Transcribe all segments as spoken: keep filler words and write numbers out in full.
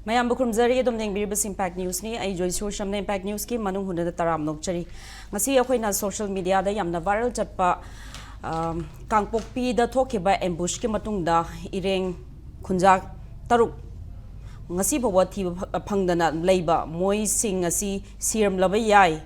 ꯃꯌꯥꯝꯕꯨ ꯈꯨꯔꯨꯝꯖꯔꯤ꯫ ꯑꯗꯨꯝ ꯌꯦꯡꯕꯤꯔꯤꯕꯁꯤ Impact Newsꯅꯤ꯫ ꯑꯩ ꯖꯣꯏꯁꯨꯔ ꯁꯝꯅ Impact Newsꯀꯤ ꯃꯅꯨꯡ ꯍꯨꯠꯅꯗ ꯇꯔꯥꯝꯅ ꯑꯣꯛꯆꯔꯤ꯫ ꯉꯁꯤ ꯑꯩꯈꯣꯏꯅ social mediaꯗ ꯌꯥꯝꯅ viral ꯆꯠꯄ, ꯑꯝ, ꯀꯥꯡꯄꯣꯛꯄꯤꯗ ꯊꯣꯛꯈꯤꯕ ambushꯀꯤ ꯃꯇꯨꯡꯗ ꯏꯔꯦꯡ ꯈꯨꯟꯖꯥ ꯇꯔꯨꯛ ꯉꯁꯤ ꯐꯥꯎꯕ ꯊꯤꯕ ꯐ-, ꯐꯪꯗꯅ ꯂꯩꯕ ꯃꯣꯏꯁꯤꯡ ꯑꯁꯤ ꯁꯤꯔꯝꯂꯕ ꯌꯥꯏ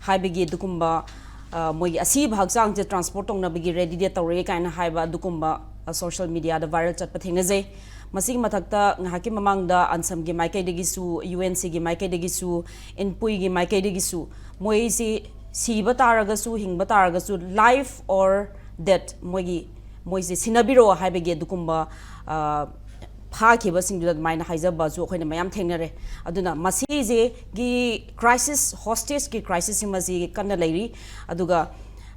ꯍꯥꯏꯕꯒꯤ ꯑꯗꯨꯒꯨꯝꯕ, ꯑ, ꯃꯣꯏꯒꯤ ꯑꯁꯤꯕ ꯍꯛꯆꯥꯡꯁꯦ transport ꯇꯧꯅꯕꯒꯤ readyꯗ ꯇꯧꯔꯦ ꯀꯥꯏꯅ ꯍꯥꯏꯕ ꯑꯗꯨꯒꯨꯝꯕ, ꯑ, social mediaꯗ viral ꯆꯠꯄ ꯊꯦꯡꯅꯖꯩ꯫ ꯃꯁꯤꯒꯤ ꯃꯊꯛꯇ ꯉꯥꯏꯍꯥꯛꯀꯤ ꯃꯃꯥꯡꯗ ꯑꯟꯁꯝꯒꯤ ꯃꯥꯏꯀꯩꯗꯒꯤꯁꯨ, UNCꯒꯤ ꯃꯥꯏꯀꯩꯗꯒꯤꯁꯨ, ꯏꯟꯄꯨꯏꯒꯤ ꯃꯥꯏꯀꯩꯗꯒꯤꯁꯨ ꯃꯣꯏꯁꯤ ꯁꯤꯕ ꯇꯥꯔꯒꯁꯨ, ꯍꯤꯡꯕ ꯇꯥꯔꯒꯁꯨ, life or death, ꯃꯣꯏꯒꯤ, ꯃꯣꯏꯁꯦ ꯁꯤꯟꯅꯕꯤꯔꯣ ꯍꯥꯏꯕꯒꯤ ꯑꯗꯨꯒꯨꯝꯕ, ꯑ, ꯐꯥꯈꯤꯕꯁꯤꯡꯗꯨꯗ ꯑꯗꯨꯃꯥꯏꯅ ꯍꯥꯏꯖꯕꯁꯨ ꯑꯩꯈꯣꯏꯅ ꯃꯌꯥꯝ ꯊꯦꯡꯅꯔꯦ꯫ ꯑꯗꯨꯅ ꯃꯁꯤꯁꯤꯒꯤ crisis, hostageꯀꯤ crisis ꯁꯤꯃꯁꯤ ꯀꯟꯅ ꯂꯩꯔꯤ꯫ ꯑꯗꯨꯒ,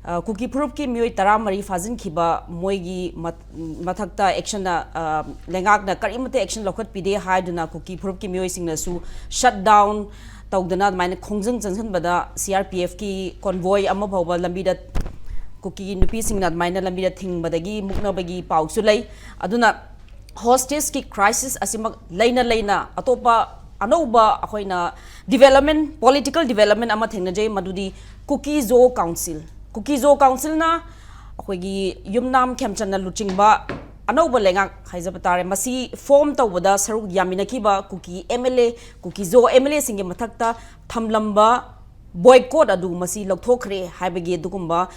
ꯑ, ꯀꯨꯀꯤ ꯐꯨꯔꯨꯞꯀꯤ ꯃꯤꯑꯣꯏ ꯇꯔꯥꯃꯔꯤ ꯐꯥꯖꯤꯟꯈꯤꯕ ꯃꯣꯏꯒꯤ ꯃꯠ-, ꯃꯊꯛꯇ actionꯅ, ꯑ, ꯂꯩꯉꯥꯛꯅ ꯀꯔꯤꯃꯠꯇ action ꯂꯧꯈꯠꯄꯤꯗꯦ ꯍꯥꯏꯗꯨꯅ ꯀꯨꯀꯤ ꯐꯨꯔꯨꯞꯀꯤ ꯃꯤꯑꯣꯏꯁꯤꯡꯅꯁꯨ shutdown ꯇꯧꯗꯅ ꯑꯗꯨꯃꯥꯏꯅ ꯈꯣꯡꯖꯪ ꯆꯪꯁꯤꯟꯕꯗ CRPFꯀꯤ convoy ꯑꯃ ꯐꯥꯎꯕ ꯂꯝꯕꯤꯗ, ꯀꯨꯀꯤ ꯅꯨꯄꯤꯁꯤꯡꯅ ꯑꯗꯨꯃꯥꯏꯅ ꯂꯝꯕꯤꯗ ꯊꯤꯡꯕꯗꯒꯤ ꯃꯨꯛꯅꯕꯒꯤ ꯄꯥꯎꯁꯨ ꯂꯩ꯫ ꯑꯗꯨꯅ hostageꯀꯤ crisis ꯑꯁꯤꯃꯛ ꯂꯩꯅ ꯂꯩꯅ ꯑꯇꯣꯞꯄ ꯑꯅꯧꯕ ꯑꯩꯈꯣꯏꯅ development, political development ꯑꯃ ꯊꯦꯡꯅꯖꯩ, ꯃꯗꯨꯗꯤ ꯀꯨꯀꯤ ꯖꯣ council, ꯀꯨꯀꯤ ꯖꯣ councilꯅ ꯑꯩꯈꯣꯏꯒꯤ ꯌꯨꯝꯅꯥꯝ ꯈꯦꯝꯆꯟꯅ ꯂꯨꯆꯤꯡꯕ ꯑꯅꯧꯕ ꯂꯩꯉꯥꯛ ꯍꯥꯏꯖꯕ ꯇꯥꯔꯦ, ꯃꯁꯤ form ꯇꯧꯕꯗ ꯁꯔꯨꯛ ꯌꯥꯃꯤꯟꯅꯈꯤꯕ ꯀꯨꯀꯤ MLA, ꯀꯨꯀꯤ ꯖꯣ MLAꯁꯤꯡꯒꯤ ꯃꯊꯛꯇ ꯊꯝꯂꯝꯕ boycott ꯑꯗꯨ ꯃꯁꯤ ꯂꯧꯊꯣꯛꯈ꯭ꯔꯦ ꯍꯥꯏꯕꯒꯤ ꯑꯗꯨꯒꯨꯝꯕ,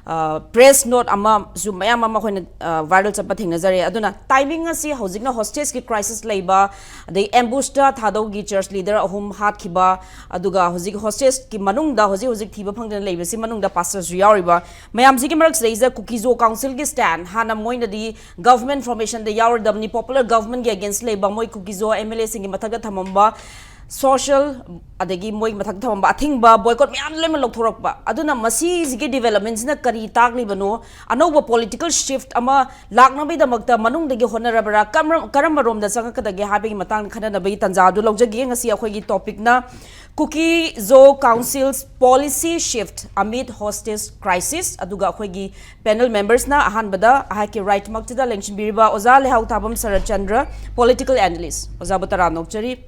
ꯑ, press note ꯑꯃꯁꯨ ꯃꯌꯥꯝ ꯑꯃ ꯑꯩꯈꯣꯏꯅ, ꯑ, viral ꯆꯠꯄ ꯊꯦꯡꯅꯖꯔꯦ꯫ ꯑꯗꯨꯅ timing ꯑꯁꯤ ꯍꯧꯖꯤꯛꯅ hostageꯀꯤ crisis ꯂꯩꯕ, ꯑꯗꯩ ambushꯇ ꯊꯥꯗꯧꯒꯤ church leader ꯑꯍꯨꯝ ꯍꯥꯠꯈꯤꯕ, ꯑꯗꯨꯒ ꯍꯧꯖꯤꯛ hostageꯀꯤ ꯃꯅꯨꯡꯗ ꯍꯧꯖꯤꯛ ꯍꯧꯖꯤꯛ ꯊꯤꯕ ꯐꯪꯗꯅ ꯂꯩꯕꯁꯤ ꯃꯅꯨꯡꯗ pastorꯁꯨ ꯌꯥꯎꯔꯤꯕ ꯃꯌꯥꯝꯁꯤꯒꯤ ꯃꯔꯛꯁꯤꯗꯩꯁꯤꯗ ꯀꯨꯀꯤ ꯖꯣ councilꯒꯤ stand, ꯍꯥꯟꯅ ꯃꯣꯏꯅꯗꯤ government formationꯗ ꯌꯥꯎꯔꯣꯏꯗꯕꯅꯤ, popular governmentꯀꯤ against ꯂꯩꯕ ꯃꯣꯏ ꯀꯨꯀꯤ ꯖꯣ MLAꯁꯤꯡꯒꯤ ꯃꯊꯛꯇ ꯊꯝꯃꯝꯕ ꯁꯣꯁꯤꯌꯦꯜ, ꯑꯗꯒꯤ ꯃꯣꯏ ꯃꯊꯛꯇ ꯊꯝꯃꯝꯕ ꯑꯊꯤꯡꯕ, ꯕꯣꯏꯀꯣꯠ ꯃꯌꯥꯝ ꯂꯣꯏꯅꯃꯛ ꯂꯧꯊꯣꯔꯛꯄ꯫ ꯑꯗꯨꯅ ꯃꯁꯤꯁꯤꯒꯤ ꯗꯤꯕꯦꯂꯞꯃꯦꯟꯁꯤꯅ ꯀꯔꯤ ꯇꯥꯛꯂꯤꯕꯅꯣ? ꯑꯅꯧꯕ ꯄꯣꯂꯤꯇꯤꯀꯦꯜ ꯁꯤꯐꯠ ꯑꯃ ꯂꯥꯛꯅꯕꯒꯤꯗꯃꯛꯇ ꯃꯅꯨꯡꯗꯒꯤ ꯍꯣꯠꯅꯔꯕ꯭ꯔꯥ, ꯀꯔꯝ-, ꯀꯔꯝꯕ ꯔꯣꯝꯗ ꯆꯪꯉꯛꯀꯗꯒꯦ ꯍꯥꯏꯕꯒꯤ ꯃꯇꯥꯡꯗ ꯈꯟꯅꯅꯕꯒꯤ ꯇꯥꯟꯖꯥ ꯑꯗꯨ ꯂꯧꯖꯒꯦ꯫ ꯉꯁꯤ ꯑꯩꯈꯣꯏꯒꯤ ꯇꯣꯄꯤꯛꯅ Kuki-Zo Council's Policy Shift Amid Hostage Crisis, ꯑꯗꯨꯒ ꯑꯩꯈꯣꯏꯒꯤ ꯄꯦꯅꯦꯜ ꯃꯦꯝꯕꯔꯁꯅ ꯑꯍꯥꯟꯕꯗ ꯑꯩꯍꯥꯛꯀꯤ ꯔꯥꯏꯠꯃꯛꯇꯨꯗ ꯂꯦꯡꯁꯤꯟꯕꯤꯔꯤꯕ ꯑꯣꯖꯥ ꯂꯩꯍꯥꯎꯊꯥꯕꯝ ꯁꯔꯠꯆꯟꯗ꯭ꯔ, ꯄꯣꯂꯤꯇꯤꯀꯦꯜ ꯑꯦꯅꯥꯂꯤꯁ, ꯑꯣꯖꯥꯕꯨ ꯇꯔꯥꯝꯅ ꯑꯣꯛꯆꯔꯤ꯫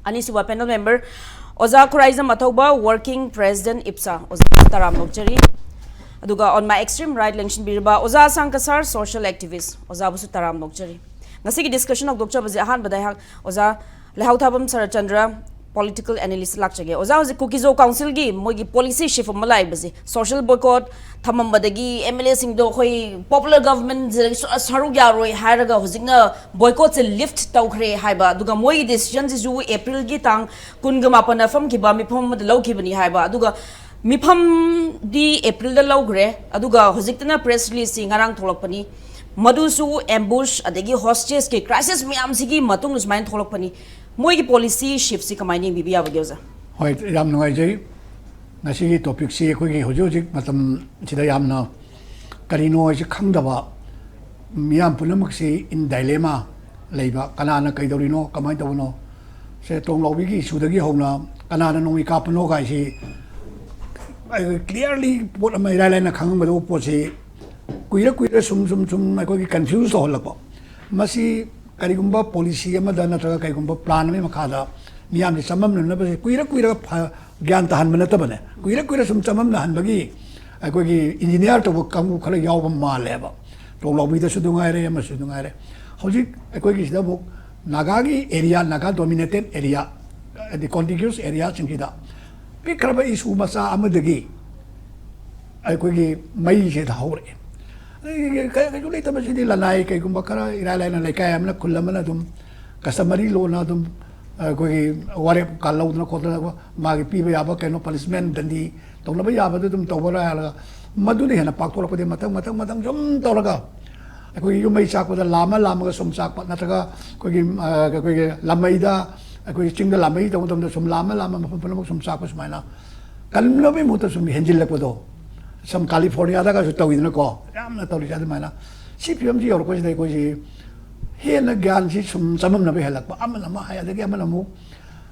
ꯑꯅꯤꯁꯨꯕ ꯄꯦꯅꯦꯜ ꯃꯦꯝꯕꯔ ꯑꯣꯖꯥ ꯈꯨꯔꯥꯏꯖꯝ ꯑꯊꯧꯕ, ꯋꯥꯔꯀꯤꯡ ꯄ꯭ꯔꯦꯁꯤꯗꯦꯟꯠ ꯏꯞꯁꯥ, ꯑꯣꯖꯥꯕꯨꯁꯨ ꯇꯔꯥꯝꯅ ꯑꯣꯛꯆꯔꯤ꯫ ꯑꯗꯨꯒ on my extreme right ꯂꯦꯡꯁꯤꯟꯕꯤꯔꯤꯕ ꯑꯣꯖꯥ ꯑꯁꯥꯡ ꯀꯁꯥꯔ, ꯁꯣꯁꯤꯌꯦꯜ ꯑꯦꯛꯇꯤꯚꯤꯁ, ꯑꯣꯖꯥꯕꯨꯁꯨ ꯇꯔꯥꯝꯅ ꯑꯣꯛꯆꯔꯤ꯫ ꯉꯁꯤꯒꯤ ꯗꯤꯁꯀꯁꯟ ꯍꯧꯗꯣꯛꯆꯕꯁꯦ ꯑꯍꯥꯟꯕꯗ ꯑꯩꯍꯥꯛ ꯑꯣꯖꯥ ꯂꯩꯍꯥꯎꯊꯥꯕꯝ ꯁꯔꯠꯆꯟꯗ꯭ꯔ, ꯄꯣꯂꯤꯇꯤꯀꯦꯜ ꯑꯦꯅꯥꯂꯤꯁ ꯂꯥꯛꯆꯒꯦ꯫ ꯑꯣꯖꯥ, ꯍꯧꯖꯤꯛ ꯀꯨꯀꯤꯖꯣ ꯀꯥꯎꯟꯁꯤꯜꯒꯤ ꯃꯣꯏꯒꯤ ꯄꯣꯂꯤꯁꯤ ꯁꯤꯐ ꯑꯃ ꯂꯥꯛꯏꯕꯁꯦ, ꯁꯣꯁꯤꯌꯦꯜ ꯕꯣꯏꯀꯣꯠ ꯊꯝꯃꯝꯕꯗꯒꯤ ꯑꯦꯝ ꯑꯦꯜ ꯑꯦꯁꯤꯡꯗꯣ ꯑꯩꯈꯣꯏ ꯄꯣꯄꯨꯂꯔ ꯒꯚꯔꯟꯃꯦꯟꯁꯤꯗꯒꯤ ꯁꯔꯨꯛ ꯌꯥꯔꯣꯏ ꯍꯥꯏꯔꯒ ꯍꯧꯖꯤꯛꯅ ꯕꯣꯏꯀꯣꯠꯁꯦ ꯂꯤꯐ ꯇꯧꯈ꯭ꯔꯦ ꯍꯥꯏꯕ꯫ ꯑꯗꯨꯒ ꯃꯣꯏꯒꯤ ꯗꯤꯁꯤꯖꯟꯁꯤꯁꯨ ꯑꯦꯄ꯭ꯔꯤꯜꯒꯤ ꯇꯥꯡ ꯀꯨꯟꯒ ꯃꯥꯄꯟꯗ ꯐꯝꯈꯤꯕ ꯃꯤꯐꯝ ꯑꯃꯗ ꯂꯧꯈꯤꯕꯅꯤ ꯍꯥꯏꯕ꯫ ꯑꯗꯨꯒ ꯃꯤꯐꯝꯗꯤ ꯑꯦꯄ꯭ꯔꯤꯜꯗ ꯂꯧꯈ꯭ꯔꯦ, ꯑꯗꯨꯒ ꯍꯧꯖꯤꯛꯇꯅ ꯄ꯭ꯔꯦꯁ ꯔꯤꯂꯤꯖꯁꯤ ꯉꯔꯥꯡ ꯊꯣꯛꯂꯛꯄꯅꯤ꯫ ꯃꯗꯨꯁꯨ ꯑꯦꯝꯕꯨꯁ ꯑꯗꯒꯤ ꯍꯣꯁꯇꯦꯖꯀꯤ ꯀ꯭ꯔꯥꯏꯁꯤꯁ ꯃꯌꯥꯝꯁꯤꯒꯤ ꯃꯇꯨꯡꯗ ꯁꯨꯃꯥꯏꯅ ꯊꯣꯛꯂꯛꯄꯅꯤ꯫ ꯃꯣꯏꯒꯤ ꯄꯣꯂꯤꯁꯤ ꯁꯤꯐꯁꯤ ꯀꯃꯥꯏꯅ ꯌꯦꯡꯕꯤꯕ ꯌꯥꯕꯒꯦ, ꯑꯣꯖꯥ? ꯍꯣꯏ, ꯌꯥꯝ ꯅꯨꯡꯉꯥꯏꯖꯩ꯫ ꯉꯁꯤꯒꯤ ꯇꯣꯄꯤꯛꯁꯤ ꯑꯩꯈꯣꯏꯒꯤ ꯍꯧꯖꯤꯛ ꯍꯧꯖꯤꯛ ꯃꯇꯝꯁꯤꯗ ꯌꯥꯝꯅ ꯀꯔꯤꯅꯣ ꯍꯥꯏꯁꯤ ꯈꯪꯗꯕ, ꯃꯤꯌꯥꯝ ꯄꯨꯝꯅꯃꯛꯁꯤ in dilemma ꯂꯩꯕ, ꯀꯅꯥꯅ ꯀꯩꯗꯧꯔꯤꯅꯣ, ꯀꯃꯥꯏꯅ ꯇꯧꯕꯅꯣ? ꯁꯦ, ꯇꯣꯡꯂꯥꯎꯕꯤꯒꯤ ꯏꯁꯨꯗꯒꯤ ꯍꯧꯅ ꯀꯅꯥꯅ ꯅꯣꯡꯃꯩ ꯀꯥꯞꯄꯅꯣ ꯀꯥꯏꯁꯤ ꯀ꯭ꯂꯤꯌꯥꯔꯂꯤ ꯄꯣꯠ ꯑꯃ ꯏꯔꯥꯏ ꯂꯥꯏꯅ ꯈꯪꯉꯝꯒꯗꯧꯕ ꯄꯣꯠꯁꯤ ꯀꯨꯏꯔ ꯀꯨꯏꯔ ꯁꯨꯝ ꯁꯨꯝ ꯁꯨꯝ ꯑꯩꯈꯣꯏꯒꯤ ꯀꯟꯐ꯭ꯌꯨꯁ ꯇꯧꯍꯜꯂꯛꯄ꯫ ꯃꯁꯤ ꯀꯔꯤꯒꯨꯝꯕ ꯄꯣꯂꯤꯁꯤ ꯑꯃꯗ ꯅꯠꯇ꯭ꯔꯒ ꯀꯔꯤꯒꯨꯝꯕ ꯄ꯭ꯂꯥꯟ ꯑꯃꯒꯤ ꯃꯈꯥꯗ ꯃꯤꯌꯥꯝꯁꯤ ꯆꯃꯝꯅꯅꯕꯁꯦ ꯀꯨꯏꯔ ꯀꯨꯏꯔꯒ ꯐ-, ꯒ꯭ꯌꯥꯟ ꯇꯥꯍꯟꯕ ꯅꯠꯇꯕꯅꯦ, ꯀꯨꯏꯔ ꯀꯨꯏꯔ ꯁꯨꯝ ꯆꯃꯝꯅꯍꯟꯕꯒꯤ ꯑꯩꯈꯣꯏꯒꯤ ꯏꯟꯖꯤꯅꯤꯌꯥꯔ ꯇꯧꯕ ꯀꯥꯡꯕꯨ ꯈꯔ ꯌꯥꯎꯕ ꯃꯥꯜꯂꯦꯕ꯫ ꯇꯣꯡꯂꯥꯎꯕꯤꯗꯁꯨ ꯑꯗꯨ ꯉꯥꯏꯔꯦ, ꯑꯃꯁꯨ ꯑꯗꯨ ꯉꯥꯏꯔꯦ꯫ ꯍꯧꯖꯤꯛ ꯑꯩꯈꯣꯏꯒꯤ ꯁꯤꯗ ꯑꯃꯨꯛ ꯅꯥꯒꯥꯒꯤ ꯑꯦꯔꯤꯌꯥ, ꯅꯥꯒꯥ ꯗꯣꯃꯤꯅꯦꯇꯦꯠ ꯑꯦꯔꯤꯌꯥ, ꯍꯥꯏꯗꯤ ꯀꯣꯟꯇꯤꯒ꯭ꯌꯨꯁ ꯑꯦꯔꯤꯌꯥꯁꯤꯡꯁꯤꯗ ꯄꯤꯛꯈ꯭ꯔꯕ ꯏꯁꯨ ꯃꯆꯥ ꯑꯃꯗꯒꯤ ꯑꯩꯈꯣꯏꯒꯤ ꯃꯩꯁꯦ ꯍꯧꯔꯛꯑꯦ꯫ ꯑꯗꯒꯤ ꯀ-, ꯀꯩꯁꯨ ꯂꯩꯇꯕꯁꯤꯗꯤ ꯂꯅꯥꯏ ꯀꯩꯒꯨꯝꯕ ꯈꯔ ꯏꯔꯥꯏ ꯂꯥꯏꯅ ꯂꯩꯀꯥꯏ ꯑꯃꯅ, ꯈꯨꯜ ꯑꯃꯅ ꯑꯗꯨꯝ customary law ꯅ ꯑꯗꯨꯝ ꯑꯩꯈꯣꯏꯒꯤ ꯋꯥꯔꯦꯞ ꯀꯥ ꯂꯧꯗꯅ ꯈꯣꯠꯇꯅ ꯃꯥꯒꯤ ꯄꯤꯕ ꯌꯥꯕ ꯀꯩꯅꯣ ꯄꯅꯤꯁꯃꯦꯟ, ꯗꯟꯗꯤ ꯇꯧꯅꯕ ꯌꯥꯕꯗꯨ ꯑꯗꯨꯝ ꯇꯧꯕ ꯍꯥꯏꯔꯒ ꯃꯗꯨꯅ ꯍꯦꯟꯅ ꯄꯥꯛꯊꯣꯔꯛꯄꯗꯤ ꯃꯊꯪ ꯃꯊꯪ ꯃꯊꯪ ꯁꯨꯝ ꯇꯧꯔꯒ ꯑꯩꯈꯣꯏꯒꯤ ꯌꯨꯝ ꯃꯩ ꯆꯥꯛꯄꯗ ꯂꯥꯝꯃ ꯂꯥꯝꯃꯒ ꯁꯨꯝ ꯆꯥꯛꯄ, ꯅꯠꯇ꯭ꯔꯒ ꯑꯩꯈꯣꯏꯒꯤ, ꯑ, ꯑꯩꯈꯣꯏꯒꯤ ꯂꯥꯃꯩꯗ, ꯑꯩꯈꯣꯏꯒꯤ ꯆꯤꯡꯗ ꯂꯥꯟꯃꯤ ꯇꯧꯕ ꯃꯇꯝꯗ ꯁꯨꯝ ꯂꯥꯟꯕ ꯂꯥꯟꯕ ꯃꯐꯝ ꯄꯨꯝꯅꯃꯛ ꯁꯨꯝ ꯆꯥꯛꯄ ꯁꯨꯃꯥꯏꯅ ꯀꯟꯅꯕꯒꯤ ꯃꯍꯨꯠꯇ ꯁꯨꯝ ꯍꯦꯟꯖꯤꯜꯂꯛꯄꯗꯣ, ꯁꯝ ꯀꯥꯂꯤꯐꯣꯔꯅꯤꯌꯥꯗꯒꯁꯨ ꯇꯧꯋꯤꯗꯅꯀꯣ, ꯌꯥꯝꯅ ꯇꯧꯔꯤꯁꯦ ꯑꯗꯨꯃꯥꯏꯅ꯫ ꯁꯤ ꯐꯤꯕꯝꯁꯤ ꯌꯧꯔꯛꯄꯁꯤꯗ ꯑꯩꯈꯣꯏꯁꯤ ꯍꯦꯟꯅ ꯒ꯭ꯌꯥꯟꯁꯤ ꯁꯨꯝ ꯆꯃꯝꯅꯕ ꯍꯦꯜꯂꯛꯄ, ꯑꯃꯅ ꯑꯃ ꯍꯥꯏ, ꯑꯗꯒꯤ ꯑꯃꯅ ꯑꯃꯨꯛ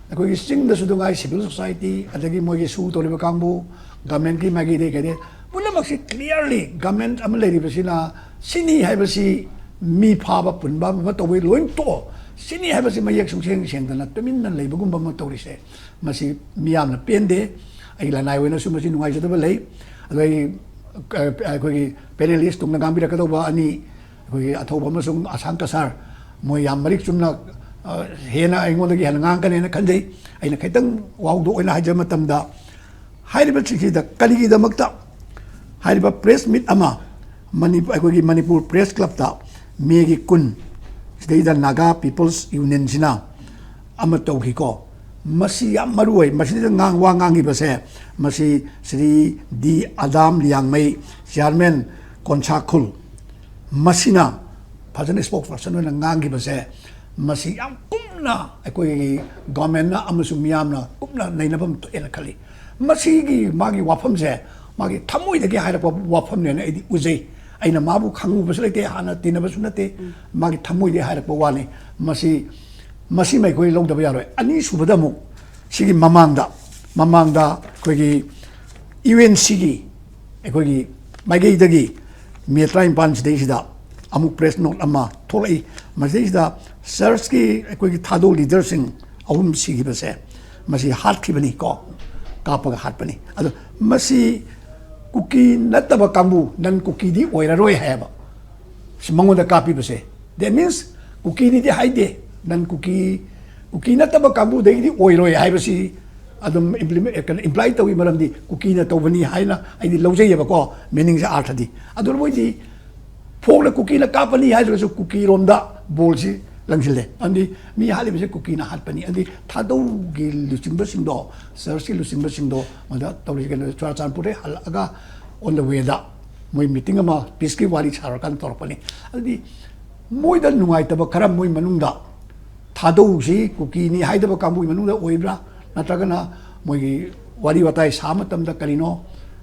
ꯑꯩꯈꯣꯏꯒꯤ ꯆꯤꯡꯗꯁꯨ ꯑꯗꯨ ꯉꯥꯏ, civil society, ꯑꯗꯒꯤ ꯃꯣꯏꯒꯤ ꯁꯨ ꯇꯧꯔꯤꯕ ꯀꯥꯡꯕꯨ, ꯒꯃꯦꯟꯒꯤ ꯃꯥꯏꯀꯩꯗꯒꯤ ꯀꯩꯗꯩ, ꯄꯨꯝꯅꯃꯛꯁꯤ clearly ꯒꯃꯦꯟ ꯑꯃ ꯂꯩꯔꯤꯕꯁꯤꯅ ꯁꯤꯅꯤ ꯍꯥꯏꯕꯁꯤ, ꯃꯤ ꯐꯥꯕ ꯄꯨꯟꯕ ꯑꯃ ꯇꯧꯕꯒꯤ ꯂꯣꯏ ꯇꯣꯛꯑꯣ, ꯁꯤꯅꯤ ꯍꯥꯏꯕꯁꯤ ꯃꯌꯦꯛ ꯁꯨꯡꯁꯦꯡ ꯁꯦꯡꯗꯅ ꯇꯨꯃꯤꯟꯅ ꯂꯩꯕꯒꯨꯝꯕ ꯑꯃ ꯇꯧꯔꯤꯁꯦ, ꯃꯁꯤ ꯃꯤꯌꯥꯝꯅ ꯄꯦꯟꯗꯦ꯫ ꯑꯩ ꯂꯅꯥꯏ ꯑꯣꯏꯅꯁꯨ ꯃꯁꯤ ꯅꯨꯡꯉꯥꯏꯖꯗꯕ ꯂꯩ꯫ ꯑꯗꯣ ꯑꯩ, ꯑ, ꯑꯩꯈꯣꯏꯒꯤ panelist ꯇꯨꯡꯅ ꯉꯥꯡꯕꯤꯔꯛꯀꯗꯧꯕ ꯑꯅꯤ, ꯑꯩꯈꯣꯏꯒꯤ ꯑꯊꯧꯕ ꯑꯃꯁꯨꯡ ꯑꯁꯥꯡ ꯀꯁꯥꯔ, ꯃꯣꯏ ꯌꯥꯝ ꯃꯔꯤꯛ ꯆꯨꯝꯅ, ꯑ, ꯍꯦꯟꯅ ꯑꯩꯉꯣꯟꯗꯒꯤ ꯍꯦꯟꯅ ꯉꯥꯡꯒꯅꯦꯅ ꯈꯟꯖꯩ꯫ ꯑꯩꯅ ꯈꯤꯇꯪ ꯋꯥꯍꯧꯗꯣꯛ ꯑꯣꯏꯅ ꯍꯥꯏꯖꯕ ꯃꯇꯝꯗ, ꯍꯥꯏꯔꯤꯕꯁꯤꯡꯁꯤꯗ ꯀꯔꯤꯒꯤꯗꯃꯛꯇ ꯍꯥꯏꯔꯤꯕ press meet ꯑꯃ ꯃꯅꯤ-, ꯑꯩꯈꯣꯏꯒꯤ ꯃꯅꯤꯄꯨꯔ Press Club ꯇ May ꯒꯤ ꯀꯨꯟ ꯁꯤꯗꯩꯗ Naga People's Union ꯁꯤꯅ ꯑꯃ ꯇꯧꯈꯤꯀꯣ꯫ ꯃꯁꯤ ꯌꯥꯝ ꯃꯔꯨ ꯑꯣꯏ꯫ ꯃꯁꯤꯗ ꯉꯥꯡ-, ꯋꯥ ꯉꯥꯡꯈꯤꯕꯁꯦ, ꯃꯁꯤ ꯁ꯭ꯔꯤ ꯗꯤ ꯑꯗꯥꯝ ꯂꯤꯌꯥꯡꯃꯩ, chairman ꯀꯣꯟꯁꯥꯈꯨꯜ, ꯃꯁꯤꯅ ꯐꯖꯅ spokesperson ꯑꯣꯏꯅ ꯉꯥꯡꯈꯤꯕꯁꯦ, ꯃꯁꯤ ꯌꯥꯝ ꯀꯨꯞꯅ ꯑꯩꯈꯣꯏꯒꯤ government ꯅ ꯑꯃꯁꯨꯡ ꯃꯤꯌꯥꯝꯅ ꯀꯨꯞꯅ ꯅꯩꯅꯐꯝ ꯊꯣꯛꯑꯦꯅ ꯈꯜꯂꯤ꯫ ꯃꯁꯤꯒꯤ ꯃꯥꯒꯤ ꯋꯥꯐꯝꯁꯦ, ꯃꯥꯒꯤ ꯊꯃꯣꯏꯗꯒꯤ ꯍꯥꯏꯔꯛꯄ ꯋꯥꯐꯝꯅꯦꯅ ꯑꯩꯗꯤ ꯎꯖꯩ꯫ ꯑꯩꯅ ꯃꯥꯕꯨ ꯈꯪꯉꯨꯕꯁꯨ ꯂꯩꯇꯦ, ꯍꯥꯟꯅ ꯇꯤꯟꯅꯕꯁꯨ ꯅꯠꯇꯦ꯫ ꯃꯥꯒꯤ ꯊꯃꯣꯏꯗꯒꯤ ꯍꯥꯏꯔꯛꯄ ꯋꯥꯅꯤ꯫ ꯃꯁꯤ, ꯃꯁꯤꯃ ꯑꯩꯈꯣꯏ ꯂꯧꯗꯕ ꯌꯥꯔꯣꯏ꯫ ꯑꯅꯤꯁꯨꯕꯗ ꯑꯃꯨꯛ ꯁꯤꯒꯤ ꯃꯃꯥꯡꯗ, ꯃꯃꯥꯡꯗ ꯑꯩꯈꯣꯏꯒꯤ U N C ꯒꯤ ꯑꯩꯈꯣꯏꯒꯤ ꯃꯥꯏꯀꯩꯗꯒꯤ May ꯇꯔꯥꯅꯤꯄꯥꯟ ꯁꯤꯗꯩꯁꯤꯗ ꯑꯃꯨꯛ press note ꯑꯃ ꯊꯣꯛꯂꯛꯏ꯫ ꯃꯁꯤꯗꯩꯁꯤꯗ church ꯀꯤ ꯑꯩꯈꯣꯏꯒꯤ ꯊꯥꯗꯣ leader ꯁꯤꯡ ꯑꯍꯨꯝ ꯁꯤꯈꯤꯕꯁꯦ, ꯃꯁꯤ ꯍꯥꯠꯈꯤꯕꯅꯤ ꯀꯣ, ꯀꯥꯞꯄꯒ ꯍꯥꯠꯄꯅꯤ꯫ ꯑꯗꯣ ꯃꯁꯤ ꯀꯨꯀꯤ ꯅꯠꯇꯕ ꯀꯥꯡꯕꯨ, non ꯀꯨꯀꯤꯗꯤ ꯑꯣꯏꯔꯔꯣꯏ ꯍꯥꯏꯌꯦꯕ꯫ ꯁꯤ ꯃꯉꯣꯟꯗ ꯀꯥꯞꯄꯤꯕꯁꯦ, that means ꯀꯨꯀꯤꯅꯤꯗꯤ ꯍꯥꯏꯗꯦ, non ꯀꯨꯀꯤ, ꯀꯨꯀꯤ ꯅꯠꯇꯕ ꯀꯥꯡꯕꯨꯗꯒꯤꯗꯤ ꯑꯣꯏꯔꯣꯏ ꯍꯥꯏꯕꯁꯤ ꯑꯗꯨꯝ implement, ꯀꯩꯅꯣ, imply ꯇꯧꯏ, ꯃꯔꯝꯗꯤ ꯀꯨꯀꯤꯅ ꯇꯧꯕꯅꯤ ꯍꯥꯏꯅ ꯑꯩꯗꯤ ꯂꯧꯖꯩꯌꯦꯕꯀꯣ, meaning ꯁꯦ, ꯑꯔꯊꯗꯤ꯫ ꯑꯗꯨ ꯃꯣꯏꯗꯤ ꯐꯣꯡꯅ ꯀꯨꯀꯤꯅ ꯀꯥꯞꯄꯅꯤ ꯍꯥꯏꯗ꯭ꯔꯒꯁꯨ ꯀꯨꯀꯤꯔꯣꯝꯗ ꯕꯣꯜꯁꯤ ꯂꯪꯁꯤꯜꯂꯦ꯫ ꯑꯗꯨꯗꯤ ꯃꯤ ꯍꯥꯠꯂꯤꯕꯁꯦ ꯀꯨꯀꯤꯅ ꯍꯥꯠꯄꯅꯤ꯫ ꯑꯗꯨꯗꯤ ꯊꯥꯗꯧꯒꯤ ꯂꯨꯆꯤꯡꯕꯁꯤꯡꯗꯣ, church ꯀꯤ ꯂꯨꯆꯤꯡꯕꯁꯤꯡꯗꯣ, ꯃꯗ ꯇꯧꯔꯤꯁꯤ ꯀꯩꯅꯣ, ꯆꯨꯔꯥꯆꯥꯟꯄꯨꯔꯗꯩ ꯍꯜꯂꯛꯑꯒ on the way ꯗ ꯃꯣꯏ meeting ꯑꯃ peace ꯀꯤ ꯋꯥꯔꯤ ꯁꯥꯔꯀꯥꯟꯗ ꯇꯧꯔꯛꯄꯅꯤ꯫ ꯑꯗꯨꯗꯤ ꯃꯣꯏꯗ ꯅꯨꯡꯉꯥꯏꯇꯕ ꯈꯔ ꯃꯣꯏ ꯃꯅꯨꯡꯗ ꯊꯥꯗꯧꯁꯤ ꯀꯨꯀꯤꯅꯤ ꯍꯥꯏꯗꯕ ꯀꯥꯡꯕꯨꯒꯤ ꯃꯅꯨꯡꯗ ꯑꯣꯏꯕ꯭ꯔꯥ, ꯅꯠꯇ꯭ꯔꯒꯅ ꯃꯣꯏꯒꯤ ꯋꯥꯔꯤ ꯋꯥꯇꯥꯏ ꯁꯥꯕ ꯃꯇꯝꯗ ꯀꯔꯤꯅꯣ,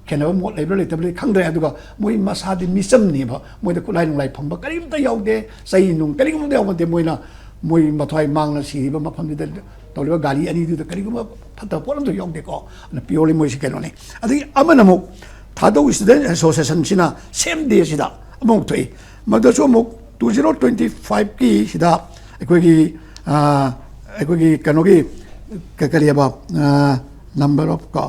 ꯈꯦꯠꯅꯕ ꯃꯣꯠ ꯂꯩꯕ꯭ꯔꯥ ꯂꯩꯇꯕ꯭ꯔꯥ ꯈꯪꯗ꯭ꯔꯦ꯫ ꯑꯗꯨꯒ ꯃꯣꯏ ꯃꯁꯥꯗꯤ ꯃꯤꯆꯝꯅꯦꯕ, ꯃꯣꯏꯗ ꯈꯨꯠꯂꯥꯏ ꯅꯨꯡꯂꯥꯏ ꯐꯪꯕ ꯀꯔꯤꯝꯇ ꯌꯥꯎꯗꯦ, ꯆꯩ ꯅꯨꯡ ꯀꯔꯤꯒꯨꯝꯕ ꯌꯥꯎꯕ ꯅꯠꯇꯦ꯫ ꯃꯣꯏꯅ ꯃꯣꯏ ꯃꯊ꯭ꯋꯥꯏ ꯃꯥꯡꯅ ꯁꯤꯔꯤꯕ ꯃꯐꯝꯗꯨꯗ ꯇꯧꯔꯤꯕ ꯒꯥꯔꯤ ꯑꯅꯤꯗꯨꯗ ꯀꯔꯤꯒꯨꯝꯕ ꯐꯠꯇꯕ ꯄꯣꯠ ꯑꯃꯁꯨ ꯌꯥꯎꯗꯦꯀꯣ꯫ ꯑꯗꯨꯅ purely ꯃꯣꯏꯁꯤ ꯀꯩꯅꯣꯅꯤ꯫ ꯑꯗꯒꯤ ꯑꯃꯅ ꯑꯃꯨꯛ ꯊꯥꯗꯧ Student Association ꯁꯤꯅ same day ꯁꯤꯗ ꯑꯃꯃꯨꯛ ꯊꯣꯛꯏ꯫ ꯃꯗꯨꯁꯨ ꯑꯃꯨꯛ two zero twenty five ꯀꯤ ꯁꯤꯗ ꯑꯩꯈꯣꯏꯒꯤ, ꯑ, ꯑꯩꯈꯣꯏꯒꯤ ꯀꯩꯅꯣꯒꯤ ꯀ-, ꯀꯔꯤꯑꯕ, ꯑ, number of ꯀꯣ,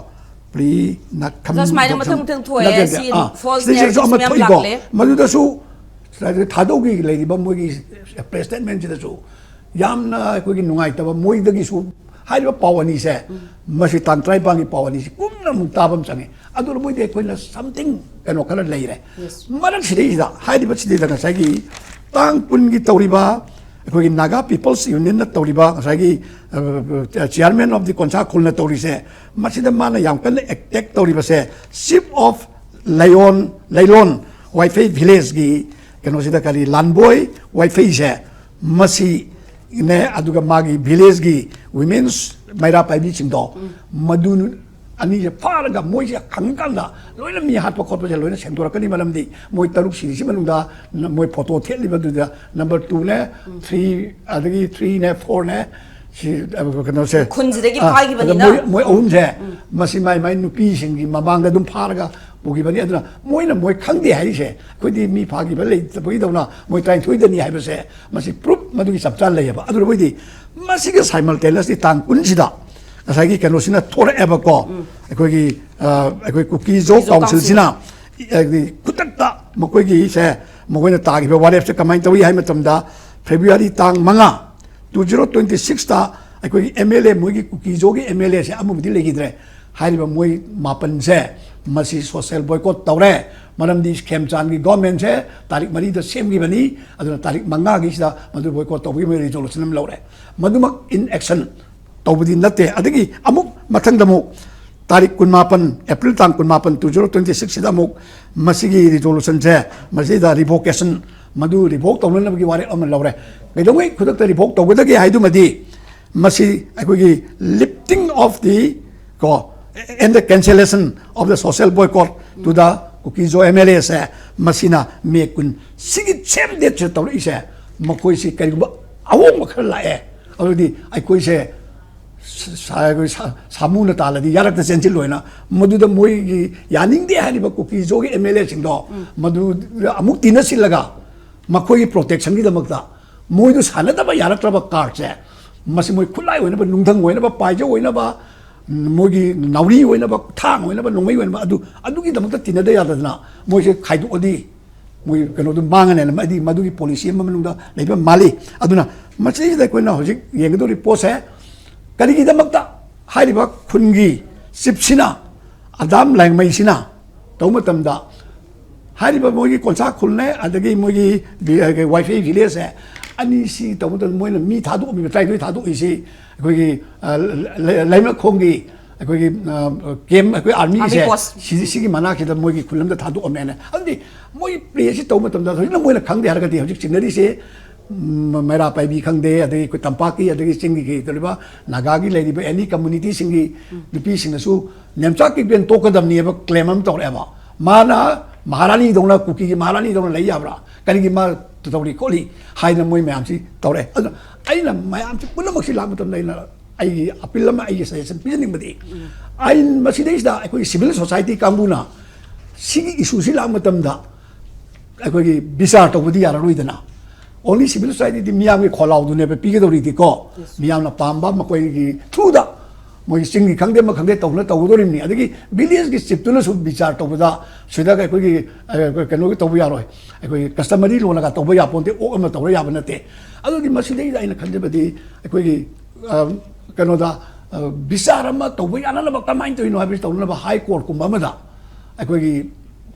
plea not ꯑꯗꯣ ꯁꯨꯃꯥꯏꯅ coming ꯃꯊꯪ ꯃꯊꯪ ꯊꯣꯛꯑꯦ꯫ ꯅꯠꯇꯦ, ꯅꯠꯇꯦ, ꯁꯤ ꯑ, false ꯁꯤꯗꯩꯁꯤꯗꯁꯨ narrative ꯑꯃ ꯃꯌꯥꯝ ꯊꯣꯛꯏꯀꯣ꯫ ꯂꯥꯛꯂꯦ꯫ ꯃꯗꯨꯗꯁꯨ ꯊꯥꯗꯧꯒꯤ ꯂꯩꯔꯤꯕ ꯃꯣꯏꯒꯤ press statement ꯁꯤꯗꯁꯨ ꯌꯥꯝꯅ ꯑꯩꯈꯣꯏꯒꯤ ꯅꯨꯡꯉꯥꯏꯇꯕ, ꯃꯣꯏꯗꯒꯤꯁꯨ ꯍꯥꯏꯔꯤꯕ ꯄꯥꯎ ꯑꯅꯤꯁꯦ, ꯃꯁꯤ ꯇꯥꯡ ꯇꯔꯥꯅꯤꯄꯥꯟꯒꯤ ꯄꯥꯎ ꯑꯅꯤꯁꯤ ꯀꯨꯞꯅ ꯑꯃꯨꯛ ꯇꯥꯕ ꯑꯃ ꯆꯪꯉꯤ꯫ ꯑꯗꯨꯅ ꯃꯣꯏꯗꯤ ꯑꯩꯈꯣꯏꯅ something ꯀꯩꯅꯣ ꯈꯔ ꯂꯩꯔꯦ꯫ Yes. ꯃꯔꯛꯁꯤꯗꯩꯁꯤꯗ ꯍꯥꯏꯔꯤꯕꯁꯤꯗꯩꯗ ꯉꯁꯥꯏꯒꯤ ꯇꯥꯡ ꯀꯨꯟꯒꯤ ꯇꯧꯔꯤꯕ ꯑꯩꯈꯣꯏꯒꯤ Naga People's Union ꯅ ꯇꯧꯔꯤꯕ ꯉꯁꯥꯏꯒꯤ, ꯑ, Chairman of the ꯀꯣꯟꯁꯥ ꯈꯨꯜꯅ ꯇꯧꯔꯤꯁꯦ, ꯃꯁꯤꯗ ꯃꯥꯅ ꯌꯥꯝ ꯀꯟꯅ attack ꯇꯧꯔꯤꯕꯁꯦ, Chief of Layon, ꯂꯩꯂꯣꯟ ꯋꯥꯏꯐꯩ village ꯀꯤ ꯀꯩꯅꯣꯁꯤꯗ ꯀꯔꯤ ꯂꯥꯟꯕꯣꯏ ꯋꯥꯏꯐꯩꯁꯦ, ꯃꯁꯤꯅꯦ, ꯑꯗꯨꯒ ꯃꯥꯒꯤ village ꯀꯤ women's ꯃꯩꯔꯥ ꯄꯥꯏꯕꯤꯁꯤꯡꯗꯣ, ꯃꯗꯨ ꯑꯅꯤꯁꯦ ꯐꯥꯔꯒ ꯃꯣꯏꯁꯦ ꯍꯪꯀꯥꯟꯗ ꯂꯣꯏꯅ ꯃꯤ ꯍꯥꯠꯄ ꯈꯣꯠꯄꯁꯦ ꯂꯣꯏꯅ ꯁꯦꯡꯗꯣꯔꯛꯀꯅꯤ꯫ ꯃꯔꯝꯗꯤ ꯃꯣꯏ ꯇꯔꯨꯛ ꯁꯤꯔꯤꯁꯤ ꯃꯅꯨꯡꯗ ꯃꯣꯏ photo ꯊꯦꯠꯂꯤꯕꯗꯨꯗ number two ꯅꯦ, three, ꯑꯗꯒꯤ three ꯅꯦ, four ꯅꯦ, ꯁꯤ, ꯑ, ꯀꯩꯅꯣꯁꯦ, ꯈꯨꯟꯁꯤꯗꯒꯤ ꯑ, ꯐꯥꯈꯤꯕꯅꯤꯅ꯫ ꯑꯗ ꯃꯣꯏ, ꯃꯣꯏ ꯑꯍꯨꯝꯁꯦ, ꯃꯁꯤ ꯃꯥꯏ ꯃꯥꯏ ꯅꯨꯄꯤꯁꯤꯡꯒꯤ ꯃꯃꯥꯡꯗ ꯑꯗꯨꯝ ꯐꯥꯔꯒ ꯄꯨꯈꯤꯕꯅꯤ꯫ ꯑꯗꯨꯅ ꯃꯣꯏꯅ ꯃꯣꯏ ꯈꯪꯗꯦ ꯍꯥꯏꯔꯤꯁꯦ, ꯑꯩꯈꯣꯏꯗꯤ ꯃꯤ ꯐꯥꯈꯤꯕ ꯂꯩꯇꯕꯒꯤꯗꯧꯅ ꯃꯣꯏ ꯇꯔꯥꯅꯤꯊꯣꯏꯗꯅꯤ ꯍꯥꯏꯕꯁꯦ, ꯃꯁꯤ proof ꯃꯗꯨꯒꯤ ꯆꯞ ꯆꯥꯅ ꯂꯩꯌꯦꯕ꯫ ꯑꯗꯨꯅ ꯃꯣꯏꯗꯤ ꯃꯁꯤꯒ simultaneously ꯇꯥꯡ ꯀꯨꯟꯁꯤꯗ ꯉꯁꯥꯏꯒꯤ ꯀꯩꯅꯣꯁꯤꯅ ꯊꯣꯔꯛꯑꯦꯕꯀꯣ, ꯑꯩꯈꯣꯏꯒꯤ, ꯑ, ꯑꯩꯈꯣꯏ ꯀꯨꯀꯤꯖꯣ ꯀꯨꯀꯤꯖꯣ ꯀꯥꯎꯟꯁꯤꯜꯁꯤꯅ, ꯍꯥꯏꯗꯤ ꯈꯨꯗꯛꯇ ꯃꯈꯣꯏꯒꯤꯁꯦ, ꯃꯈꯣꯏꯅ ꯇꯥꯈꯤꯕ ꯋꯥꯔꯦꯞꯁꯦ ꯀꯃꯥꯏꯅ ꯇꯧꯏ ꯍꯥꯏ ꯃꯇꯝꯗ, February ꯇꯥꯡ ꯃꯉꯥ, two zero twenty six ꯇ ꯑꯩꯈꯣꯏꯒꯤ MLA, ꯃꯣꯏꯒꯤ ꯀꯨꯀꯤꯖꯣꯒꯤ MLA ꯁꯦ ꯑꯃꯕꯨꯗꯤ ꯂꯩꯈꯤꯗ꯭ꯔꯦ꯫ ꯍꯥꯏꯔꯤꯕ ꯃꯣꯏ ꯃꯥꯄꯟꯁꯦ, ꯃꯁꯤ social boycott ꯇꯧꯔꯦ꯫ ꯃꯔꯝꯗꯤ ꯈꯦꯝꯆꯥꯟꯒꯤ government ꯁꯦ ꯇꯥꯔꯤꯛ ꯃꯔꯤꯗ ꯁꯦꯝꯈꯤꯕꯅꯤ, ꯑꯗꯨꯅ ꯇꯥꯔꯤꯛ ꯃꯉꯥꯒꯤꯁꯤꯗ ꯃꯗꯨ boycott ꯇꯧꯕꯒꯤ ꯃꯣꯏ resolution ꯑꯃ ꯂꯧꯔꯦ꯫ ꯃꯗꯨꯃꯛ inaction ꯇꯧꯕꯗꯤ ꯅꯠꯇꯦ꯫ ꯑꯗꯒꯤ ꯑꯃꯨꯛ ꯃꯊꯪꯗ ꯑꯃꯨꯛ ꯇꯥꯔꯤꯛ ꯀꯨꯟꯃꯥꯄꯟ, April ꯇꯥꯡ ꯀꯨꯟꯃꯥꯄꯟ, two zero twenty six ꯁꯤꯗ ꯑꯃꯨꯛ ꯃꯁꯤꯒꯤ resolution ꯁꯦ ꯃꯁꯤꯗ revocation ꯃꯗꯨ revoke ꯇꯧꯅꯅꯕꯒꯤ ꯋꯥꯔꯦꯞ ꯑꯃ ꯂꯧꯔꯦ꯫ ꯀꯩꯗꯧꯉꯩ ꯈꯨꯗꯛꯇ revoke ꯇꯧꯒꯗꯒꯦ ꯍꯥꯏꯗꯨꯃꯗꯤ, ꯃꯁꯤ ꯑꯩꯈꯣꯏꯒꯤ lifting of the, ꯀꯣ, and the cancellation of the social boycott to the Kuki-Zo M L A ꯁꯦ, ꯃꯁꯤꯅ ꯃꯦ ꯀꯨꯟ, ꯁꯤꯒꯤ same date ꯁꯤꯗ ꯇꯧꯔꯛꯏꯁꯦ, ꯃꯈꯣꯏꯁꯤ ꯀꯔꯤꯒꯨꯝꯕ ꯑꯍꯣꯡꯕ ꯈꯔ ꯂꯥꯛꯑꯦ, ꯑꯗꯨꯗꯤ ꯑꯩꯈꯣꯏꯁꯦ ꯁ-, ꯁ-, ꯑꯩꯈꯣꯏ ꯁꯥ-, ꯁꯥꯃꯨꯅ ꯇꯥꯜꯂꯗꯤ ꯌꯥꯔꯛꯇ ꯆꯦꯟꯁꯤꯜꯂꯣꯏꯅ, ꯃꯗꯨꯗ ꯃꯣꯏꯒꯤ ꯌꯥꯅꯤꯡꯗꯦ ꯍꯥꯏꯔꯤꯕ ꯀꯨꯀꯤ-ꯖꯣꯒꯤ M L A ꯁꯤꯡꯗꯣ, ꯃꯗꯨ ꯑꯃꯨꯛ ꯇꯤꯟꯅꯁꯤꯜꯂꯒ ꯃꯈꯣꯏꯒꯤ protection ꯒꯤꯗꯃꯛꯇ ꯃꯣꯏꯗꯨ ꯁꯥꯟꯅꯗꯕ ꯌꯥꯔꯛꯇ꯭ꯔꯕ card ꯁꯦ, ꯃꯁꯤ ꯃꯣꯏ ꯈꯨꯠꯂꯥꯏ ꯑꯣꯏꯅꯕ, ꯅꯨꯡꯊꯪ ꯑꯣꯏꯅꯕ, ꯄꯥꯏꯖ ꯑꯣꯏꯅꯕ, ꯃꯣꯏꯒꯤ ꯅꯥꯎꯔꯤ ꯑꯣꯏꯅꯕ, ꯊꯥꯡ ꯑꯣꯏꯅꯕ, ꯅꯣꯡꯃꯩ ꯑꯣꯏꯅꯕ, ꯑꯗꯨ, ꯑꯗꯨꯒꯤꯗꯃꯛꯇ ꯇꯤꯟꯅꯗ ꯌꯥꯗꯗꯅ ꯃꯣꯏꯁꯦ ꯈꯥꯏꯗꯣꯛꯑꯗꯤ ꯃꯣꯏ ꯀꯩꯅꯣꯗꯨ ꯃꯥꯡꯉꯅꯦꯅ, ꯍꯥꯏꯗꯤ ꯃꯗꯨꯒꯤ policy ꯑꯃ ꯃꯅꯨꯡꯗ ꯂꯩꯕ ꯃꯥꯜꯂꯤ꯫ ꯑꯗꯨꯅ ꯃꯁꯤꯗꯩꯁꯤꯗ ꯑꯩꯈꯣꯏꯅ ꯍꯧꯖꯤꯛ ꯌꯦꯡꯒꯗꯧꯔꯤ ꯄꯣꯠꯁꯦ, ꯀꯔꯤꯒꯤꯗꯃꯛꯇ ꯍꯥꯏꯔꯤꯕ ꯈꯨꯟꯒꯤ chief ꯁꯤꯅ, ꯑꯗꯥꯝ ꯂꯥꯏꯃꯩꯁꯤꯅ ꯇꯧꯕ ꯃꯇꯝꯗ, ꯍꯥꯏꯔꯤꯕ ꯃꯣꯏꯒꯤ ꯀꯣꯟꯁꯥ ꯈꯨꯜꯅꯦ, ꯑꯗꯒꯤ ꯃꯣꯏꯒꯤ ꯕꯤ-, ꯋꯥꯏꯐꯩ village ꯁꯦ ꯑꯅꯤꯁꯤ ꯇꯧꯕ ꯃꯇꯝꯗ, ꯃꯣꯏꯅ ꯃꯤ ꯊꯥꯗꯣꯛꯑꯝꯃꯤꯕ, ꯇꯔꯥꯅꯤꯊꯣꯏ ꯊꯥꯗꯣꯛꯏꯁꯤ ꯑꯩꯈꯣꯏꯒꯤ, ꯑ, ꯂꯩ-, ꯂꯩꯃꯈꯣꯡꯒꯤ ꯑꯩꯈꯣꯏꯒꯤ, ꯑ, camp, ꯑꯩꯈꯣꯏ army army ꯁꯦ post꯫ ꯁꯤ-, ꯁꯤꯒꯤ ꯃꯅꯥꯛꯁꯤꯗ ꯃꯣꯏꯒꯤ ꯈꯨꯜ ꯑꯃꯗ ꯊꯥꯗꯣꯛꯑꯝꯃꯦꯅ꯫ ꯑꯗꯨꯗꯤ ꯃꯣꯏ play ꯁꯤ ꯇꯧꯕ ꯃꯇꯝꯗ ꯍꯧꯖꯤꯛꯅ ꯃꯣꯏꯅ ꯈꯪꯗꯦ ꯍꯥꯏꯔꯒꯗꯤ, ꯍꯧꯖꯤꯛ ꯆꯤꯡꯅꯔꯤꯁꯦ, ꯎꯝ, ꯃꯩꯔꯥ ꯄꯥꯏꯕꯤ ꯈꯪꯗꯦ, ꯑꯗꯒꯤ ꯑꯩꯈꯣꯏ ꯇꯝꯄꯥꯛꯀꯤ, ꯑꯗꯒꯤ ꯆꯤꯡꯒꯤ ꯀꯩ ꯇꯧꯔꯤꯕ ꯅꯥꯒꯥꯒꯤ ꯂꯩꯔꯤꯕ any community ꯁꯤꯡꯒꯤ ꯅꯨꯄꯤꯁꯤꯡꯅꯁꯨ ꯅꯦꯝꯆꯥꯛ ꯀꯤꯛꯄꯦꯟ ꯇꯣꯛꯀꯗꯕꯅꯦꯕ claim ꯑꯃ ꯇꯧꯔꯛꯑꯦꯕ꯫ ꯃꯥꯅ ꯃꯍꯥꯔꯥꯅꯤꯗꯧꯅ, ꯀꯨꯀꯤꯒꯤ ꯃꯍꯥꯔꯥꯅꯤꯗꯧꯅ ꯂꯩ ꯌꯥꯕ꯭ꯔꯥ? ꯀꯔꯤꯒꯤ ꯃꯥ ꯇꯧꯔꯤ ꯈꯣꯠꯂꯤ ꯍꯥꯏꯅ ꯃꯣꯏ ꯃꯌꯥꯝꯁꯤ ꯇꯧꯔꯛꯑꯦ꯫ ꯑꯗꯨꯅ ꯑꯩꯅ ꯃꯌꯥꯝꯁꯤ ꯄꯨꯝꯅꯃꯛꯁꯤ ꯂꯥꯛꯄ ꯃꯇꯝꯗ ꯑꯩꯅ ꯑꯩꯒꯤ appeal ꯑꯃ, ꯑꯩꯒꯤ suggestion ꯄꯤꯖꯅꯤꯡꯕꯗꯤ, ꯑꯩ ꯃꯁꯤꯗꯩꯁꯤꯗ ꯑꯩꯈꯣꯏ civil society ꯀꯥꯡꯕꯨꯅ ꯁꯤꯒꯤ issue ꯁꯤ ꯂꯥꯛꯄ ꯃꯇꯝꯗ ꯑꯩꯈꯣꯏꯒꯤ ꯕꯤꯆꯥꯔ ꯇꯧꯕꯗꯤ ꯌꯥꯔꯔꯣꯏꯗꯅ꯫ Only civil society ꯗꯤ ꯃꯤꯌꯥꯝꯒꯤ ꯈꯣꯜꯂꯥꯎꯗꯨꯅꯦꯕ ꯄꯤꯒꯗꯧꯔꯤꯗꯤꯀꯣ꯫ ꯃꯤꯌꯥꯝꯅ ꯄꯥꯝꯕ ꯃꯈꯣꯏꯒꯤ through ꯗ, ꯃꯣꯏꯒꯤ ꯆꯤꯡꯒꯤ ꯈꯪꯗꯦ ꯑꯃ ꯈꯪꯗꯦ ꯇꯧꯅ ꯇꯧꯒꯗꯧꯔꯤꯕꯅꯤ꯫ ꯑꯗꯒꯤ village ꯀꯤ chief ꯇꯨꯅꯁꯨ ꯕꯤꯆꯥꯔ ꯇꯧꯕꯗ ꯁꯤꯗ ꯑꯩꯈꯣꯏꯒꯤ, ꯑ, ꯀꯩꯅꯣꯒꯤ ꯇꯧꯕ ꯌꯥꯔꯣꯏ, ꯑꯩꯈꯣꯏꯒꯤ customary law ꯅꯒ ꯇꯧꯕ ꯌꯥꯄꯣꯟꯇꯦ, ꯑꯣꯛ ꯑꯃ ꯇꯧꯔ ꯌꯥꯕ ꯅꯠꯇꯦ꯫ ꯑꯗꯨꯗꯤ ꯃꯁꯤꯗꯩꯗ ꯑꯩꯅ ꯈꯟꯖꯕꯗꯤ ꯑꯩꯈꯣꯏꯒꯤ, ꯑ, ꯀꯩꯅꯣꯗ, ꯑ, ꯕꯤꯆꯥꯔ ꯑꯃ ꯇꯧꯕ ꯌꯥꯅꯅꯕ ꯀꯃꯥꯏꯅ ꯇꯧꯔꯤꯅꯣ ꯍꯥꯏꯕꯁꯤ ꯇꯧꯅꯅꯕ High Court ꯀꯨꯝꯕ ꯑꯃꯗ ꯑꯩꯈꯣꯏꯒꯤ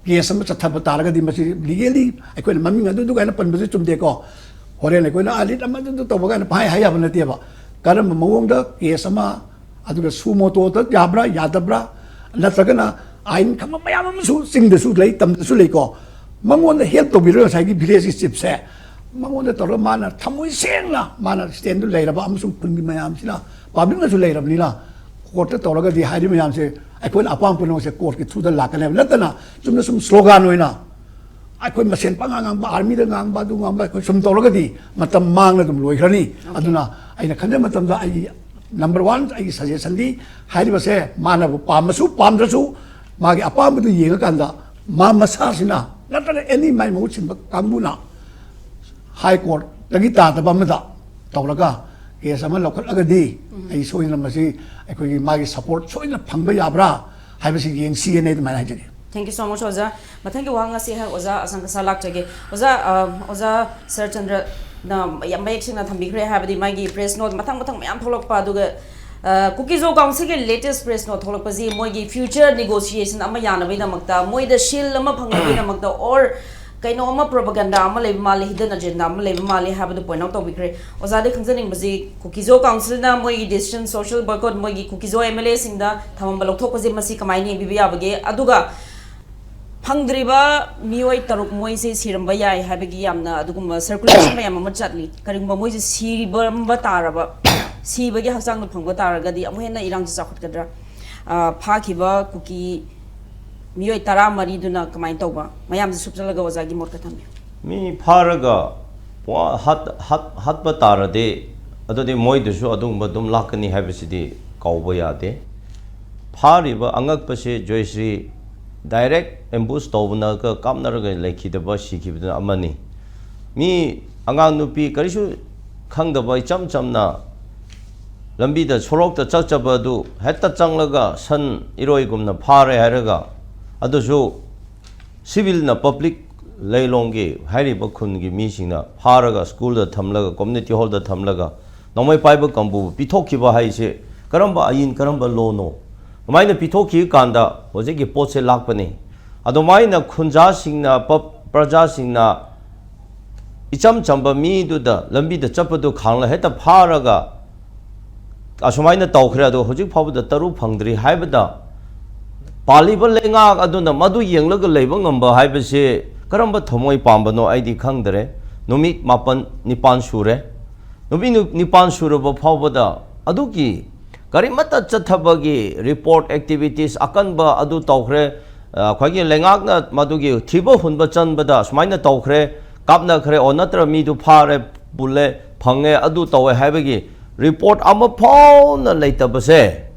case ꯑꯃ ꯆꯠꯊꯕ ꯇꯥꯔꯒꯗꯤ, ꯃꯁꯤ legally ꯑꯩꯈꯣꯏꯅ ꯃꯃꯤꯡ ꯑꯗꯨꯗꯨ ꯀꯥꯏꯅ ꯄꯟꯕꯁꯨ ꯆꯨꯝꯗꯦꯀꯣ꯫ ꯍꯣꯔꯦꯟ ꯑꯩꯈꯣꯏꯅ ꯑ ꯂꯤꯠ ꯑꯃꯗꯨꯗ ꯇꯧꯕ ꯀꯥꯏꯅ ꯄꯪꯍꯥꯏ ꯍꯥꯏ ꯌꯥꯕ ꯅꯠꯇꯦꯕ꯫ ꯀꯔꯝꯕ ꯃꯑꯣꯡꯗ case ꯑꯃ, ꯑꯗꯨꯒ suo moto ꯗ ꯌꯥꯕ꯭ꯔꯥ ꯌꯥꯗꯕ꯭ꯔꯥ, ꯅꯠꯇ꯭ꯔꯒꯅ ꯑꯥꯏꯟ ꯈꯪꯕ ꯃꯌꯥꯝ ꯑꯃꯁꯨ ꯆꯤꯡꯗꯁꯨ ꯂꯩ, ꯇꯝꯗꯁꯨ ꯂꯩꯀꯣ꯫ ꯃꯉꯣꯟꯗ ꯍꯦꯜꯞ ꯇꯧꯕꯤꯔꯒ ꯉꯁꯥꯏꯒꯤ ꯚꯤꯂꯦꯖꯀꯤ ꯆꯤꯞꯁꯦ ꯃꯉꯣꯟꯗ ꯇꯧꯔꯒ ꯃꯥꯅ ꯊꯃꯣꯏ ꯁꯦꯡꯅ ꯃꯥꯅ ꯁ꯭ꯇꯦꯟꯗꯨ ꯂꯩꯔꯕ ꯑꯃꯁꯨꯡ ꯈꯨꯟꯒꯤ ꯃꯌꯥꯝꯁꯤꯅ ꯄꯥꯕ꯭ꯂꯤꯛꯅꯁꯨ ꯂꯩꯔꯕꯅꯤꯅ ꯀꯣꯔꯠꯇ ꯇꯧꯔꯒꯗꯤ ꯍꯥꯏꯔꯤꯕ ꯃꯌꯥꯝꯁꯦ ꯑꯩꯈꯣꯏꯅ ꯑꯄꯥꯝꯕ ꯄꯨꯝꯅꯃꯛꯁꯦ ꯀꯣꯔꯠꯀꯤ ꯊ꯭ꯔꯨꯗ ꯂꯥꯛꯀꯅꯦꯕ ꯅꯠꯇꯅ ꯆꯨꯝꯅ ꯁꯨꯝ ꯁ꯭ꯂꯣꯒꯥꯟ ꯑꯣꯏꯅ ꯑꯩꯈꯣꯏ ꯃꯁꯦꯟ ꯄꯉꯥꯡ ꯉꯥꯡꯕ ꯑꯥꯔꯃꯤꯗ ꯉꯥꯡꯕ ꯑꯗꯨ ꯉꯥꯡꯕ ꯑꯩꯈꯣꯏ ꯁꯨꯝ ꯇꯧꯔꯒꯗꯤ ꯃꯇꯝ ꯃꯥꯡꯅ ꯑꯗꯨꯝ ꯂꯣꯏꯈ꯭ꯔꯅꯤ꯫ ꯑꯗꯨꯅ ꯑꯩꯅ ꯈꯟꯖꯕ ꯃꯇꯝꯗ ꯑꯩꯒꯤ ꯅꯝꯕꯔ ꯋꯥꯟ ꯑꯩꯒꯤ ꯁꯖꯦꯁꯟꯗꯤ ꯍꯥꯏꯔꯤꯕꯁꯦ ꯃꯥꯅꯕꯨ ꯄꯥꯝꯃꯁꯨ ꯄꯥꯝꯗ꯭ꯔꯁꯨ ꯃꯥꯒꯤ ꯑꯄꯥꯝꯕꯗꯨ ꯌꯦꯡꯉꯀꯥꯟꯗ ꯃꯥ ꯃꯁꯥꯁꯤꯅ ꯅꯠꯇ꯭ꯔꯒ ꯑꯦꯅꯤ ꯃꯥꯏ ꯃꯍꯨꯠ ꯁꯤꯟꯕ ꯀꯥꯡꯕꯨꯅ ꯍꯥꯏ ꯀꯣꯔꯠꯇꯒꯤ ꯇꯥꯗꯕ ꯑꯃꯗ ꯇꯧꯔꯒ ꯀꯦꯁ ꯑꯃ ꯂꯧꯈꯠꯂꯒꯗꯤ ꯑꯩ ꯁꯣꯏꯗꯅ ꯃꯁꯤ ꯑꯩꯈꯣꯏꯒꯤ ꯃꯥꯒꯤ ꯁꯄꯣꯔꯠ ꯁꯣꯏꯗꯅ ꯐꯪꯕ ꯌꯥꯕ꯭ꯔꯥ ꯍꯥꯏꯕꯁꯤ ꯌꯦꯡꯁꯤꯑꯅ ꯑꯗꯨꯃꯥꯏꯅ ꯍꯥꯏꯖꯒꯦ꯫ Thank you so much ꯑꯣꯖꯥ꯫ ꯃꯊꯪꯒꯤ ꯋꯥꯍꯪ ꯑꯁꯤ ꯑꯩꯍꯥꯛ ꯑꯣꯖꯥ ꯑꯁꯪ ꯀꯁꯥ ꯂꯥꯛꯆꯒꯦ꯫ ꯑꯣꯖꯥ, ꯑ, ꯑꯣꯖꯥ ꯁꯔꯠꯆꯟꯗ꯭ꯔꯅ ꯌꯥꯝ ꯃꯌꯦꯛ ꯁꯦꯡꯅ ꯊꯝꯕꯤꯈ꯭ꯔꯦ, ꯍꯥꯏꯕꯗꯤ ꯃꯥꯒꯤ ꯄ꯭ꯔꯦꯁ ꯅꯣꯠ ꯃꯊꯪ ꯃꯊꯪ ꯃꯌꯥꯝ ꯊꯣꯛꯂꯛꯄ, ꯑꯗꯨꯒ ꯑ, ꯀꯨꯀꯤꯖꯣ ꯀꯥꯎꯟꯁꯤꯜꯒꯤ ꯂꯦꯇꯦꯁ ꯄ꯭ꯔꯦꯁ ꯅꯣꯠ ꯊꯣꯛꯂꯛꯄꯁꯤ ꯃꯣꯏꯒꯤ ꯐ꯭ꯌꯨꯆꯔ ꯅꯦꯒꯣꯁꯤꯌꯦꯁꯟ ꯑꯃ ꯌꯥꯅꯕꯒꯤꯗꯃꯛꯇ, ꯃꯣꯏꯗ ꯁꯤꯜ ꯑꯃ ꯐꯪꯅꯕꯒꯤꯗꯃꯛꯇ ꯑꯣꯔ ꯀꯩꯅꯣ ꯑꯃ ꯄ꯭ꯔꯣꯄꯒꯟꯗꯥ ꯑꯃ ꯂꯩꯕ ꯃꯥꯜꯂꯤ, ꯍꯤꯗꯟ ꯑꯖꯦꯟꯗꯥ ꯑꯃ ꯂꯩꯕ ꯃꯥꯜꯂꯤ ꯍꯥꯏꯕꯗꯨ ꯄꯣꯏꯟꯠ ꯑꯥꯎꯠ ꯇꯧꯕꯤꯈ꯭ꯔꯦ꯫ ꯑꯣꯖꯥꯗꯤ ꯈꯪꯖꯅꯤꯡꯕꯁꯤ ꯀꯨꯀꯤꯖꯣ ꯀꯥꯎꯟꯁꯤꯜꯅ ꯃꯣꯏꯒꯤ ꯗꯤꯁꯤꯖꯟ ꯁꯣꯁꯤꯌꯦꯜ ꯕꯣꯏꯀꯣꯠ ꯃꯣꯏꯒꯤ ꯀꯨꯀꯤꯖꯣ ꯑꯦꯝ ꯑꯦꯜ ꯑꯦꯁꯤꯡꯗ ꯊꯝꯃꯝꯕ ꯂꯧꯊꯣꯛꯄꯁꯦ ꯃꯁꯤ ꯀꯃꯥꯏꯅ ꯌꯦꯡꯕꯤꯕ ꯌꯥꯕꯒꯦ? ꯑꯗꯨꯒ ꯐꯪꯗ꯭ꯔꯤꯕ ꯃꯤꯑꯣꯏ ꯇꯔꯨꯛ ꯃꯣꯏꯁꯦ ꯁꯤꯔꯝꯕ ꯌꯥꯏ ꯍꯥꯏꯕꯒꯤ ꯌꯥꯝꯅ ꯑꯗꯨꯒꯨꯝꯕ ꯁꯔꯀꯨꯂꯦꯁꯟ ꯃꯌꯥꯝ ꯑꯃ ꯆꯠꯂꯤ꯫ ꯀꯔꯤꯒꯨꯝꯕ ꯃꯣꯏꯁꯦ ꯁꯤꯔꯝꯕ ꯇꯥꯔꯕ, ꯁꯤꯕꯒꯤ ꯍꯛꯆꯥꯡꯗ ꯐꯪꯕ ꯇꯥꯔꯒꯗꯤ ꯑꯃꯨꯛ ꯍꯦꯟꯅ ꯏꯔꯥꯡꯁꯦ ꯆꯥꯎꯈꯠꯀꯗ꯭ꯔꯥ? ꯑ, ꯐꯥꯈꯤꯕ ꯀꯨꯀꯤ ꯃꯤꯑꯣꯏ ꯇꯔꯥꯃꯔꯤꯗꯨꯅ ꯀꯃꯥꯏꯅ ꯇꯧꯕ? ꯃꯌꯥꯝꯁꯦ ꯁꯨꯞꯆꯜꯂꯒ ꯑꯣꯖꯥꯒꯤ ꯃꯣꯠ ꯈꯔ ꯊꯝꯕꯤꯌꯨ꯫ ꯃꯤ ꯐꯥꯔꯒ ꯋꯥ-, ꯍꯥꯠ-, ꯍꯥꯠ-, ꯍꯥꯠꯄ ꯇꯥꯔꯗꯤ ꯑꯗꯨꯗꯤ ꯃꯣꯏꯗꯁꯨ ꯑꯗꯨꯒꯨꯝꯕ ꯑꯗꯨꯝ ꯂꯥꯛꯀꯅꯤ ꯍꯥꯏꯕꯁꯤꯗꯤ ꯀꯥꯎꯕ ꯌꯥꯗꯦ꯫ ꯐꯥꯔꯤꯕ ꯑꯉꯛꯄꯁꯦ ꯖꯣꯏꯁ꯭ꯔꯤ ꯗꯥꯏꯔꯦꯛ ꯑꯦꯝꯕꯨꯁ ꯇꯧꯕꯅꯒ ꯀꯥꯞꯅꯔꯒ ꯂꯩꯈꯤꯗꯕ, ꯁꯤꯈꯤꯕꯗꯨꯅ ꯑꯃꯅꯤ꯫ ꯃꯤ ꯑꯉꯥꯡ ꯅꯨꯄꯤ ꯀꯔꯤꯁꯨ ꯈꯪꯗꯕ ꯏꯆꯝ ꯆꯝꯅ ꯂꯝꯕꯤꯗ ꯁꯣꯔꯣꯛꯇ ꯆꯠꯆꯕ ꯑꯗꯨ ꯍꯦꯛꯇ ꯆꯪꯂꯒ ꯁꯟ ꯏꯔꯣꯏꯒꯨꯝꯅ ꯐꯥꯔꯦ ꯍꯥꯏꯔꯒ, ꯑꯗꯨꯁꯨ ꯁꯤꯚꯤꯜꯅ ꯄꯕ꯭ꯂꯤꯛ ꯂꯩꯂꯣꯡꯒꯤ ꯍꯥꯏꯔꯤꯕ ꯈꯨꯟꯒꯤ ꯃꯤꯁꯤꯡꯅ ꯐꯥꯔꯒ ꯁ꯭ꯀꯨꯜꯗ ꯊꯝꯂꯒ ꯀꯝꯃ꯭ꯌꯨꯅꯤꯇꯤ ꯍꯣꯜꯗ ꯊꯝꯂꯒ ꯅꯣꯡꯃꯩ ꯄꯥꯏꯕ ꯀꯥꯡꯕꯨꯕꯨ ꯄꯤꯊꯣꯛꯈꯤꯕ ꯍꯥꯏꯁꯦ ꯀꯔꯝꯕ ꯑꯥꯏꯟ ꯀꯔꯝꯕ ꯂꯣꯅꯣ? ꯑꯗꯨꯃꯥꯏꯅ ꯄꯤꯊꯣꯛꯈꯤꯕ ꯀꯥꯟꯗ ꯍꯧꯖꯤꯛꯀꯤ ꯄꯣꯠꯁꯦ ꯂꯥꯛꯄꯅꯤ꯫ ꯑꯗꯨꯃꯥꯏꯅ ꯈꯨꯟꯖꯥꯁꯤꯡꯅ ꯄ-, ꯄ꯭ꯔꯖꯥꯁꯤꯡꯅ ꯏꯆꯝ ꯆꯝꯕ ꯃꯤꯗꯨꯗ ꯂꯝꯕꯤꯗ ꯆꯠꯄꯗꯨ ꯈꯥꯡꯂ ꯍꯦꯛꯇ ꯐꯥꯔꯒ ꯑꯁꯨꯃꯥꯏꯅ ꯇꯧꯈ꯭ꯔꯦ, ꯑꯗꯣ ꯍꯧꯖꯤꯛ ꯐꯥꯎꯕꯗ ꯇꯔꯨꯛ ꯐꯪꯗ꯭ꯔꯤ ꯍꯥꯏꯕꯗ ꯄꯥꯜꯂꯤꯕ ꯂꯩꯉꯥꯛ ꯑꯗꯨꯅ ꯃꯗꯨ ꯌꯦꯡꯂꯒ ꯂꯩꯕ ꯉꯝꯕ ꯍꯥꯏꯕꯁꯦ ꯀꯔꯝꯕ ꯊꯃꯣꯏ ꯄꯥꯝꯕꯅꯣ ꯑꯩꯗꯤ ꯈꯪꯗ꯭ꯔꯦ꯫ ꯅꯨꯃꯤꯠ ꯃꯥꯄꯟ ꯅꯤꯄꯥꯟ ꯁꯨꯔꯦ꯫ ꯅꯨꯃꯤꯠ ꯅꯨ-, ꯅꯤꯄꯥꯟ ꯁꯨꯔꯕ ꯐꯥꯎꯕꯗ ꯑꯗꯨꯒꯤ ꯀꯔꯤꯃꯠꯇ ꯆꯠꯊꯕꯒꯤ report, activities ꯑꯀꯟꯕ ꯑꯗꯨ ꯇꯧꯈ꯭ꯔꯦ꯫ ꯑ, ꯑꯩꯈꯣꯏꯒꯤ ꯂꯩꯉꯥꯛꯅ ꯃꯗꯨꯒꯤ ꯊꯤꯕ ꯍꯨꯟꯕ ꯆꯟꯕꯗ ꯁꯨꯃꯥꯏꯅ ꯇꯧꯈ꯭ꯔꯦ, ꯀꯥꯞꯅꯈ꯭ꯔꯦ, ꯑꯣ ꯅꯠꯇ꯭ꯔ ꯃꯤꯗꯨ ꯐꯥꯔꯦ, ꯄꯨꯜꯂꯦ, ꯐꯪꯉꯦ, ꯑꯗꯨ ꯇꯧꯋꯦ ꯍꯥꯏꯕꯒꯤ report ꯑꯃ ꯐꯥꯎꯅ ꯂꯩꯇꯕꯁꯦ,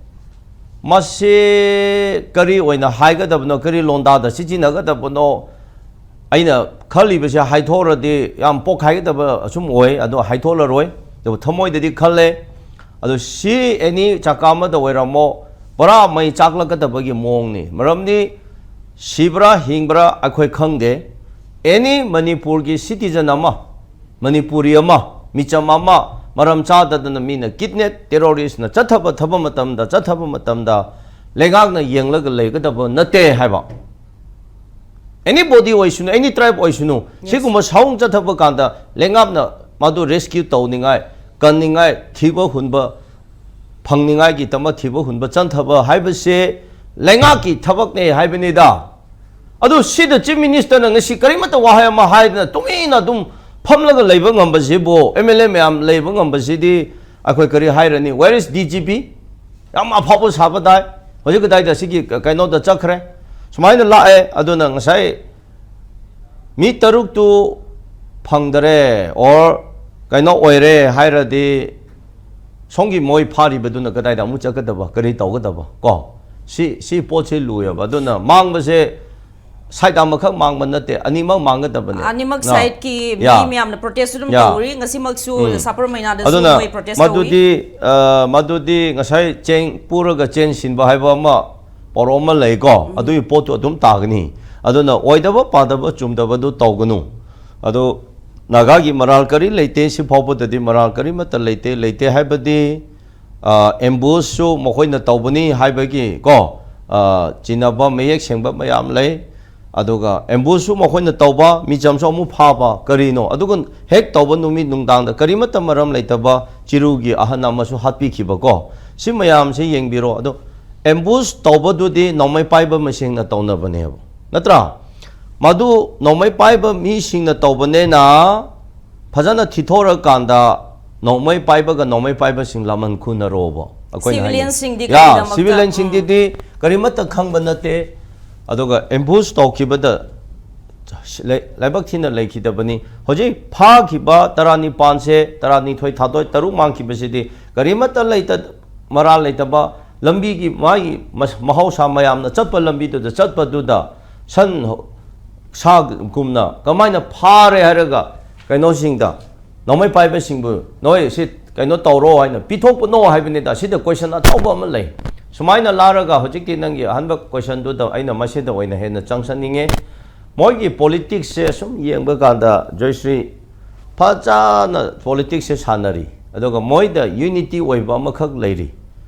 ꯃꯁꯤ ꯀꯔꯤ ꯑꯣꯏꯅ ꯍꯥꯏꯒꯗꯕꯅꯣ, ꯀꯔꯤ ꯂꯣꯟꯗꯥꯗ ꯁꯤꯖꯤꯟꯅꯒꯗꯕꯅꯣ? ꯑꯩꯅ ꯈꯜꯂꯤꯕꯁꯦ ꯍꯥꯏꯊꯣꯛꯑꯔꯗꯤ ꯌꯥꯝ ꯄꯣꯛꯈꯥꯏꯒꯗꯕ ꯑꯁꯨꯝ ꯑꯣꯏ, ꯑꯗꯣ ꯍꯥꯏꯊꯣꯛꯂꯔꯣꯏ꯫ ꯑꯗꯨꯕꯨ ꯊꯃꯣꯏꯗꯗꯤ ꯈꯜꯂꯦ꯫ ꯑꯗꯣ ꯁꯤ ꯑꯦꯅꯤ ꯆꯀꯥ ꯑꯃꯗ ꯑꯣꯏꯔꯝꯃꯣ, ꯄꯨꯔꯥ ꯃꯩ ꯆꯥꯛꯂꯛꯀꯗꯕꯒꯤ ꯃꯑꯣꯡꯅꯤ꯫ ꯃꯔꯝꯗꯤ ꯁꯤꯕ꯭ꯔꯥ ꯍꯤꯡꯕ꯭ꯔꯥ ꯑꯩꯈꯣꯏ ꯈꯪꯗꯦ꯫ ꯑꯦꯅꯤ ꯃꯅꯤꯄꯨꯔꯒꯤ citizen ꯑꯃ, ꯃꯅꯤꯄꯨꯔꯤ ꯑꯃ, ꯃꯤꯆꯝ ꯑꯃ ꯃꯔꯝ ꯆꯥꯗꯗꯅ ꯃꯤꯅ kidnap, terroristꯅ ꯆꯠꯊꯕ, ꯊꯕ ꯃꯇꯝꯗ, ꯆꯠꯊꯕ ꯃꯇꯝꯗ ꯂꯩꯉꯥꯛꯅ ꯌꯦꯡꯂꯒ ꯂꯩꯒꯗꯕ ꯅꯠꯇꯦ ꯍꯥꯏꯕ꯫ Anybody ꯑꯣꯏꯁꯅꯨ, any tribe ꯑꯣꯏꯁꯅꯨ, ꯁꯤꯒꯨꯝꯕ ꯁꯥꯎꯡ ꯆꯠꯊꯕ ꯀꯥꯟꯗ ꯂꯩꯉꯥꯛꯅ ꯃꯗꯨ rescue ꯇꯧꯅꯤꯡꯉꯥꯏ, ꯀꯟꯅꯤꯡꯉꯥꯏ, ꯊꯤꯕ ꯍꯨꯟꯕ ꯐꯪꯅꯤꯡꯉꯥꯏꯒꯤꯗꯃꯛ ꯊꯤꯕ ꯍꯨꯟꯕ ꯆꯟꯊꯕ ꯍꯥꯏꯕꯁꯦ ꯂꯩꯉꯥꯛꯀꯤ ꯊꯕꯛꯅꯦ ꯍꯥꯏꯕꯅꯤꯗ꯫ ꯑꯗꯨ ꯁꯤꯗ Chief Ministerꯅ ꯉꯁꯤ ꯀꯔꯤꯃꯠꯇ ꯋꯥꯍꯩ ꯑꯃ ꯍꯥꯏꯗꯅ ꯇꯨꯃꯤꯟꯅ ꯑꯗꯨꯝ ꯐꯝꯂꯒ ꯂꯩꯕ ꯉꯝꯕꯁꯤꯕꯨ, MLA ꯃꯌꯥꯝ ꯂꯩꯕ ꯉꯝꯕꯁꯤꯗꯤ ꯑꯩꯈꯣꯏ ꯀꯔꯤ ꯍꯥꯏꯔꯅꯤ? Where is DGP? ꯌꯥꯝ ꯑꯐꯥꯎꯕ ꯁꯥꯕ ꯇꯥꯏ꯫ ꯍꯧꯖꯤꯛ ꯀꯗꯥꯏꯗ ꯁꯤꯒꯤ ꯀꯩꯅꯣꯗ ꯆꯠꯈ꯭ꯔꯦ? ꯁꯨꯃꯥꯏꯅ ꯂꯥꯛꯑꯦ, ꯑꯗꯨꯅ ꯉꯁꯥꯏ ꯃꯤ ꯇꯔꯨꯛꯇꯨ ꯐꯪꯗꯔꯦ or ꯀꯩꯅꯣ ꯑꯣꯏꯔꯦ ꯍꯥꯏꯔꯗꯤ, ꯁꯣꯝꯒꯤ ꯃꯣꯏ ꯐꯥꯔꯤꯕꯗꯨꯅ ꯀꯗꯥꯏꯗ ꯑꯃꯨꯛ ꯆꯠꯀꯗꯕ, ꯀꯔꯤ ꯇꯧꯒꯗꯕ? ꯀꯣ, ꯁꯤ, ꯁꯤ ꯄꯣꯠꯁꯤ ꯂꯨꯏꯌꯦꯕ꯫ ꯑꯗꯨꯅ ꯃꯥꯡꯕꯁꯦ side ꯑꯃꯈꯛ ꯃꯥꯡꯕ ꯅꯠꯇꯦ, ꯑꯅꯤꯃꯛ ꯃꯥꯡꯒꯗꯕꯅꯦ꯫ ꯑꯅꯤꯃꯛ sideꯀꯤ ꯃꯤ ꯃꯌꯥꯝꯅ protest ꯑꯗꯨꯝ ꯇꯧꯔꯤ꯫ ꯉꯁꯤꯃꯛꯁꯨ ꯁꯥꯄꯔ ꯃꯩꯅꯥꯗꯁꯨ ꯑꯗꯨꯅ ꯃꯣꯏ protest ꯇꯧꯔꯤ꯫ ꯃꯗꯨꯗꯤ, ꯑ, ꯃꯗꯨꯗꯤ ꯉꯁꯥꯏ ꯆꯦꯡ ꯄꯨꯔꯒ ꯆꯦꯟ ꯁꯤꯟꯕ ꯍꯥꯏꯕ ꯑꯃ ꯄꯥꯎꯔꯧ ꯑꯃ ꯂꯩꯀꯣ, ꯑꯗꯨꯒꯤ ꯄꯣꯠꯇꯨ ꯑꯗꯨꯝ ꯇꯥꯒꯅꯤ꯫ ꯑꯗꯨꯅ ꯑꯣꯏꯗꯕ ꯄꯥꯗꯕ ꯆꯨꯝꯗꯕꯗꯨ ꯇꯧꯒꯅꯨ꯫ ꯑꯗꯨ ꯅꯥꯒꯥꯒꯤ ꯃꯔꯥꯜ ꯀꯔꯤ ꯂꯩꯇꯦ, ꯁꯤ ꯐꯥꯎꯕꯗꯗꯤ ꯃꯔꯥꯜ ꯀꯔꯤꯃꯠꯇ ꯂꯩꯇꯦ꯫ ꯂꯩꯇꯦ ꯍꯥꯏꯕꯗꯤ, ꯑ, ambusheꯁꯨ ꯃꯈꯣꯏꯅ ꯇꯧꯕꯅꯤ ꯍꯥꯏꯕꯒꯤ ꯀꯣ, ꯑ, ꯆꯤꯡꯅꯕ ꯃꯌꯦꯛ ꯁꯦꯡꯕ ꯃꯌꯥꯝ ꯂꯩ꯫ ꯑꯗꯨꯒ ambusheꯁꯨ ꯃꯈꯣꯏꯅ ꯇꯧꯕ, ꯃꯤꯆꯝꯁꯨ ꯑꯃꯨꯛ ꯐꯥꯕ, ꯀꯔꯤꯅꯣ? ꯑꯗꯨꯒ ꯍꯦꯛ ꯇꯧꯕ ꯅꯨꯃꯤꯠ ꯅꯨꯡꯗꯥꯡꯗ ꯀꯔꯤꯃꯠꯇ ꯃꯔꯝ ꯂꯩꯇꯕ ꯆꯤꯔꯨꯒꯤ ꯑꯍꯟ ꯑꯃꯁꯨ ꯍꯥꯠꯄꯤꯈꯤꯕꯀꯣ꯫ ꯁꯤ ꯃꯌꯥꯝꯁꯤ ꯌꯦꯡꯕꯤꯔꯣ꯫ ꯑꯗꯣ ambush ꯇꯧꯕꯗꯨꯗꯤ ꯅꯣꯡꯃꯩ ꯄꯥꯏꯕ ꯃꯁꯦꯟꯅ ꯇꯧꯅꯕꯅꯦꯕ, ꯅꯠꯇ꯭ꯔꯥ? ꯃꯗꯨ ꯅꯣꯡꯃꯩ ꯄꯥꯏꯕ ꯃꯤꯁꯤꯡꯅ ꯇꯧꯕꯅꯦꯅ ꯐꯖꯅ ꯊꯤꯊꯣꯔꯀꯥꯟꯗ ꯅꯣꯡꯃꯩ ꯄꯥꯏꯕꯒ ꯅꯣꯡꯃꯩ ꯄꯥꯏꯕꯁꯤꯡ ꯂꯃꯟ ꯈꯨꯅꯔꯣꯕ꯫ ꯑꯩꯈꯣꯏꯅ ꯍꯥꯏꯅꯤꯡ- Civilianꯁꯤꯡꯗꯤ ꯌꯥ, ꯀꯔꯤꯒꯤꯗꯃꯛꯇ? civilianꯁꯤꯡꯗꯨꯗꯤ ꯀꯔꯤꯃꯠꯇ ꯈꯪꯕ ꯅꯠꯇꯦ꯫ ꯑꯗꯨꯒ ambush ꯇꯧꯈꯤꯕꯗ ꯂꯩ- ꯂꯥꯏꯕꯛ ꯊꯤꯅ ꯂꯩꯈꯤꯗꯕꯅꯤ꯫ ꯍꯧꯖꯤꯛ ꯐꯥꯈꯤꯕ ꯇꯔꯥꯅꯤꯄꯥꯟꯁꯦ, ꯇꯔꯥꯅꯤꯊꯣꯏ ꯊꯥꯗꯣꯏ ꯇꯔꯨꯛ ꯃꯥꯡꯈꯤꯕꯁꯤꯗꯤ ꯀꯔꯤꯃꯠꯇ ꯂꯩꯇ ꯃꯔꯥꯜ ꯂꯩꯇꯕ ꯂꯝꯕꯤꯒꯤ ꯃꯥꯒꯤ ꯃꯁ- ꯃꯍꯧꯁꯥ ꯃꯌꯥꯝꯅ ꯆꯠꯄ ꯂꯝꯕꯤꯗꯨꯗ ꯆꯠꯄꯗꯨꯗ ꯁꯟ ꯁꯥꯒꯨꯝꯅ ꯀꯃꯥꯏꯅ ꯐꯥꯔꯦ ꯍꯥꯏꯔꯒ ꯀꯩꯅꯣꯁꯤꯡꯗ ꯅꯣꯡꯃꯩ ꯄꯥꯏꯕꯁꯤꯡꯕꯨ ꯅꯣꯏ ꯁꯤ ꯀꯩꯅꯣ ꯇꯧꯔꯣ ꯍꯥꯏꯅ ꯄꯤꯊꯣꯛꯄꯅꯣ ꯍꯥꯏꯕꯅꯤꯗ꯫ ꯁꯤꯗ question ꯑꯆꯧꯕ ꯑꯃ ꯂꯩ꯫ ꯁꯨꯃꯥꯏꯅ ꯂꯥꯛꯑꯒ ꯍꯧꯖꯤꯛꯀꯤ ꯅꯪꯒꯤ ꯑꯍꯥꯟꯕ questionꯗꯨꯗ ꯑꯩꯅ ꯃꯁꯤꯗ ꯑꯣꯏꯅ ꯍꯦꯟꯅ ꯆꯪꯁꯟꯅꯤꯡꯉꯦ꯫ ꯃꯣꯏꯒꯤ politicsꯁꯦ ꯁꯨꯝ ꯌꯦꯡꯕ ꯀꯥꯟꯗ ꯖꯣꯏꯁ꯭ꯔꯤ ꯐꯖꯅ politicsꯁꯦ ꯁꯥꯟꯅꯔꯤ꯫ ꯑꯗꯨꯒ ꯃꯣꯏꯗ unity ꯑꯣꯏꯕ ꯑꯃꯈꯛ ꯂꯩꯔꯤ꯫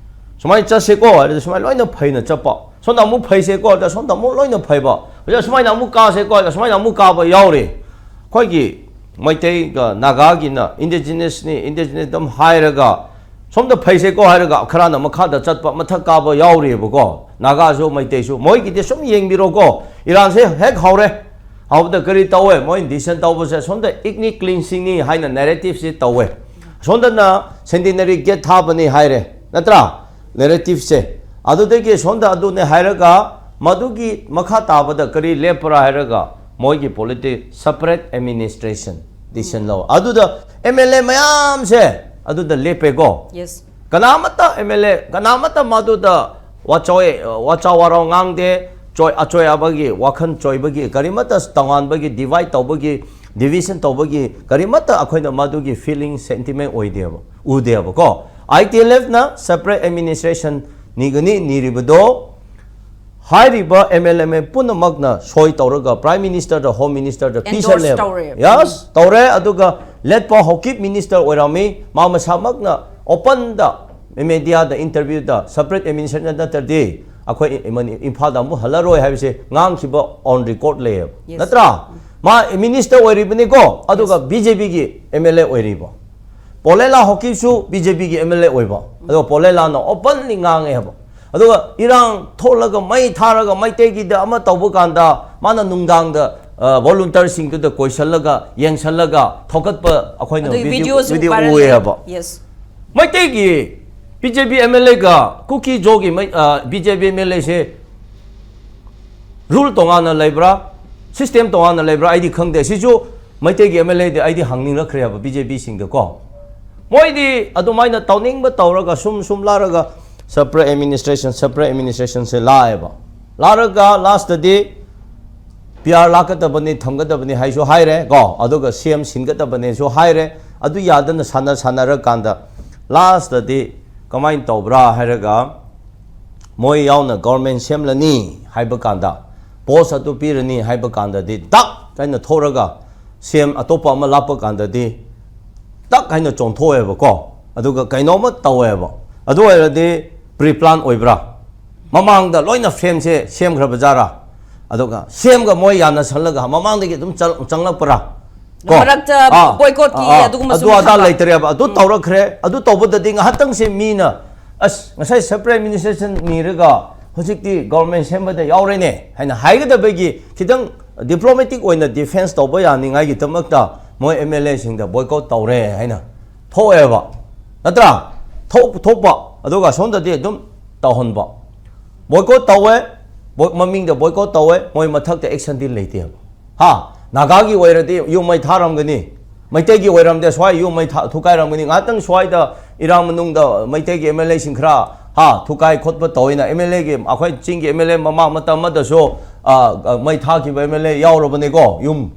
ꯁꯨꯃꯥꯏꯅ ꯆꯠꯁꯦꯀꯣ ꯍꯥꯏꯔꯗꯤ ꯁꯨꯃꯥꯏꯅ ꯂꯣꯏꯅ ꯐꯩꯅ ꯆꯠꯄ, ꯁꯣꯝꯗ ꯑꯃꯨꯛ ꯐꯩꯁꯦꯀꯣ ꯍꯥꯏꯔꯗꯤ ꯁꯣꯝꯗ ꯑꯃꯨꯛ ꯂꯣꯏꯅ ꯐꯩꯕ, ꯍꯧꯖꯤꯛ ꯁꯨꯃꯥꯏꯅ ꯑꯃꯨꯛ ꯀꯥꯁꯦꯀꯣ ꯍꯥꯏꯔꯗꯤ ꯁꯨꯃꯥꯏꯅ ꯑꯃꯨꯛ ꯀꯥꯕ ꯌꯥꯎꯔꯤ꯫ ꯑꯩꯈꯣꯏꯒꯤ ꯃꯩꯇꯩꯒ ꯅꯥꯒꯥꯒꯤꯅ indigenousꯅꯤ, indigenous ꯑꯗꯨꯝ ꯍꯥꯏꯔꯒ ꯁꯣꯝꯗ ꯐꯩꯁꯦꯀꯣ ꯍꯥꯏꯔꯒ ꯈꯔꯅ ꯃꯈꯥꯗ ꯆꯠꯄ, ꯃꯊꯛ ꯀꯥꯕ ꯌꯥꯎꯔꯤꯑꯕꯀꯣ꯫ ꯅꯥꯒꯥꯁꯨ ꯃꯩꯇꯩꯁꯨ ꯃꯣꯏꯒꯤꯗꯤ ꯁꯨꯝ ꯌꯦꯡꯕꯤꯔꯣꯀꯣ꯫ ꯏꯔꯥꯟꯁꯦ ꯍꯦꯛ ꯍꯧꯔꯦ, ꯍꯧꯕꯗ ꯀꯔꯤ ꯇꯧꯋꯦ? ꯃꯣꯏ decision ꯇꯧꯕꯁꯦ ꯁꯣꯝꯗ ethnic cleansingꯅꯤ ꯍꯥꯏꯅ narrativeꯁꯤ ꯇꯧꯋꯦ꯫ ꯁꯣꯝꯗꯅ centenary gate ꯊꯥꯕꯅꯤ ꯍꯥꯏꯔꯦ, ꯅꯠꯇ꯭ꯔꯥ? Narrativeꯁꯦ꯫ ꯑꯗꯨꯗꯒꯤ ꯁꯣꯝꯗ ꯑꯗꯨꯅꯦ ꯍꯥꯏꯔꯒ ꯃꯗꯨꯒꯤ ꯃꯈꯥ ꯇꯥꯕꯗ ꯀꯔꯤ ꯂꯦꯞꯄ꯭ꯔꯥ ꯍꯥꯏꯔꯒ ꯃꯣꯏꯒꯤ politics separate administration decision ꯂꯧ꯫ ꯑꯗꯨꯗ MLA ꯃꯌꯥꯝꯁꯦ ꯑꯗꯨꯗ ꯂꯦꯞꯄꯦꯀꯣ꯫ Yes. ꯀꯅꯥꯃꯠꯇ MLA, ꯀꯅꯥꯃꯠꯇ ꯃꯗꯨꯗ ꯋꯥꯆꯣꯏ, ꯋꯥꯆꯥ ꯋꯥꯔꯥꯎ ꯉꯥꯡꯗꯦ꯫ ꯆꯣꯏ, ꯑꯆꯣꯏ ꯑꯕꯒꯤ ꯋꯥꯈꯜ ꯆꯣꯏꯕꯒꯤ, ꯀꯔꯤꯃꯠꯇ ꯇꯣꯉꯥꯟꯕꯒꯤ, divide ꯇꯧꯕꯒꯤ, division ꯇꯧꯕꯒꯤ ꯀꯔꯤꯃꯠꯇ ꯑꯩꯈꯣꯏꯅ ꯃꯗꯨꯒꯤ feeling, sentiment ꯑꯣꯏꯗꯦꯕ, ꯎꯗꯦꯕꯀꯣ꯫ ITLFꯅ separate administration ꯅꯤꯒꯅꯤ ꯅꯤꯔꯤꯕꯗꯣ ꯍꯥꯏꯔꯤꯕ MLA ꯄꯨꯝꯅꯃꯛꯅ ꯁꯣꯏ ꯇꯧꯔꯒ Prime Ministerꯗ, Home Ministerꯗ Endorse ꯄꯤꯁꯜꯂꯦꯕ꯫ ꯇꯧꯔꯦꯕ꯫ Yes, ꯇꯧꯔꯦ꯫ ꯑꯗꯨꯒ ꯂꯦꯠꯄ ꯍꯧꯀꯤꯞ minister ꯑꯣꯏꯔꯝꯃꯤ, ꯃꯥ ꯃꯁꯥꯃꯛꯅ openꯗ mediaꯗ interviewꯗ separate administration ꯅꯠꯇ꯭ꯔꯗꯤ ꯑꯩꯈꯣꯏ ꯏꯃꯅꯤ-, ꯏꯝꯐꯥꯜꯗ ꯑꯃꯨꯛ ꯍꯜꯂꯔꯣꯏ ꯍꯥꯏꯕꯁꯦ ꯉꯥꯡꯈꯤꯕ on record ꯂꯩꯌꯦꯕ꯫ Yes. ꯅꯠꯇ꯭ꯔꯥ? ꯃꯥ minister ꯑꯣꯏꯔꯤꯕꯅꯤꯀꯣ, ꯑꯗꯨꯒ BJPꯒꯤ MLA ꯑꯣꯏꯔꯤꯕ꯫ ꯄꯣꯂꯦꯂꯥ ꯍꯣꯀꯤꯞꯁꯨ BJPꯒꯤ MLA ꯑꯣꯏꯕ꯫ ꯑꯗꯨꯒ ꯄꯣꯂꯦꯂꯥꯅ openly ꯉꯥꯡꯉꯦ ꯍꯥꯏꯕ꯫ ꯑꯗꯨꯒ ꯏꯔꯥꯡ ꯊꯣꯛꯂꯒ ꯃꯩ ꯊꯥꯔꯒ ꯃꯩꯇꯩꯒꯤꯗ ꯑꯃ ꯇꯧꯕ ꯀꯥꯟꯗ ꯃꯥꯅ ꯅꯨꯡꯗꯥꯡꯗ ꯚꯣꯂꯨꯟꯇꯤꯌꯔꯁꯤꯡꯗꯨꯗ ꯀꯣꯏꯁꯜꯂꯒ ꯌꯦꯡꯁꯜꯂꯒ ꯊꯧꯒꯠꯄ ꯑꯩꯈꯣꯏꯅ ꯑꯗꯨꯒꯤ video videoꯁꯨ video viral ꯎꯑꯦ ꯂꯩ꯫ ꯍꯥꯏꯕ꯫ Yes. ꯃꯩꯇꯩꯒꯤ B J P M L ꯑꯦꯒ ꯀꯨꯀꯤ ꯖꯣꯒꯤ ꯃꯩ B J P M L ꯑꯦꯁꯦ ꯔꯨꯜ ꯇꯣꯉꯥꯟꯅ ꯂꯩꯕ꯭ꯔꯥ, ꯁꯤꯁꯇꯦꯝ ꯇꯣꯉꯥꯟꯅ ꯂꯩꯕ꯭ꯔꯥ ꯑꯩꯗꯤ ꯈꯪꯗꯦ꯫ ꯁꯤꯁꯨ ꯃꯩꯇꯩꯒꯤ ꯑꯦꯝ ꯑꯦꯜ ꯑꯦꯗꯤ ꯑꯩꯗꯤ ꯍꯪꯅꯤꯡꯂꯛꯈ꯭ꯔꯦꯕ ꯕꯤ ꯖꯦ ꯄꯤꯁꯤꯡꯗꯀꯣ꯫ ꯃꯣꯏꯗꯤ ꯑꯗꯨꯃꯥꯏꯅ ꯇꯧꯅꯤꯡꯕ ꯇꯧꯔꯒ ꯁꯨꯝ ꯁꯨꯝ ꯂꯥꯛꯔꯒ separate administration separate administrationꯁꯦ ꯂꯥꯛꯑꯦꯕ꯫ ꯂꯥꯛꯔꯒ ꯂꯥꯁꯇꯗꯤ ꯄꯤ ꯑꯥꯔ ꯂꯥꯛꯀꯗꯕꯅꯤ, ꯊꯝꯒꯗꯕꯅꯤ ꯍꯥꯏꯁꯨ ꯍꯥꯏꯔꯦ ꯀꯣ, ꯑꯗꯨꯒ ꯁꯤ ꯑꯦꯝ ꯁꯤꯟꯒꯗꯕꯅꯦꯁꯨ ꯍꯥꯏꯔꯦ꯫ ꯑꯗꯨ ꯌꯥꯗꯅ ꯁꯥꯟꯅ ꯁꯥꯟꯅꯔꯀꯥꯟꯗ ꯂꯥꯁꯇꯗꯤ ꯀꯃꯥꯏꯅ ꯇꯧꯕ꯭ꯔꯥ ꯍꯥꯏꯔꯒ ꯃꯣꯏ ꯌꯥꯎꯅ ꯒꯣꯔꯃꯦꯟ ꯁꯦꯝꯂꯅꯤ ꯍꯥꯏꯕ ꯀꯥꯟꯗ, ꯄꯣꯁ ꯑꯗꯨ ꯄꯤꯔꯅꯤ ꯍꯥꯏꯕ ꯀꯥꯟꯗꯗꯤ ꯗꯛ ꯍꯥꯏꯅ ꯊꯣꯛꯔꯒ ꯁꯤ ꯑꯦꯝ ꯑꯇꯣꯞꯄ ꯑꯃ ꯂꯥꯛꯄ ꯀꯥꯟꯗꯗꯤ ꯇꯛ ꯍꯥꯏꯅ ꯆꯣꯡꯊꯣꯛꯑꯦꯕꯀꯣ꯫ ꯑꯗꯨꯒ ꯀꯩꯅꯣꯝꯃ ꯇꯧꯋꯦꯕ꯫ ꯑꯗꯨ ꯑꯣꯏꯔꯗꯤ ꯄ꯭ꯔꯤ ꯄ꯭ꯂꯥꯟ ꯑꯣꯏꯕ꯭ꯔꯥ? ꯃꯃꯥꯡꯗ ꯂꯣꯏꯅ ꯐ꯭ꯔꯦꯝꯁꯦ ꯁꯦꯝꯈ꯭ꯔꯕ ꯖꯥꯔꯥ? ꯑꯗꯨꯒ ꯁꯦꯝꯒ ꯃꯣꯏ ꯌꯥꯅꯁꯜꯂꯒ ꯃꯃꯥꯡꯗꯒꯤ ꯑꯗꯨꯝ ꯆꯪ- ꯆꯪꯂꯛꯄ꯭ꯔꯥ? ꯀꯣ? ꯃꯔꯛꯇ ꯑꯥ, boycottꯀꯤ ꯑꯥ, ꯑꯗꯨꯒꯨꯝꯕꯁꯨ ꯑꯗꯨ ꯑꯗꯥ ꯊꯝꯕ? ꯂꯩꯇ꯭ꯔꯦꯕ꯫ ꯑꯗꯨ ꯇꯧꯔꯛꯈ꯭ꯔꯦ꯫ ꯑꯗꯨ ꯇꯧꯕꯗꯗꯤ ꯉꯥꯏꯍꯥꯛꯇꯪꯁꯦ ꯃꯤꯅ, "ꯑꯁ, ꯉꯁꯥꯏ separate administration ꯅꯤꯔꯒ ꯍꯧꯖꯤꯛꯇꯤ ꯒꯣꯔꯃꯦꯟ ꯁꯦꯝꯕꯗ ꯌꯥꯎꯔꯦꯅꯦ" ꯍꯥꯏꯅ ꯍꯥꯏꯒꯗꯕꯒꯤ ꯈꯤꯇꯪ diplomatic ꯑꯣꯏꯅ defence ꯇꯧꯕ ꯌꯥꯅꯤꯡꯉꯥꯏꯒꯤꯗꯃꯛꯇ ꯃꯣꯏ ꯑꯦꯝ ꯑꯦꯜ ꯑꯦꯁꯤꯡꯗ boycott ꯇꯧꯔꯦ ꯍꯥꯏꯅ ꯊꯣꯛꯑꯦꯕ, ꯅꯠꯇ꯭ꯔꯥ? ꯊꯣꯛ- ꯊꯣꯛꯄ, ꯑꯗꯨꯒ ꯁꯣꯝꯗꯗꯤ ꯑꯗꯨꯝ ꯇꯧꯍꯟꯕ꯫ Boycott ꯇꯧꯋꯦ, ꯕꯣ- ꯃꯃꯤꯡꯗ boycott ꯇꯧꯋꯦ, ꯃꯣꯏ ꯃꯊꯛꯇ actionꯗꯤ ꯂꯩꯇꯦꯕ꯫ ꯍꯥ, ꯅꯥꯒꯥꯒꯤ ꯑꯣꯏꯔꯗꯤ ꯌꯨꯝ ꯃꯩ ꯊꯥꯔꯝꯒꯅꯤ, ꯃꯩꯇꯩꯒꯤ ꯑꯣꯏꯔꯝꯗꯦ, ꯁ꯭ꯋꯥꯏ ꯌꯨꯝ ꯃꯩ ꯊꯥ- ꯊꯨꯒꯥꯏꯔꯝꯒꯅꯤ꯫ ꯉꯥꯏꯍꯥꯛꯇꯪ ꯁ꯭ꯋꯥꯏꯗ ꯏꯔꯥꯡ ꯃꯅꯨꯡꯗ ꯃꯩꯇꯩꯒꯤ ꯑꯦꯝ ꯑꯦꯜ ꯑꯦꯁꯤꯡ ꯈꯔ, ꯍꯥ, ꯊꯨꯒꯥꯏ ꯈꯣꯠꯄ ꯇꯧꯋꯤꯅ꯫ ꯑꯦꯝ ꯑꯦꯜ ꯑꯦꯒꯤ, ꯑꯩꯈꯣꯏ ꯆꯤꯡꯒꯤ ꯑꯦꯝ ꯑꯦꯜ ꯑꯦ ꯃꯃꯥꯡ ꯃꯇꯝ ꯑꯃꯗꯁꯨ, ꯑ, ꯑ, ꯃꯩ ꯊꯥꯈꯤꯕ ꯑꯦꯝ ꯑꯦꯜ ꯑꯦ ꯌꯥꯎꯔꯕꯅꯤꯀꯣ꯫ ꯌꯨꯝ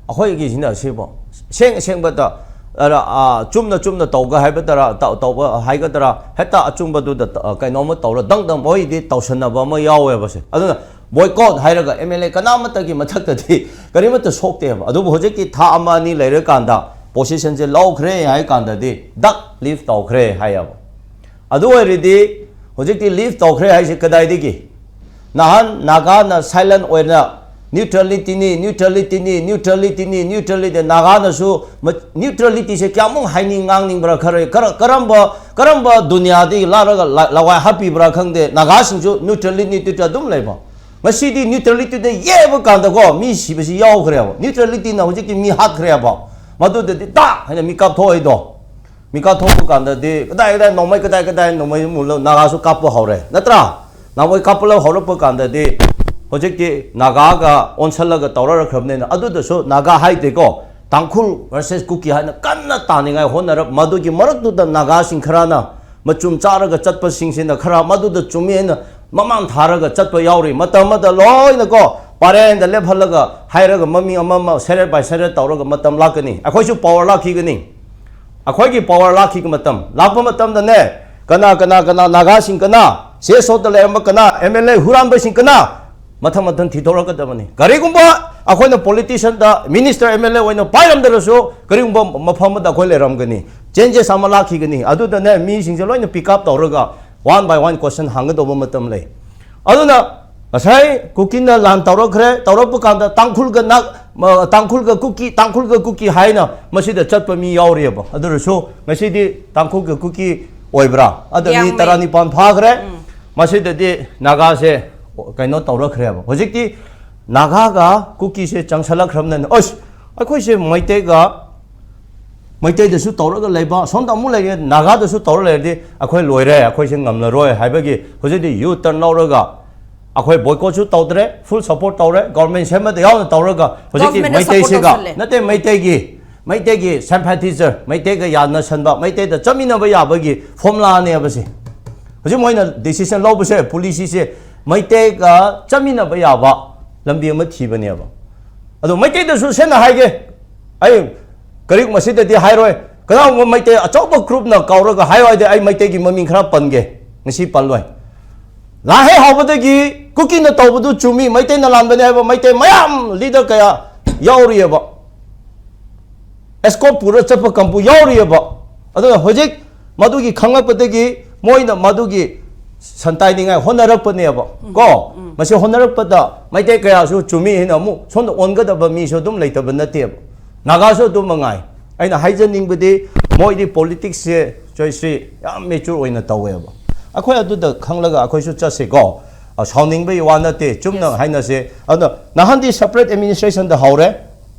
ꯑꯩꯈꯣꯏꯒꯤꯁꯤꯅ ꯁꯤꯕꯨ ꯁꯦꯡ ꯑꯁꯦꯡꯕꯗ, ꯑ, ꯑ, ꯆꯨꯝꯅ ꯆꯨꯝꯅ ꯇꯧꯒ ꯍꯥꯏꯕꯗꯔ, ꯇꯧ- ꯇꯧꯕ ꯍꯥꯏꯒꯗ꯭ꯔꯥ, ꯍꯦꯛꯇ ꯑꯆꯨꯝꯕꯗꯨꯗ, ꯑ, ꯀꯩꯅꯣꯝꯃ ꯇꯧꯔ ꯗꯪ ꯗꯪ ꯃꯣꯏꯗꯤ ꯇꯧꯁꯟꯅꯕ ꯑꯃ ꯌꯥꯎꯋꯦꯕ ꯁꯦ꯫ ꯑꯗꯨꯅ boycott ꯍꯥꯏꯔꯒ ꯑꯦꯝ ꯑꯦꯜ ꯑꯦ ꯀꯅꯥꯃꯠꯇꯒꯤ ꯃꯊꯛꯇꯗꯤ ꯀꯔꯤꯃꯠꯇ ꯁꯣꯛꯇꯦꯕ꯫ ꯑꯗꯨꯕꯨ ꯍꯧꯖꯤꯛꯇꯤ ꯊꯥ ꯑꯃ ꯑꯅꯤ ꯂꯩꯔꯀꯥꯟꯗ positionꯁꯦ ꯂꯧꯈ꯭ꯔꯦ ꯍꯥꯏ ꯀꯥꯟꯗꯗꯤ ꯗꯛ lift ꯇꯧꯈ꯭ꯔꯦ ꯍꯥꯏꯌꯦꯕ꯫ ꯑꯗꯨ ꯑꯣꯏꯔꯗꯤ ꯍꯧꯖꯤꯛꯇꯤ lift ꯇꯧꯈ꯭ꯔꯦ ꯍꯥꯏꯁꯦ ꯀꯗꯥꯏꯗꯒꯤ? ꯅꯍꯥꯟ ꯅꯥꯒꯥꯅ silent ꯑꯣꯏꯅ Neutrality ꯅꯤ, neutrality ꯅꯤ, neutrality ꯅꯤ, neutrality꯫ ꯅꯥꯒꯥꯅꯁꯨ ꯃ-, neutrality ꯁꯦ ꯀꯌꯥꯃꯨꯛ ꯍꯥꯏꯅꯤꯡ ꯉꯥꯡꯅꯤꯡꯕ꯭ꯔꯥ? ꯈꯔ, ꯀꯔ-, ꯀꯔꯝꯕ, ꯀꯔꯝꯕ ꯗꯨꯅꯤꯌꯥꯗꯒꯤ ꯂꯥꯛꯂꯒ ꯂ-, ꯂꯋꯥꯏ ꯍꯥꯞꯄꯤꯕ꯭ꯔꯥ ꯈꯪꯗꯦ, ꯅꯥꯒꯥꯁꯤꯡꯁꯨ neutrality, neutrality ꯑꯗꯨꯝ ꯂꯩꯕ꯫ ꯉꯁꯤꯗꯤ neutrality ꯗ ꯌꯦꯛꯄ ꯀꯥꯟꯗꯀꯣ, ꯃꯤ ꯁꯤꯕꯁꯤ ꯌꯥꯎꯈ꯭ꯔꯦꯕ꯫ Neutrality ꯅ ꯍꯧꯖꯤꯛꯇꯤ ꯃꯤ ꯍꯥꯠꯈ꯭ꯔꯦꯕ꯫ ꯃꯗꯨꯗꯗꯤ ꯇꯥꯛ ꯍꯥꯏꯅ ꯃꯤ ꯀꯥꯞꯊꯣꯛꯏꯗꯣ꯫ ꯃꯤꯀꯥꯞ ꯊꯣꯛꯄ ꯀꯥꯟꯗꯗꯤ ꯀꯗꯥꯏ ꯀꯗꯥꯏ ꯅꯣꯡꯃꯩ ꯀꯗꯥꯏ ꯀꯗꯥꯏ ꯅꯣꯡꯃꯩ ꯃꯨꯜꯂ ꯅꯥꯒꯥꯁꯨ ꯀꯥꯞꯄ ꯍꯧꯔꯦ, ꯅꯠꯇ꯭ꯔꯥ? ꯅꯣꯡꯃꯩ ꯀꯥꯞꯄ ꯍꯧꯔꯛꯄ ꯀꯥꯟꯗꯗꯤ ꯍꯧꯖꯤꯛꯇꯤ ꯅꯥꯒꯥꯒ ꯑꯣꯟꯁꯜꯂꯒ ꯇꯧꯔꯛꯈ꯭ꯔꯕꯅꯤꯅ, ꯑꯗꯨꯗꯁꯨ ꯅꯥꯒꯥ ꯍꯥꯏꯗꯦꯀꯣ, ꯇꯥꯡꯈꯨꯜ versus ꯀꯨꯀꯤ ꯍꯥꯏꯅ ꯀꯟꯅ ꯇꯥꯅꯤꯡꯉꯥꯏ ꯍꯣꯠꯅꯔꯛ꯫ ꯃꯗꯨꯒꯤ ꯃꯔꯛꯇꯨꯗ ꯅꯥꯒꯥꯁꯤꯡ ꯈꯔꯅ ꯃꯆꯨꯝ ꯆꯥꯔꯒ ꯆꯠꯄꯁꯤꯡꯁꯤꯅ ꯈꯔ ꯃꯗꯨꯗ ꯆꯨꯝꯃꯤ ꯍꯥꯏꯅ ꯃꯃꯥꯡ ꯊꯥꯔꯒ ꯆꯠꯄ ꯌꯥꯎꯔꯤ꯫ ꯃꯇꯝ ꯑꯃꯗ ꯂꯣꯏꯅꯀꯣ ꯄꯔꯦꯡꯗ ꯂꯦꯞꯍꯜꯂꯒ ꯍꯥꯏꯔꯒ ꯃꯃꯤꯡ ꯑꯃꯃ ꯁꯦꯔꯦꯠ by ꯁꯦꯔꯦꯠ ꯇꯧꯔꯒ ꯃꯇꯝ ꯂꯥꯛꯀꯅꯤ꯫ ꯑꯩꯈꯣꯏꯁꯨ power ꯂꯥꯛꯈꯤꯒꯅꯤ꯫ ꯑꯩꯈꯣꯏꯒꯤ power ꯂꯥꯛꯈꯤꯕ ꯃꯇꯝ ꯂꯥꯛꯄ ꯃꯇꯝꯗꯅꯦ, ꯀꯅꯥ, ꯀꯅꯥ, ꯀꯅꯥ, ꯅꯥꯒꯥꯁꯤꯡ ꯀꯅꯥ, ꯁꯤ ꯑꯦꯁ ꯑꯣꯗ ꯂꯩꯔꯝꯕ ꯀꯅꯥ, ꯑꯦꯝ ꯑꯦꯜ ꯑꯦ ꯍꯨꯔꯥꯟꯕꯁꯤꯡ ꯀꯅꯥ, ꯃꯊꯪ ꯃꯊꯪ ꯊꯤꯗꯣꯔꯛꯀꯗꯕꯅꯤ꯫ ꯀꯔꯤꯒꯨꯝꯕ ꯑꯩꯈꯣꯏꯅ politician ꯗ, minister, ꯑꯦꯝ ꯑꯦꯜ ꯑꯦ ꯑꯣꯏꯅ ꯄꯥꯏꯔꯝꯗ꯭ꯔꯁꯨ, ꯀꯔꯤꯒꯨꯝꯕ ꯃꯐꯝ ꯑꯃꯗ ꯑꯩꯈꯣꯏ ꯂꯩꯔꯝꯒꯅꯤ, changes ꯑꯃ ꯂꯥꯛꯈꯤꯒꯅꯤ꯫ ꯑꯗꯨꯗꯅꯦ, ꯃꯤꯁꯤꯡꯁꯦ ꯂꯣꯏꯅ pick up ꯇꯧꯔꯒ one by one question ꯍꯪꯒꯗꯧꯕ ꯃꯇꯝ ꯂꯩ꯫ ꯑꯗꯨꯅ ꯉꯁꯥꯏ ꯀꯨꯀꯤꯅ ꯂꯥꯟ ꯇꯧꯔꯛꯈ꯭ꯔꯦ, ꯇꯧꯔꯛꯄ ꯀꯥꯟꯗ ꯇꯥꯡꯈꯨꯜꯒ ꯅꯥ-, ꯃ-, ꯇꯥꯡꯈꯨꯜꯒ ꯀꯨꯀꯤ, ꯇꯥꯡꯈꯨꯜꯒ ꯀꯨꯀꯤ ꯍꯥꯏꯅ ꯃꯁꯤꯗ ꯆꯠꯄ ꯃꯤ ꯌꯥꯎꯔꯤꯑꯕ꯫ ꯑꯗꯨ ꯑꯣꯏꯔꯁꯨ ꯉꯁꯤꯗꯤ ꯇꯥꯡꯈꯨꯜꯒ ꯀꯨꯀꯤ ꯑꯣꯏꯕ꯭ꯔꯥ? ꯑꯗ ꯃꯤ ꯌꯥꯝꯃꯦ꯫ ꯇꯔꯥꯅꯤꯄꯥꯟ ꯐꯥꯈ꯭ꯔꯦ꯫ ꯎꯝ꯫ ꯃꯁꯤꯗꯗꯤ ꯅꯥꯒꯥꯁꯦ ꯀꯩꯅꯣ ꯇꯧꯔꯛꯈ꯭ꯔꯦꯕ꯫ ꯍꯧꯖꯤꯛꯇꯤ ꯅꯥꯒꯥꯒ ꯀꯨꯀꯤꯁꯦ ꯆꯪꯁꯜꯂꯛꯈ꯭ꯔꯕꯅꯤꯅ, ꯑꯁ, ꯑꯩꯈꯣꯏꯁꯦ ꯃꯩꯇꯩꯒ, ꯃꯩꯇꯩꯗꯁꯨ ꯇꯧꯔꯒ ꯂꯩꯕ, ꯁꯣꯝꯗ ꯑꯃꯨꯛ ꯂꯩꯔꯦ, ꯅꯥꯒꯥꯗꯁꯨ ꯇꯧꯔ ꯂꯩꯔꯗꯤ ꯑꯩꯈꯣꯏ ꯂꯣꯏꯔꯦ, ꯑꯩꯈꯣꯏꯁꯦ ꯉꯝꯂꯔꯣꯏ ꯍꯥꯏꯕꯒꯤ ꯍꯧꯖꯤꯛꯇꯤ U turn ꯂꯧꯔꯒ ꯑꯩꯈꯣꯏ boycott ꯁꯨ ꯇꯧꯗ꯭ꯔꯦ, full support ꯇꯧꯔꯦ, government ꯁꯦꯝꯕꯗ ꯌꯥꯎꯅ ꯇꯧꯔꯒ ꯍꯧꯖꯤꯛꯇꯤ government ꯅ support ꯃꯩꯇꯩꯁꯤꯒ ꯇꯧꯁꯜꯂꯦ꯫ ꯅꯠꯇꯦ, ꯃꯩꯇꯩꯒꯤ, ꯃꯩꯇꯩꯒꯤ sympathizer, ꯃꯩꯇꯩꯒ ꯌꯥꯅꯁꯟꯕ, ꯃꯩꯇꯩꯗ ꯆꯠꯃꯤꯟꯅꯕ ꯌꯥꯕꯒꯤ formula ꯅꯦꯕ ꯁꯤ꯫ ꯍꯧꯖꯤꯛ ꯃꯣꯏꯅ decision ꯂꯧꯕꯁꯦ, policy ꯁꯦ ꯃꯩꯇꯩꯒ ꯆꯠꯃꯤꯟꯅꯕ ꯌꯥꯕ ꯂꯝꯕꯤ ꯑꯃ ꯊꯤꯕꯅꯦꯕ꯫ ꯑꯗꯣ ꯃꯩꯇꯩꯗꯁꯨ ꯁꯦꯡꯅ ꯍꯥꯏꯒꯦ, ꯑꯩ ꯀꯔꯤꯒꯨꯝꯕ ꯁꯤꯗꯗꯤ ꯍꯥꯏꯔꯣꯏ, ꯀꯅꯥꯒꯨꯝꯕ ꯃꯩꯇꯩ ꯑꯆꯧꯕ group ꯅ ꯀꯧꯔꯒ ꯍꯥꯏꯌꯣ ꯍꯥꯏꯗꯤ ꯑꯩ ꯃꯩꯇꯩꯒꯤ ꯃꯃꯤꯡ ꯈꯔ ꯄꯟꯒꯦ, ꯉꯁꯤ ꯄꯜꯂꯣꯏ꯫ ꯂꯥꯟ ꯍꯦꯛ ꯍꯧꯕꯗꯒꯤ ꯀꯨꯀꯤꯅ ꯇꯧꯕꯗꯨ ꯆꯨꯝꯃꯤ, ꯃꯩꯇꯩꯅ ꯂꯥꯟꯕꯅꯦ ꯍꯥꯏꯕ ꯃꯩꯇꯩ ꯃꯌꯥꯝ leader ꯀꯌꯥ ꯌꯥꯎꯔꯤꯑꯕ꯫ Escort ꯄꯨꯔ ꯆꯠꯄ ꯀꯥꯡꯕꯨ ꯌꯥꯎꯔꯤꯑꯕ꯫ ꯑꯗꯨꯅ ꯍꯧꯖꯤꯛ ꯃꯗꯨꯒꯤ ꯈꯪꯂꯛꯄꯗꯒꯤ ꯃꯣꯏꯅ ꯃꯗꯨꯒꯤ ꯁꯟꯇꯥꯏꯅꯤꯡꯉꯥꯏ ꯍꯣꯠꯅꯔꯛꯄꯅꯦꯕ꯫ ꯀꯣ, ꯃꯁꯤ ꯍꯣꯠꯅꯔꯛꯄꯗ ꯃꯩꯇꯩ ꯀꯌꯥꯁꯨ ꯆꯨꯝꯃꯤ ꯍꯥꯏꯅ ꯑꯃꯨꯛ ꯁꯣꯝꯗ ꯑꯣꯟꯒꯗꯕ ꯃꯤꯁꯨ ꯑꯗꯨꯝ ꯂꯩꯇꯕ ꯅꯠꯇꯦꯕ꯫ ꯅꯥꯒꯥꯁꯨ ꯑꯗꯨꯝ ꯃꯉꯥꯏ꯫ ꯑꯩꯅ ꯍꯥꯏꯖꯅꯤꯡꯕꯗꯤ, ꯃꯣꯏꯗꯤ ꯄꯣꯂꯤꯇꯤꯛꯁꯁꯦ ꯆꯣꯏꯁ꯭ꯔꯤ ꯌꯥꯝ ꯃꯦꯆꯨꯔ ꯑꯣꯏꯅ ꯇꯧꯋꯦꯕ꯫ ꯑꯩꯈꯣꯏ ꯑꯗꯨꯗ ꯈꯪꯂꯒ ꯑꯩꯈꯣꯏꯁꯨ ꯆꯠꯁꯤꯀꯣ꯫ ꯑ, ꯁꯥꯎꯅꯤꯡꯕꯒꯤ ꯋꯥ ꯅꯠꯇꯦ, ꯆꯨꯝꯅ ꯍꯥꯏꯅꯁꯦ꯫ ꯑꯗꯣ ꯅꯍꯥꯟꯗꯤ ꯁꯄꯔꯦꯠ ꯑꯦꯗꯃꯤꯅꯤꯁꯇ꯭ꯔꯦꯁꯟꯗ ꯍꯧꯔꯦ,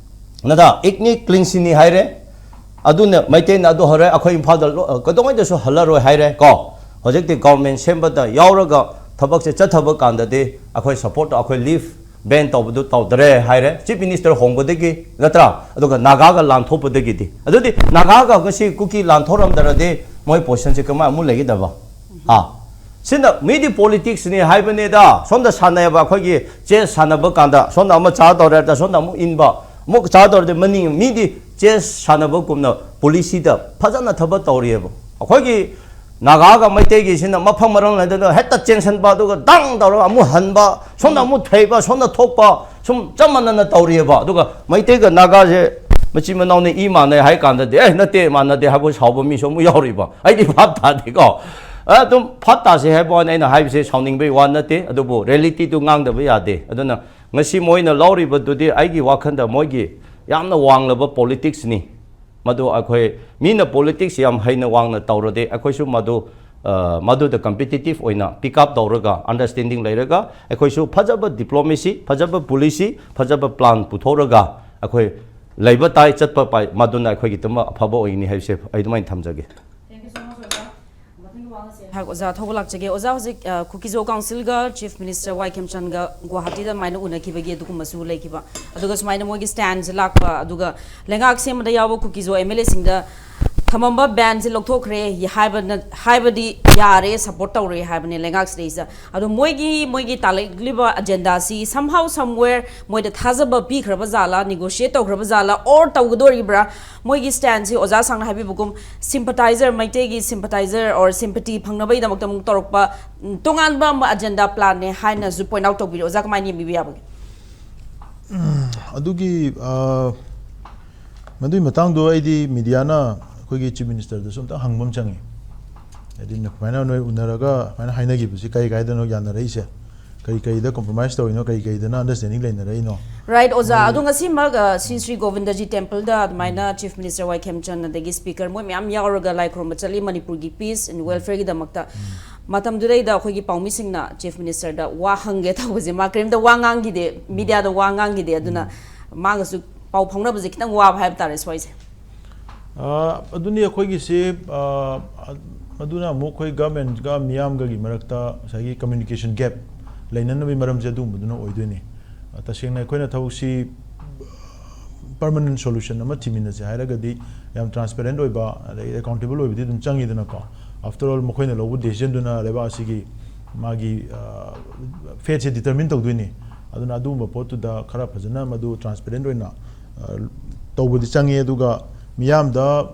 ꯅꯠꯇ꯭ꯔꯥ? ꯏꯊꯅꯤꯛ ꯀ꯭ꯂꯤꯟꯁꯤꯡꯅꯤ ꯍꯥꯏꯔꯦ꯫ ꯑꯗꯨꯅ ꯃꯩꯇꯩꯅ ꯑꯗꯨ ꯍꯧꯔꯦ, ꯑꯩꯈꯣꯏ ꯏꯝꯐꯥꯜꯗ ꯂꯣ-, ꯀꯩꯗꯧꯉꯩꯗꯁꯨ ꯍꯜꯂꯔꯣꯏ ꯍꯥꯏꯔꯦ ꯀꯣ꯫ ꯍꯧꯖꯤꯛꯇꯤ ꯒꯣꯔꯃꯦꯟ ꯁꯦꯝꯕꯗ ꯌꯥꯎꯔꯒ ꯊꯕꯛꯁꯦ ꯆꯠꯊꯕ ꯀꯥꯟꯗꯗꯤ ꯑꯩꯈꯣꯏ ꯁꯞꯄꯣꯔꯠ, ꯑꯩꯈꯣꯏ ꯂꯤꯐ ꯕꯦꯟ ꯇꯧꯕꯗꯨ ꯇꯧꯗꯔꯦ ꯍꯥꯏꯔꯦ, ꯆꯤꯐ ꯃꯤꯅꯤꯁꯇꯔ ꯍꯣꯡꯕꯗꯒꯤ, ꯅꯠꯇ꯭ꯔꯥ? ꯑꯗꯨꯒ ꯅꯥꯒꯥꯒ ꯂꯥꯟꯊꯣꯛꯄꯗꯒꯤꯗꯤ꯫ ꯑꯗꯨꯗꯤ ꯅꯥꯒꯥꯒ ꯉꯁꯤ ꯀꯨꯀꯤ ꯂꯥꯟꯊꯣꯛꯔꯝꯗ꯭ꯔꯗꯤ ꯃꯣꯏ ꯄꯣꯖꯤꯁꯟꯁꯦ ꯀꯃꯥꯏ ꯑꯃꯨꯛ ꯂꯩꯒꯗꯕ? ꯑꯥ, ꯁꯤꯅ ꯃꯤꯗꯤ ꯄꯣꯂꯤꯇꯤꯛꯁꯅꯤ ꯍꯥꯏꯕꯅꯤꯗ꯫ ꯁꯣꯝꯗ ꯁꯥꯟꯅꯩꯕ, ꯑꯩꯈꯣꯏꯒꯤ ꯆꯦꯁ ꯁꯥꯟꯅꯕ ꯀꯥꯟꯗ ꯁꯣꯝꯗ ꯑꯃ ꯆꯥ ꯇꯧꯔꯦ, ꯁꯣꯝꯗ ꯑꯃꯨꯛ ꯏꯟꯕ, ꯑꯃꯨꯛ ꯆꯥ ꯇꯧꯔꯗꯤ ꯃꯅꯤꯡ, ꯃꯤꯗꯤ ꯆꯦꯁ ꯁꯥꯟꯅꯕꯒꯨꯝꯅ ꯄꯣꯂꯤꯁꯤꯗ ꯐꯖꯅ ꯊꯕꯛ ꯇꯧꯔꯤꯑꯕ꯫ ꯑꯩꯈꯣꯏꯒꯤ ꯅꯥꯒꯥꯒ ꯃꯩꯇꯩꯒꯤꯁꯤꯅ ꯃꯐꯝ ꯃꯔꯝ ꯂꯩꯇꯅ ꯍꯦꯛꯇ ꯆꯦꯟꯁꯟꯕ, ꯑꯗꯨꯒ ꯗꯪ ꯇꯧꯔꯒ ꯑꯃꯨꯛ ꯍꯟꯕ, ꯁꯣꯝꯗ ꯑꯃꯨꯛ ꯊꯩꯕ, ꯁꯣꯝꯗ ꯊꯣꯛꯄ, ꯁꯨꯝ ꯆꯞ ꯃꯥꯟꯅꯅ ꯇꯧꯔꯤꯑꯕ꯫ ꯑꯗꯨꯒ ꯃꯩꯇꯩꯒ ꯅꯥꯒꯥꯁꯦ ꯃꯆꯤꯟ ꯃꯅꯥꯎꯅꯤ, ꯏ ꯃꯥꯟꯅꯩ ꯍꯥꯏ ꯀꯥꯟꯗꯗꯤ, "ꯑꯦ, ꯅꯠꯇꯦ, ꯃꯥꯟꯅꯗꯦ" ꯍꯥꯏꯕ ꯁꯥꯎꯕ ꯃꯤꯁꯨ ꯑꯃꯨꯛ ꯌꯥꯎꯔꯤꯕ꯫ ꯑꯩꯗꯤ ꯚꯥꯞ ꯇꯥꯗꯦꯀꯣ꯫ ꯑꯗꯨꯝ ꯚꯥꯞ ꯇꯥꯁꯦ ꯍꯥꯏꯕ ꯋꯥꯅꯤ, ꯑꯩꯅ ꯍꯥꯏꯕꯁꯦ ꯁꯥꯎꯅꯤꯡꯕꯒꯤ ꯋꯥ ꯅꯠꯇꯦ, ꯑꯗꯨꯕꯨ ꯔꯤꯌꯦꯂꯤꯇꯤꯗꯨ ꯉꯥꯡꯗꯕ ꯌꯥꯗꯦ꯫ ꯑꯗꯨꯅ ꯉꯁꯤ ꯃꯣꯏꯅ ꯂꯧꯔꯤꯕꯗꯨꯗꯤ ꯑꯩꯒꯤ ꯋꯥꯈꯜꯗ ꯃꯣꯏꯒꯤ ꯌꯥꯝꯅ ꯋꯥꯡꯂꯕ ꯄꯣꯂꯤꯇꯤꯛꯁꯅꯤ꯫ ꯃꯗꯨ ꯑꯩꯈꯣꯏ ꯃꯤꯅ ꯄꯣꯂꯤꯇꯤꯛꯁ ꯌꯥꯝ ꯍꯩꯅ ꯋꯥꯡꯅ ꯇꯧꯔꯗꯤ ꯑꯩꯈꯣꯏꯁꯨ ꯃꯗꯨ, ꯑ, ꯃꯗꯨꯗ ꯀꯝꯄꯤꯇꯤꯇꯤꯞ ꯑꯣꯏꯅ ꯄꯤꯛ ꯑꯞ ꯇꯧꯔꯒ, ꯑꯟꯗꯔꯁ꯭ꯇꯦꯟꯗꯤꯡ ꯂꯩꯔꯒ, ꯑꯩꯈꯣꯏꯁꯨ ꯐꯖꯕ ꯗꯤꯄ꯭ꯂꯣꯃꯦꯁꯤ, ꯐꯖꯕ ꯄꯣꯂꯤꯁꯤ, ꯐꯖꯕ ꯄ꯭ꯂꯥꯟ ꯄꯨꯊꯣꯛꯔꯒ ꯑꯩꯈꯣꯏ ꯂꯩꯕ ꯇꯥꯏ, ꯆꯠꯄ ꯄꯥꯏ, ꯃꯗꯨꯅ ꯑꯩꯈꯣꯏꯒꯤꯗꯃꯛ ꯑꯐꯕ ꯑꯣꯏꯒꯅꯤ ꯍꯥꯏꯕꯁꯦ ꯑꯩ ꯑꯗꯨꯃꯥꯏꯅ ꯊꯝꯖꯒꯦ꯫ ꯍꯥꯏ, ꯑꯣꯖꯥ ꯊꯧꯕ ꯂꯥꯛꯆꯒꯦ꯫ ꯑꯣꯖꯥ, ꯍꯧꯖꯤꯛ, ꯑ, ꯀꯨꯀꯤꯖꯣ ꯀꯥꯎꯟꯁꯤꯜꯒ ꯆꯤꯐ ꯃꯤꯅꯤꯁꯇꯔ ꯋꯥꯏ ꯈꯦꯝꯆꯥꯟꯒ ꯒꯨꯋꯥꯍꯥꯇꯤꯗ ꯑꯗꯨꯃꯥꯏꯅ ꯎꯅꯈꯤꯕꯒꯤ ꯑꯗꯨꯒꯨꯝꯕꯁꯨ ꯂꯩꯈꯤꯕ, ꯑꯗꯨꯒ ꯁꯨꯃꯥꯏꯅ ꯃꯣꯏꯒꯤ ꯁ꯭ꯇꯦꯟꯁꯦ ꯂꯥꯛꯄ, ꯑꯗꯨꯒ ꯂꯩꯉꯥꯛ ꯁꯦꯝꯕꯗ ꯌꯥꯎꯕ ꯀꯨꯀꯤꯖꯣ ꯑꯦꯝ ꯑꯦꯜ ꯑꯦꯁꯤꯡꯗ ꯊꯝꯃꯝꯕ ꯕꯦꯟꯁꯦ ꯂꯧꯊꯣꯛꯈ꯭ꯔꯦ ꯍꯥꯏꯕꯅ, ꯍꯥꯏꯕꯗꯤ ꯌꯥꯔꯦ, ꯁꯞꯄꯣꯔꯠ ꯇꯧꯔꯦ ꯍꯥꯏꯕꯅꯦ ꯂꯩꯉꯥꯛꯁꯤꯗꯩꯁꯤꯗ꯫ ꯑꯗꯣ ꯃꯣꯏꯒꯤ, ꯃꯣꯏꯒꯤ ꯇꯥꯜꯂꯛꯂꯤꯕ ꯑꯖꯦꯟꯗꯥꯁꯤ somehow somewhere ꯃꯣꯏꯗ ꯊꯥꯖꯕ ꯄꯤꯈ꯭ꯔꯕ ꯖꯥꯠꯂꯥ, ꯅꯤꯒꯣꯁꯤꯌꯦꯠ ꯇꯧꯈ꯭ꯔꯕ ꯖꯥꯠꯂꯥ, ꯑꯣꯔ ꯇꯧꯒꯗꯣꯔꯤꯕ꯭ꯔꯥ? ꯃꯣꯏꯒꯤ ꯁ꯭ꯇꯦꯟꯁꯤ ꯑꯣꯖꯥ ꯁꯥꯡꯅ ꯍꯥꯏꯕꯤꯕꯒꯨꯝ ꯁꯤꯝꯄꯇꯥꯏꯖꯔ, ꯃꯩꯇꯩꯒꯤ ꯁꯤꯝꯄꯇꯥꯏꯖꯔ ꯑꯣꯔ ꯁꯤꯝꯄꯇꯤ ꯐꯪꯅꯕꯒꯤꯗꯃꯛꯇ ꯑꯃꯨꯛ ꯇꯧꯔꯛꯄ, ꯎꯝ, ꯇꯣꯉꯥꯟꯕ ꯑꯃ ꯑꯖꯦꯟꯗꯥ ꯄ꯭ꯂꯥꯟꯅꯦ ꯍꯥꯏꯅꯁꯨ ꯄꯣꯏꯟꯠ ꯑꯥꯎꯠ ꯇꯧꯕꯤꯔꯤ꯫ ꯑꯣꯖꯥ, ꯀꯃꯥꯏꯅ ꯌꯦꯡꯕꯤꯕ ꯌꯥꯕꯒꯦ? ꯑꯗꯨꯒꯤ, ꯑ, ꯃꯗꯨꯒꯤ ꯃꯇꯥꯡꯗꯣ ꯑꯩꯗꯤ ꯃꯤꯗꯤꯌꯥꯅ ꯑꯩꯈꯣꯏꯒꯤ ꯆꯤꯐ ꯃꯤꯅꯤꯁꯇꯔꯗꯁꯨ ꯑꯝꯇꯪ ꯍꯪꯕ ꯑꯃ ꯆꯪꯉꯤ꯫ ꯍꯥꯏꯗꯤ ꯁꯨꯃꯥꯏꯅ ꯅꯣꯏ ꯎꯅꯔꯒ ꯁꯨꯃꯥꯏꯅ ꯍꯥꯏꯅꯈꯤꯕꯁꯤ ꯀꯔꯤ ꯀꯥꯏꯗꯅꯣ ꯌꯥꯅꯔꯛꯏꯁꯦ? ꯀꯔꯤ ꯀꯔꯤꯗ compromise ꯇꯧꯔꯤꯅꯣ? ꯀꯔꯤ ꯀꯔꯤꯗꯅ understanding ꯂꯩꯅꯔꯛꯏꯅꯣ? Right, ꯑꯣꯖꯥ꯫ ꯑꯗꯣ ꯉꯁꯤꯃꯛ, ꯑ, ꯁꯤ ꯁ꯭ꯔꯤ ꯒꯣꯕꯤꯟꯗꯖꯤ temple ꯗ ꯑꯗꯨꯃꯥꯏꯅ Chief Minister ꯋꯥꯏ ꯈꯦꯝꯆꯟ, ꯑꯗꯒꯤ Speaker, ꯃꯣꯏ ꯃꯌꯥꯝ ꯌꯥꯎꯔꯒ ꯂꯥꯏ ꯈꯨꯔꯨꯝꯕ ꯆꯠꯂꯤ ꯃꯅꯤꯄꯨꯔꯒꯤ peace and welfare ꯒꯤꯗꯃꯛꯇ꯫ ꯃꯇꯝꯗꯨꯗꯩꯗ ꯑꯩꯈꯣꯏꯒꯤ ꯄꯥꯎꯃꯤꯁꯤꯡꯅ Chief Minister ꯗ ꯋꯥ ꯍꯪꯒꯦ ꯇꯧꯕꯁꯦ ꯃꯥ ꯀꯔꯤꯝꯇ ꯋꯥ ꯉꯥꯡꯈꯤꯗꯦ, media ꯗ ꯋꯥ ꯉꯥꯡꯈꯤꯗꯦ꯫ ꯑꯗꯨꯅ ꯃꯥꯒꯁꯨ ꯄꯥꯎ ꯐꯥꯎꯅꯕꯁꯦ ꯈꯤꯇꯪ ꯋꯥꯕ ꯍꯥꯏꯕ ꯇꯥꯔꯦ ꯁ꯭ꯋꯥꯏꯁꯦ꯫ ꯑ, ꯑꯗꯨꯅꯤ ꯑꯩꯈꯣꯏꯒꯤꯁꯤ, ꯑ, ꯑꯗꯨꯅ ꯑꯃꯨꯛ ꯑꯩꯈꯣꯏ government ꯒ ꯃꯤꯌꯥꯝꯒꯒꯤ ꯃꯔꯛꯇ ꯉꯁꯥꯏꯒꯤ communication gap ꯂꯩꯅꯅꯕꯒꯤ ꯃꯔꯝꯁꯦ ꯑꯗꯨꯒꯨꯝꯕꯗꯨꯅ ꯑꯣꯏꯗꯣꯏꯅꯤ꯫ ꯑ, ꯇꯁꯦꯡꯅ ꯑꯩꯈꯣꯏꯅ ꯊꯕꯛꯁꯤ permanent solution ꯑꯃ ꯊꯤꯃꯤꯟꯅꯁꯦ ꯍꯥꯏꯔꯒꯗꯤ ꯌꯥꯝ transparent ꯑꯣꯏꯕ, ꯑꯗꯩ accountable ꯑꯣꯏꯕꯗꯤ ꯑꯗꯨꯝ ꯆꯪꯉꯤꯗꯅꯀꯣ꯫ After all, ꯃꯈꯣꯏꯅ ꯂꯧꯕ decision ꯗꯨꯅ ꯂꯩꯕꯥꯛ ꯑꯁꯤꯒꯤ ꯃꯥꯒꯤ, ꯑ, fate ꯁꯦ determine ꯇꯧꯗꯣꯏꯅꯤ꯫ ꯑꯗꯨꯅ ꯑꯗꯨꯒꯨꯝꯕ ꯄꯣꯠꯇꯨꯗ ꯈꯔ ꯐꯖꯅ ꯃꯗꯨ transparent ꯑꯣꯏꯅ, ꯑ, ꯇꯧꯕꯗꯤ ꯆꯪꯉꯤ꯫ ꯑꯗꯨꯒ ꯃꯤꯌꯥꯝꯗ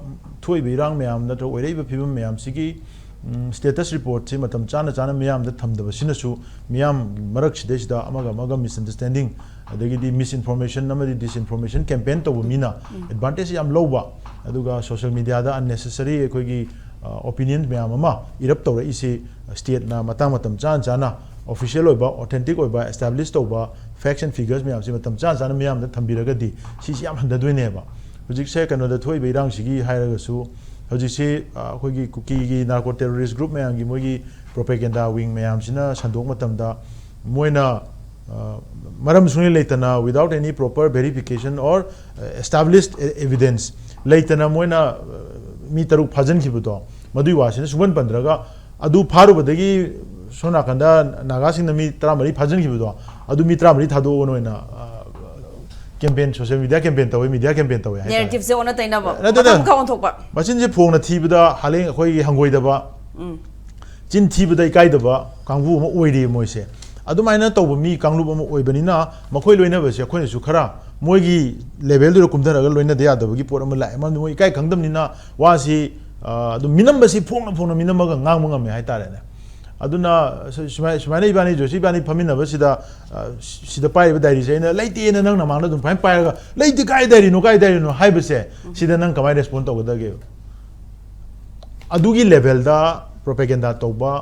ꯊꯣꯛꯏꯕ ꯏꯔꯥꯡ ꯃꯌꯥꯝ ꯅꯠꯇ꯭ꯔꯒ ꯑꯣꯏꯔꯛꯏꯕ ꯐꯤꯕꯝ ꯃꯌꯥꯝꯁꯤꯒꯤ, ꯎꯝ, status report ꯁꯤ ꯃꯇꯝ ꯆꯥꯅ ꯆꯥꯅ ꯃꯤꯌꯥꯝꯗ ꯊꯝꯗꯕꯁꯤꯅꯁꯨ ꯃꯤꯌꯥꯝ ꯃꯔꯛꯁꯤꯗꯩꯁꯤꯗ ꯑꯃꯒ ꯑꯃꯒ misunderstanding, ꯑꯗꯒꯤꯗꯤ misinformation ꯑꯃꯗꯤ disinformation campaign ꯇꯧꯕ ꯃꯤꯅ advantage ꯌꯥꯝ ꯂꯧꯕ, ꯑꯗꯨꯒ social media ꯗ unnecessary ꯑꯩꯈꯣꯏꯒꯤ, ꯑ, opinion ꯃꯌꯥꯝ ꯑꯃ erupt ꯇꯧꯔꯛꯏꯁꯤ state ꯅ ꯃꯇꯥꯡ ꯃꯇꯝ ꯆꯥꯅ ꯆꯥꯅ official ꯑꯣꯏꯕ, authentic ꯑꯣꯏꯕ, establish ꯇꯧꯕ facts and figures ꯃꯌꯥꯝꯁꯤ ꯃꯇꯝ ꯆꯥꯅ ꯆꯥꯅ ꯃꯤꯌꯥꯝꯗ ꯊꯝꯕꯤꯔꯒꯗꯤ ꯁꯤꯁꯤ ꯌꯥꯝ ꯍꯟꯊꯗꯣꯏꯅꯦꯕ꯫ ꯍꯧꯖꯤꯛꯁꯦ ꯀꯩꯅꯣꯗ ꯊꯣꯛꯏꯕ ꯏꯔꯥꯡꯁꯤꯒꯤ ꯍꯥꯏꯔꯒꯁꯨ, ꯍꯧꯖꯤꯛꯁꯤ, ꯑ, ꯑꯩꯈꯣꯏꯒꯤ ꯀꯨꯀꯤꯒꯤ narco terrorist group ꯃꯌꯥꯝꯒꯤ ꯃꯣꯏꯒꯤ propaganda wing ꯃꯌꯥꯝꯁꯤꯅ ꯁꯟꯗꯣꯛ ꯃꯇꯝꯗ ꯃꯣꯏꯅ, ꯑ, ꯃꯔꯝ ꯁꯨꯡꯂꯩ ꯂꯩꯇꯅ, without any proper verification or, ꯑ, established e-, evidence ꯂꯩꯇꯅ ꯃꯣꯏꯅ, ꯑ, ꯃꯤ ꯇꯔꯨꯛ ꯐꯥꯖꯤꯟꯈꯤꯕꯗꯣ, ꯃꯗꯨꯒꯤ ꯋꯥꯁꯤꯅ ꯁꯨꯡꯄꯟ ꯄꯟꯗ꯭ꯔꯒ, ꯑꯗꯨ ꯐꯥꯔꯨꯕꯗꯒꯤ ꯁꯣꯝ ꯅꯥꯀꯟꯗ ꯅꯥꯒꯥꯁꯤꯡꯅ ꯃꯤ ꯇꯔꯥꯃꯔꯤ ꯐꯥꯖꯤꯟꯈꯤꯕꯗꯣ, ꯑꯗꯨ ꯃꯤ ꯇꯔꯥꯃꯔꯤ ꯊꯥꯗꯣꯛꯑꯣꯅ ꯑꯣꯏꯅ, ꯑ, campaign, social media campaign ꯇꯧꯋꯦ, media campaign ꯇꯧꯋꯦ ꯍꯥꯏꯇꯥꯔꯦ꯫ Narrative ꯁꯦ ꯑꯣꯟꯅ ꯇꯩꯅꯕ, ꯅꯠꯇꯦꯗ꯫ ꯃꯈꯜ ꯃꯈꯜ ꯑꯣꯟꯊꯣꯛꯄ꯫ ꯃꯆꯤꯟꯁꯦ ꯐꯣꯡꯅ ꯊꯤꯕꯗ ꯍꯥꯂꯦꯡ ꯑꯩꯈꯣꯏꯒꯤ ꯍꯪꯒꯣꯏꯗꯕ, ꯆꯤꯟ ꯊꯤꯕꯗ ꯏꯀꯥꯏꯗꯕ ꯀꯥꯡꯕꯨ ꯑꯃ ꯑꯣꯏꯔꯤ ꯃꯣꯏꯁꯦ꯫ ꯑꯗꯨꯃꯥꯏꯅ ꯇꯧꯕ ꯃꯤ ꯀꯥꯡꯂꯨꯞ ꯑꯃ ꯑꯣꯏꯕꯅꯤꯅ ꯃꯈꯣꯏ ꯂꯣꯏꯅꯕꯁꯦ ꯑꯩꯈꯣꯏꯅꯁꯨ ꯈꯔ ꯃꯣꯏꯒꯤ level ꯗꯨꯗ ꯀꯨꯝꯊꯔꯒ ꯂꯣꯏꯅꯗ ꯌꯥꯗꯕꯒꯤ ꯄꯣꯠ ꯑꯃ ꯂꯥꯛꯑꯦ꯫ ꯃꯔꯝꯗꯤ ꯃꯣꯏ ꯏꯀꯥꯏ ꯈꯪꯗꯕꯅꯤꯅ ꯋꯥꯁꯤ, ꯑ, ꯑꯗꯨꯝ ꯃꯤꯅꯝꯕꯁꯤ ꯐꯣꯡꯅ ꯐꯣꯡꯅ ꯃꯤꯅꯝꯃꯒ ꯉꯥꯡꯕ ꯉꯝꯃꯦ ꯍꯥꯏꯇꯥꯔꯦꯅꯦ꯫ ꯑꯗꯨꯅ ꯁꯨ-, ꯁꯨꯃꯥꯏ-, ꯁꯨꯃꯥꯏꯅ ꯏꯕꯥꯅꯤ, ꯖꯣꯁꯤ ꯏꯕꯥꯅꯤ ꯐꯝꯃꯤꯟꯅꯕꯁꯤꯗ, ꯑ, ꯁꯤꯗ ꯄꯥꯏꯔꯤꯕ diary ꯁꯦ ꯑꯩꯅ "ꯂꯩꯇꯦꯅ" ꯅꯪ ꯅꯃꯥꯡꯗ ꯑꯗꯨꯝ ꯁꯨꯃꯥꯏꯅ ꯄꯥꯏꯔꯒ "ꯂꯩꯇꯦ, ꯀꯥꯏ diary ꯅꯣ, ꯀꯥꯏ diary ꯅꯣ?" ꯍꯥꯏꯕꯁꯦ, ꯁꯤꯗ ꯅꯪ ꯀꯃꯥꯏꯅ respond ꯇꯧꯒꯗꯒꯦ? ꯑꯗꯨꯒꯤ level ꯗ ꯄ꯭ꯔꯣꯄꯦꯒꯦꯟꯗꯥ ꯇꯧꯕ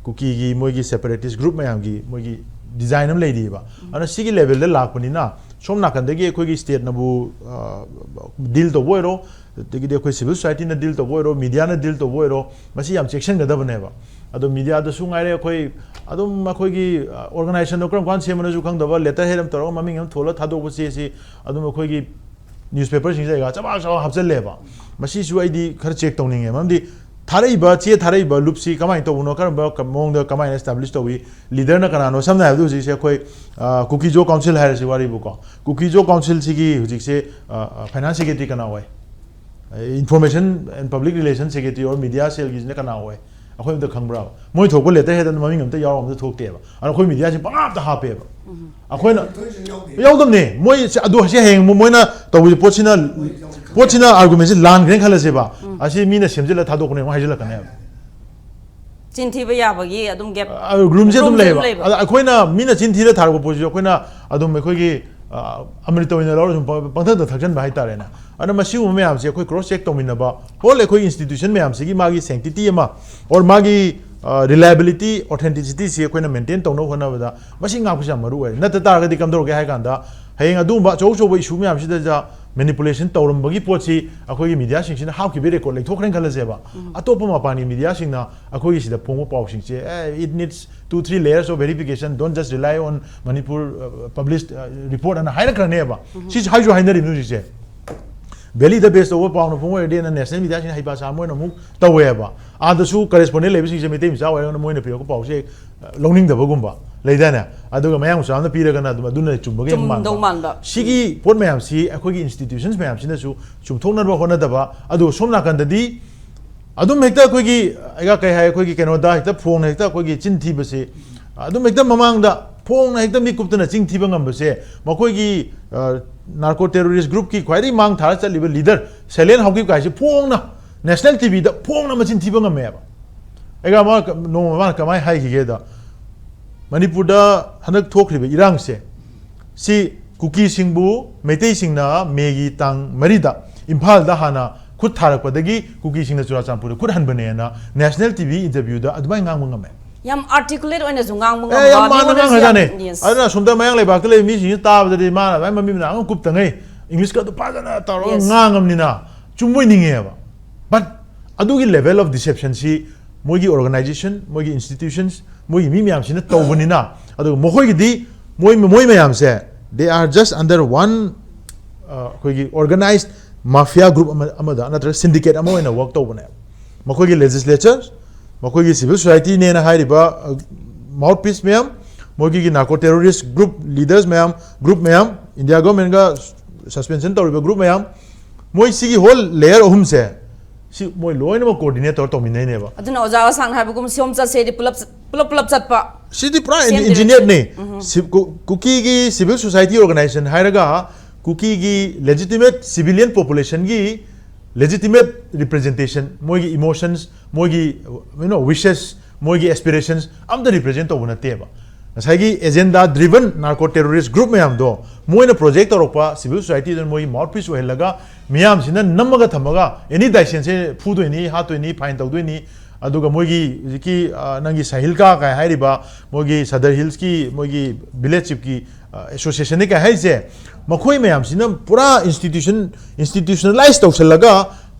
ꯀꯨꯀꯤꯒꯤ ꯃꯣꯏꯒꯤ ꯁꯦꯄꯔꯦꯇꯤꯁ ꯒ꯭ꯔꯨꯞ ꯃꯌꯥꯝꯒꯤ ꯃꯣꯏꯒꯤ ꯗꯤꯖꯥꯏꯟ ꯑꯃ ꯂꯩꯔꯤꯕ꯫ ꯑꯗꯨꯅ ꯁꯤꯒꯤ ꯂꯦꯚꯦꯜꯗ ꯂꯥꯛꯄꯅꯤꯅ ꯁꯣꯝ ꯅꯥꯀꯟꯗꯒꯤ ꯑꯩꯈꯣꯏꯒꯤ ꯁ꯭ꯇꯦꯠꯅꯕꯨ ꯗꯤꯜ ꯇꯧꯕ ꯑꯣꯏꯔꯣ, ꯑꯗꯒꯤꯗꯤ ꯑꯩꯈꯣꯏ ꯁꯤꯚꯤꯜ ꯁꯣꯁꯥꯏꯇꯤꯅ ꯗꯤꯜ ꯇꯧꯕ ꯑꯣꯏꯔꯣ, ꯃꯤꯗꯤꯌꯥꯅ ꯗꯤꯜ ꯇꯧꯕ ꯑꯣꯏꯔꯣ, ꯃꯁꯤ ꯌꯥꯝ ꯆꯦꯛꯁꯤꯟꯒꯗꯕꯅꯦꯕ꯫ ꯑꯗꯣ ꯃꯤꯗꯤꯌꯥꯗꯁꯨ ꯉꯥꯏꯔꯦ, ꯑꯩꯈꯣꯏ ꯑꯗꯨꯝ ꯑꯩꯈꯣꯏꯒꯤ ꯑꯣꯔꯒꯅꯥꯏꯖꯦꯁꯟꯗꯣ ꯀꯔꯝ ꯀꯥꯟꯗ ꯁꯦꯝꯕꯅꯣꯁꯨ ꯈꯪꯗꯕ, ꯂꯦꯇꯔ ꯍꯦꯗ ꯑꯃ ꯇꯧꯔꯒ ꯃꯃꯤꯡ ꯑꯃ ꯊꯣꯜꯂ ꯊꯥꯗꯣꯛꯄ ꯆꯦꯁꯤ ꯑꯗꯨꯝ ꯑꯩꯈꯣꯏꯒꯤ ꯅ꯭ꯌꯨꯁꯄꯦꯄꯔꯁꯤꯡꯁꯤꯗ ꯑꯩꯒ ꯆꯕꯥꯛ ꯆꯕꯥꯛ ꯍꯥꯞꯆꯜꯂꯦꯕ꯫ ꯃꯁꯤꯁꯨ ꯑꯩꯗꯤ ꯈꯔ ꯆꯦꯛ ꯇꯧꯅꯤꯡꯉꯦ꯫ ꯃꯔꯝꯗꯤ ꯊꯥꯔꯛꯏꯕ, ꯆꯦ ꯊꯥꯔꯛꯏꯕ ꯂꯨꯞꯁꯤ ꯀꯃꯥꯏꯅ ꯇꯧꯕꯅꯣ, ꯀꯔꯝꯕ ꯀ-, ꯃꯑꯣꯡꯗ ꯀꯃꯥꯏꯅ ꯑꯦꯁꯇꯥꯕ꯭ꯂꯤꯁ ꯇꯧꯏ, ꯂꯤꯗꯔꯅ ꯀꯅꯥꯅꯣ? ꯁꯝꯅ ꯍꯥꯏꯔꯕꯗ ꯍꯧꯖꯤꯛꯁꯦ ꯑꯩꯈꯣꯏ, ꯑ, ꯀꯨꯀꯤꯖꯣ ꯀꯥꯎꯟꯁꯤꯜ ꯍꯥꯏꯔꯁꯤ ꯋꯥꯔꯤꯕꯨꯀꯣ, ꯀꯨꯀꯤꯖꯣ ꯀꯥꯎꯟꯁꯤꯜꯁꯤꯒꯤ ꯍꯧꯖꯤꯛꯁꯦ, ꯑ, ꯑ, ꯐꯥꯏꯅꯥꯟꯁ ꯁꯦꯀ꯭ꯔꯦꯇꯔꯤ ꯀꯅꯥ ꯑꯣꯏ? Information and public relation secretary or media ꯁꯦꯜꯒꯤꯁꯤꯅ ꯀꯅꯥ ꯑꯣꯏ? ꯑꯩꯈꯣꯏ ꯑꯝꯇ ꯈꯪꯕ꯭ꯔꯥꯕ? ꯃꯣꯏ ꯊꯣꯛꯄ ꯂꯦꯇꯔ ꯍꯦꯗ ꯃꯃꯤꯡ ꯑꯝꯇ ꯌꯥꯎꯔ ꯑꯝꯇ ꯊꯣꯛꯇꯦꯕ꯫ ꯑꯗꯣ ꯑꯩꯈꯣꯏ ꯃꯤꯗꯤꯌꯥꯁꯤ ꯄꯪꯍꯥꯞꯇ ꯍꯥꯞꯄꯦꯕ꯫ ꯑꯩꯈꯣꯏꯅ ꯌꯥꯎꯗꯕꯅꯦ꯫ ꯃꯣꯏ ꯁꯤ-, ꯑꯗꯨ ꯁꯤ ꯍꯌꯦꯡ ꯃꯣꯏꯅ ꯇꯧꯕꯁꯦ ꯄꯣꯠꯁꯤꯅ, ꯄꯣꯠꯁꯤꯅ ꯑꯥꯔꯒꯨꯃꯦꯟꯁꯤ ꯂꯥꯟꯈ꯭ꯔꯦꯅ ꯈꯜꯂꯁꯦꯕ꯫ ꯑꯁꯤ ꯃꯤꯅ ꯁꯦꯝꯖꯤꯜꯂ ꯊꯥꯗꯣꯛꯄꯅꯦ ꯑꯃꯨꯛ ꯍꯥꯏꯖꯤꯜꯂꯛꯀꯅꯦꯕ꯫ ꯆꯤꯟꯊꯤꯕ ꯌꯥꯕꯒꯤ ꯑꯗꯨꯝ ꯒꯦꯞ꯫ ꯔꯨꯝꯁꯦ ꯑꯗꯨꯝ ꯔꯨꯝꯁꯦ ꯑꯗꯨꯝ ꯂꯩꯌꯦꯕ꯫ ꯂꯩꯕ꯫ ꯑꯗ ꯑꯩꯈꯣꯏꯅ ꯃꯤꯅ ꯆꯤꯟ ꯊꯤꯔ ꯊꯥꯔꯛꯄ ꯄꯣꯠꯁꯤꯁꯨ ꯑꯩꯈꯣꯏꯅ ꯑꯗꯨꯝ ꯑꯩꯈꯣꯏꯒꯤ, ꯑ, ꯑꯃ꯭ꯔꯤꯇ ꯑꯣꯏꯅ ꯂꯧꯔ ꯁꯨꯝ ꯄ-, ꯄꯪꯊꯛꯇ ꯊꯛꯆꯟꯕ ꯍꯥꯏꯇꯥꯔꯦꯅꯦ꯫ ꯑꯗꯨꯅ ꯃꯁꯤꯒꯨꯝꯕ ꯃꯌꯥꯝꯁꯦ ꯑꯩꯈꯣꯏ ꯀ꯭ꯔꯣꯁ ꯆꯦꯛ ꯇꯧꯃꯤꯟꯅꯕ, ꯍꯣꯜ ꯑꯩꯈꯣꯏ ꯏꯟꯁꯇꯤꯇ꯭ꯌꯨꯁꯟ ꯃꯌꯥꯝꯁꯤꯒꯤ ꯃꯥꯒꯤ ꯁꯦꯡꯇꯤꯇꯤ ꯑꯃ ꯑꯣꯔ ꯃꯥꯒꯤ, ꯑ, ꯔꯤꯂꯥꯏꯕꯤꯂꯤꯇꯤ, ꯑꯣꯊꯦꯟꯇꯤꯁꯤꯇꯤꯁꯤ ꯑꯩꯈꯣꯏꯅ ꯃꯦꯟꯇꯦꯟ ꯇꯧꯅꯕ ꯍꯣꯠꯅꯕꯗ ꯃꯁꯤ ꯉꯥꯛꯄꯁꯤ ꯌꯥꯝ ꯃꯔꯨ ꯑꯣꯏꯔꯦ꯫ ꯅꯠꯇ ꯇꯥꯔꯒꯗꯤ ꯀꯝꯗꯧꯔꯒꯦ ꯍꯥꯏ ꯀꯥꯟꯗ ꯍꯌꯦꯡ ꯑꯗꯨꯒꯨꯝꯕ ꯑꯆꯧ ꯑꯆꯧꯕ ꯏꯁꯨ ꯃꯌꯥꯝꯁꯤꯗ ꯃꯦꯅꯤꯄꯨꯂꯦꯁꯟ ꯇꯧꯔꯝꯕꯒꯤ ꯄꯣꯠꯁꯤ ꯑꯩꯈꯣꯏꯒꯤ ꯃꯤꯗꯤꯌꯥꯁꯤꯡꯁꯤꯅ ꯍꯥꯞꯈꯤꯕꯒꯤ ꯔꯦꯀꯣꯔꯗ ꯂꯩꯊꯣꯛꯈ꯭ꯔꯦꯅ ꯈꯜꯂꯁꯦꯕ꯫ ꯑꯇꯣꯞꯄ ꯃꯄꯥꯟꯒꯤ ꯃꯤꯗꯤꯌꯥꯁꯤꯡꯅ ꯑꯩꯈꯣꯏꯒꯤ ꯁꯤꯗ ꯐꯣꯡꯕ ꯄꯥꯎꯁꯤꯡꯁꯦ, "ꯑꯦ, it needs two, three layers of verification, don't just rely on Manipur, uh, published, uh, report" ꯑꯅ ꯍꯥꯏꯔꯛꯈ꯭ꯔꯅꯦꯕ꯫ ꯁꯤꯁꯨ ꯍꯥꯏꯁꯨ ꯍꯥꯏꯅꯔꯤꯕꯅꯤ ꯍꯧꯖꯤꯛꯁꯦ꯫ ꯚꯦꯂꯤꯗ ꯕꯦꯁ ꯇꯧꯕ ꯄꯥꯎꯅ ꯐꯣꯡꯕ ꯑꯣꯏꯔꯗꯤ ꯅꯦꯁꯅꯦꯜ ꯃꯤꯗꯤꯌꯥꯁꯤꯡꯅ ꯍꯩꯄꯥ ꯁꯥꯕ ꯑꯣꯏꯅ ꯑꯃꯨꯛ ꯇꯧꯋꯦꯕ꯫ ꯑꯥꯗꯁꯨ ꯀꯔꯦꯁꯄꯣꯟꯗꯦꯟ ꯂꯩꯕꯁꯤꯡꯁꯦ ꯃꯩꯇꯩ ꯃꯆꯥ ꯑꯣꯏꯔꯒꯅ ꯃꯣꯏꯅ ꯄꯤꯔꯛꯄ ꯄꯥꯎꯁꯦ, ꯑ, ꯂꯧꯅꯤꯡꯗꯕꯒꯨꯝꯕ ꯂꯩꯗꯥꯏꯅꯦ? ꯑꯗꯨꯒ ꯃꯌꯥꯡ ꯃꯆꯥ ꯑꯃꯅ ꯄꯤꯔꯒꯅ ꯑꯗꯨꯝ ꯑꯗꯨꯅ ꯆꯨꯝꯕꯒꯤ ꯑꯃꯨꯛ ꯆꯨꯝꯗꯧ ꯃꯥꯟꯕ꯫ ꯃꯥꯟꯕ꯫ ꯁꯤꯒꯤ ꯄꯣꯠ ꯃꯌꯥꯝꯁꯤ ꯑꯩꯈꯣꯏꯒꯤ ꯏꯟꯁꯇꯤꯇ꯭ꯌꯨꯁꯟꯁ ꯃꯌꯥꯝꯁꯤꯅꯁꯨ ꯆꯨꯝꯊꯣꯛꯅꯕ ꯍꯣꯠꯅꯗꯕ, ꯑꯗꯨꯒ ꯁꯣꯝ ꯅꯥꯀꯟꯗꯗꯤ ꯑꯗꯨꯝ ꯍꯦꯛꯇ ꯑꯩꯈꯣꯏꯒꯤ, ꯑꯩꯒ ꯀꯩ ꯍꯥꯏ, ꯑꯩꯈꯣꯏꯒꯤ ꯀꯩꯅꯣꯗ ꯍꯦꯛꯇ ꯐꯣꯡꯅ ꯍꯦꯛꯇ ꯑꯩꯈꯣꯏꯒꯤ ꯆꯤꯟ ꯊꯤꯕꯁꯦ, ꯑꯗꯨꯝ ꯍꯦꯛꯇ ꯃꯃꯥꯡꯗ ꯐꯣꯡꯅ ꯍꯦꯛꯇ ꯃꯤ ꯀꯨꯞꯇꯅ ꯆꯤꯟ ꯊꯤꯕ ꯉꯝꯕꯁꯦ ꯃꯈꯣꯏꯒꯤ, ꯑ, ꯅꯥꯔꯀꯣ ꯇꯦꯔꯣꯔꯤꯁ ꯒ꯭ꯔꯨꯞꯀꯤ ꯈ꯭ꯋꯥꯏꯗꯒꯤ ꯃꯥꯡ ꯊꯥꯔ ꯆꯠꯂꯤꯕ ꯂꯤꯗꯔ ꯁꯦꯂꯦꯟ ꯍꯥꯎꯀꯤꯞ ꯀꯥꯏꯁꯦ ꯐꯣꯡꯅ ꯅꯦꯁꯅꯦꯜ ꯇꯤꯚꯤꯗ ꯐꯣꯡꯅ ꯃꯆꯤꯟ ꯊꯤꯕ ꯉꯝꯃꯦꯕ꯫ ꯑꯩꯒ ꯑꯃ ꯅꯣꯡꯃ ꯃꯥꯅ ꯀꯃꯥꯏꯅ ꯍꯥꯏꯈꯤꯒꯦꯗ, ꯃꯅꯤꯄꯨꯔꯗ ꯍꯟꯗꯛ ꯊꯣꯛꯈ꯭ꯔꯤꯕ ꯏꯔꯥꯡꯁꯦ, ꯁꯤ ꯀꯨꯀꯤꯁꯤꯡꯕꯨ ꯃꯩꯇꯩꯁꯤꯡꯅ ꯃꯦꯒꯤ ꯇꯥꯡ ꯃꯔꯤꯗ ꯏꯝꯐꯥꯜꯗ ꯍꯥꯟꯅ ꯈꯨꯠ ꯊꯥꯔꯛꯄꯗꯒꯤ ꯀꯨꯀꯤꯁꯤꯡꯅ ꯆꯨꯔꯥꯆꯥꯟꯄꯨꯔꯗ ꯈꯨꯠ ꯍꯟꯕꯅꯦꯅ ꯅꯦꯁꯅꯦꯜ ꯇꯤꯚꯤ ꯏꯟꯇꯔꯚ꯭ꯌꯨꯗ ꯑꯗꯨꯃꯥꯏꯅ ꯉꯥꯡꯕ ꯉꯝꯃꯦ꯫ ꯌꯥꯝ ꯑꯥꯔꯇꯤꯀꯨꯂꯦꯠ ꯑꯣꯏꯅꯁꯨ ꯉꯥꯡꯕ ꯑꯦ, ꯌꯥꯝ ꯉꯝꯕ ꯃꯥꯟꯅ ꯃꯤꯉꯣꯟꯗꯁꯨ ꯉꯥꯡꯈ꯭ꯔꯖꯥꯠꯅꯦ꯫ ꯌꯥꯝ- yes. ꯑꯗꯨꯅ ꯑꯁꯣꯝꯗ ꯃꯌꯥꯡ ꯂꯩꯕꯥꯛꯇ ꯂꯩꯕ ꯃꯤꯁꯤꯡꯁꯤ ꯇꯥꯕꯗꯗꯤ ꯃꯥꯅ ꯑꯗꯨꯃꯥꯏꯅ ꯃꯃꯤ ꯃꯅꯥ ꯑꯃ ꯀꯨꯞꯇꯉꯩ ꯏꯪꯂꯤꯁꯀ ꯑꯗꯨ ꯐꯖꯅ ꯇꯧꯔꯒ Yes. ꯉꯥꯡꯉꯝꯅꯤꯅ ꯆꯨꯝꯕꯣꯏ ꯅꯤꯡꯉꯦꯕ꯫ But ꯑꯗꯨꯒꯤ level of deception ꯁꯤ ꯃꯣꯏꯒꯤ organization, ꯃꯣꯏꯒꯤ institutions, ꯃꯣꯏꯒꯤ ꯃꯤ ꯃꯌꯥꯝꯁꯤꯅ ꯇꯧꯕꯅꯤꯅ, ꯑꯗꯨꯒ ꯃꯈꯣꯏꯒꯤꯗꯤ ꯃꯣꯏ ꯃꯣꯏ ꯃꯌꯥꯝꯁꯦ, they are just under one, ꯑ, ꯑꯩꯈꯣꯏꯒꯤ organized mafia group ꯑꯃ ꯑꯃꯗ ꯅꯠꯇ꯭ꯔꯒ syndicate ꯑꯃ ꯑꯣꯏꯅ work ꯇꯧꯕꯅꯦꯕ꯫ ꯃꯈꯣꯏꯒꯤ legislature, ꯃꯈꯣꯏꯒꯤ civil society ꯅꯦꯅ ꯍꯥꯏꯔꯤꯕ, ꯑ, mouthpiece ꯃꯌꯥꯝ, ꯃꯣꯏꯒꯤ narco terrorist group leaders ꯃꯌꯥꯝ, group ꯃꯌꯥꯝ, India government ꯀ suspension ꯇꯧꯔꯤꯕ group ꯃꯌꯥꯝ, ꯃꯣꯏ ꯁꯤꯒꯤ whole layer ꯑꯍꯨꯝꯁꯦ ꯁꯤ ꯃꯣꯏ ꯂꯣꯏꯅꯃꯛ coordinate ꯇꯧꯔ ꯇꯧꯃꯤꯟꯅꯩꯅꯦꯕ꯫ ꯑꯗꯨꯅ ꯑꯣꯖꯥ ꯑꯁꯥꯡꯅ ꯍꯥꯏꯕꯒꯨꯝ ꯁꯤꯌꯣꯝ ꯆꯠꯁꯦꯗꯤ ꯄꯨꯂꯞ ꯆꯠ- ꯄꯨꯂꯞ ꯄꯨꯂꯞ ꯆꯠꯄ꯫ ꯁꯤꯗꯤ ꯄꯨꯔꯥ Same engineer ꯅꯦ꯫ ꯁꯤ-, ꯀꯨ-, ꯀꯨꯀꯤꯒꯤ civil society organization ꯍꯥꯏꯔꯒ ꯀꯨꯀꯤꯒꯤ legitimate civilian population ꯒꯤ legitimate representation, ꯃꯣꯏꯒꯤ emotions, ꯃꯣꯏꯒꯤ, you know, wishes, ꯃꯣꯏꯒꯤ aspirations ꯑꯝꯇ represent ꯇꯧꯕ ꯅꯠꯇꯦꯕ꯫ ꯉꯁꯥꯏꯒꯤ agenda driven narco terrorist group ꯃꯌꯥꯝꯗꯣ ꯃꯣꯏꯅ project ꯇꯧꯔꯛꯄ civil society ꯗ ꯃꯣꯏꯒꯤ mouthpiece ꯑꯣꯏꯍꯜꯂꯒ ꯃꯤꯌꯥꯝꯁꯤꯅ ꯅꯝꯃꯒ ꯊꯝꯃꯒ ꯑꯦꯅꯤ ꯗꯥꯏꯁꯦꯟꯁꯦ ꯐꯨꯗꯣꯏꯅꯤ, ꯍꯥꯠꯇꯣꯏꯅꯤ, fine ꯇꯧꯗꯣꯏꯅꯤ꯫ ꯑꯗꯨꯒ ꯃꯣꯏꯒꯤ ꯍꯧꯖꯤꯛꯀꯤ, ꯑ, ꯅꯪꯒꯤ ꯁꯥꯍꯤꯜ ꯀꯥ ꯀꯥꯏ ꯍꯥꯏꯔꯤꯕ ꯃꯣꯏꯒꯤ ꯁꯗꯔ ꯍꯤꯜꯁꯀꯤ ꯃꯣꯏꯒꯤ village chief ꯀꯤ, ꯑ, association ꯅꯤ ꯀꯥꯏ ꯍꯥꯏꯔꯤꯁꯦ, ꯃꯈꯣꯏ ꯃꯌꯥꯝꯁꯤꯅ ꯄꯨꯔꯥ institution, institutionalize ꯇꯧꯁꯜꯂꯒ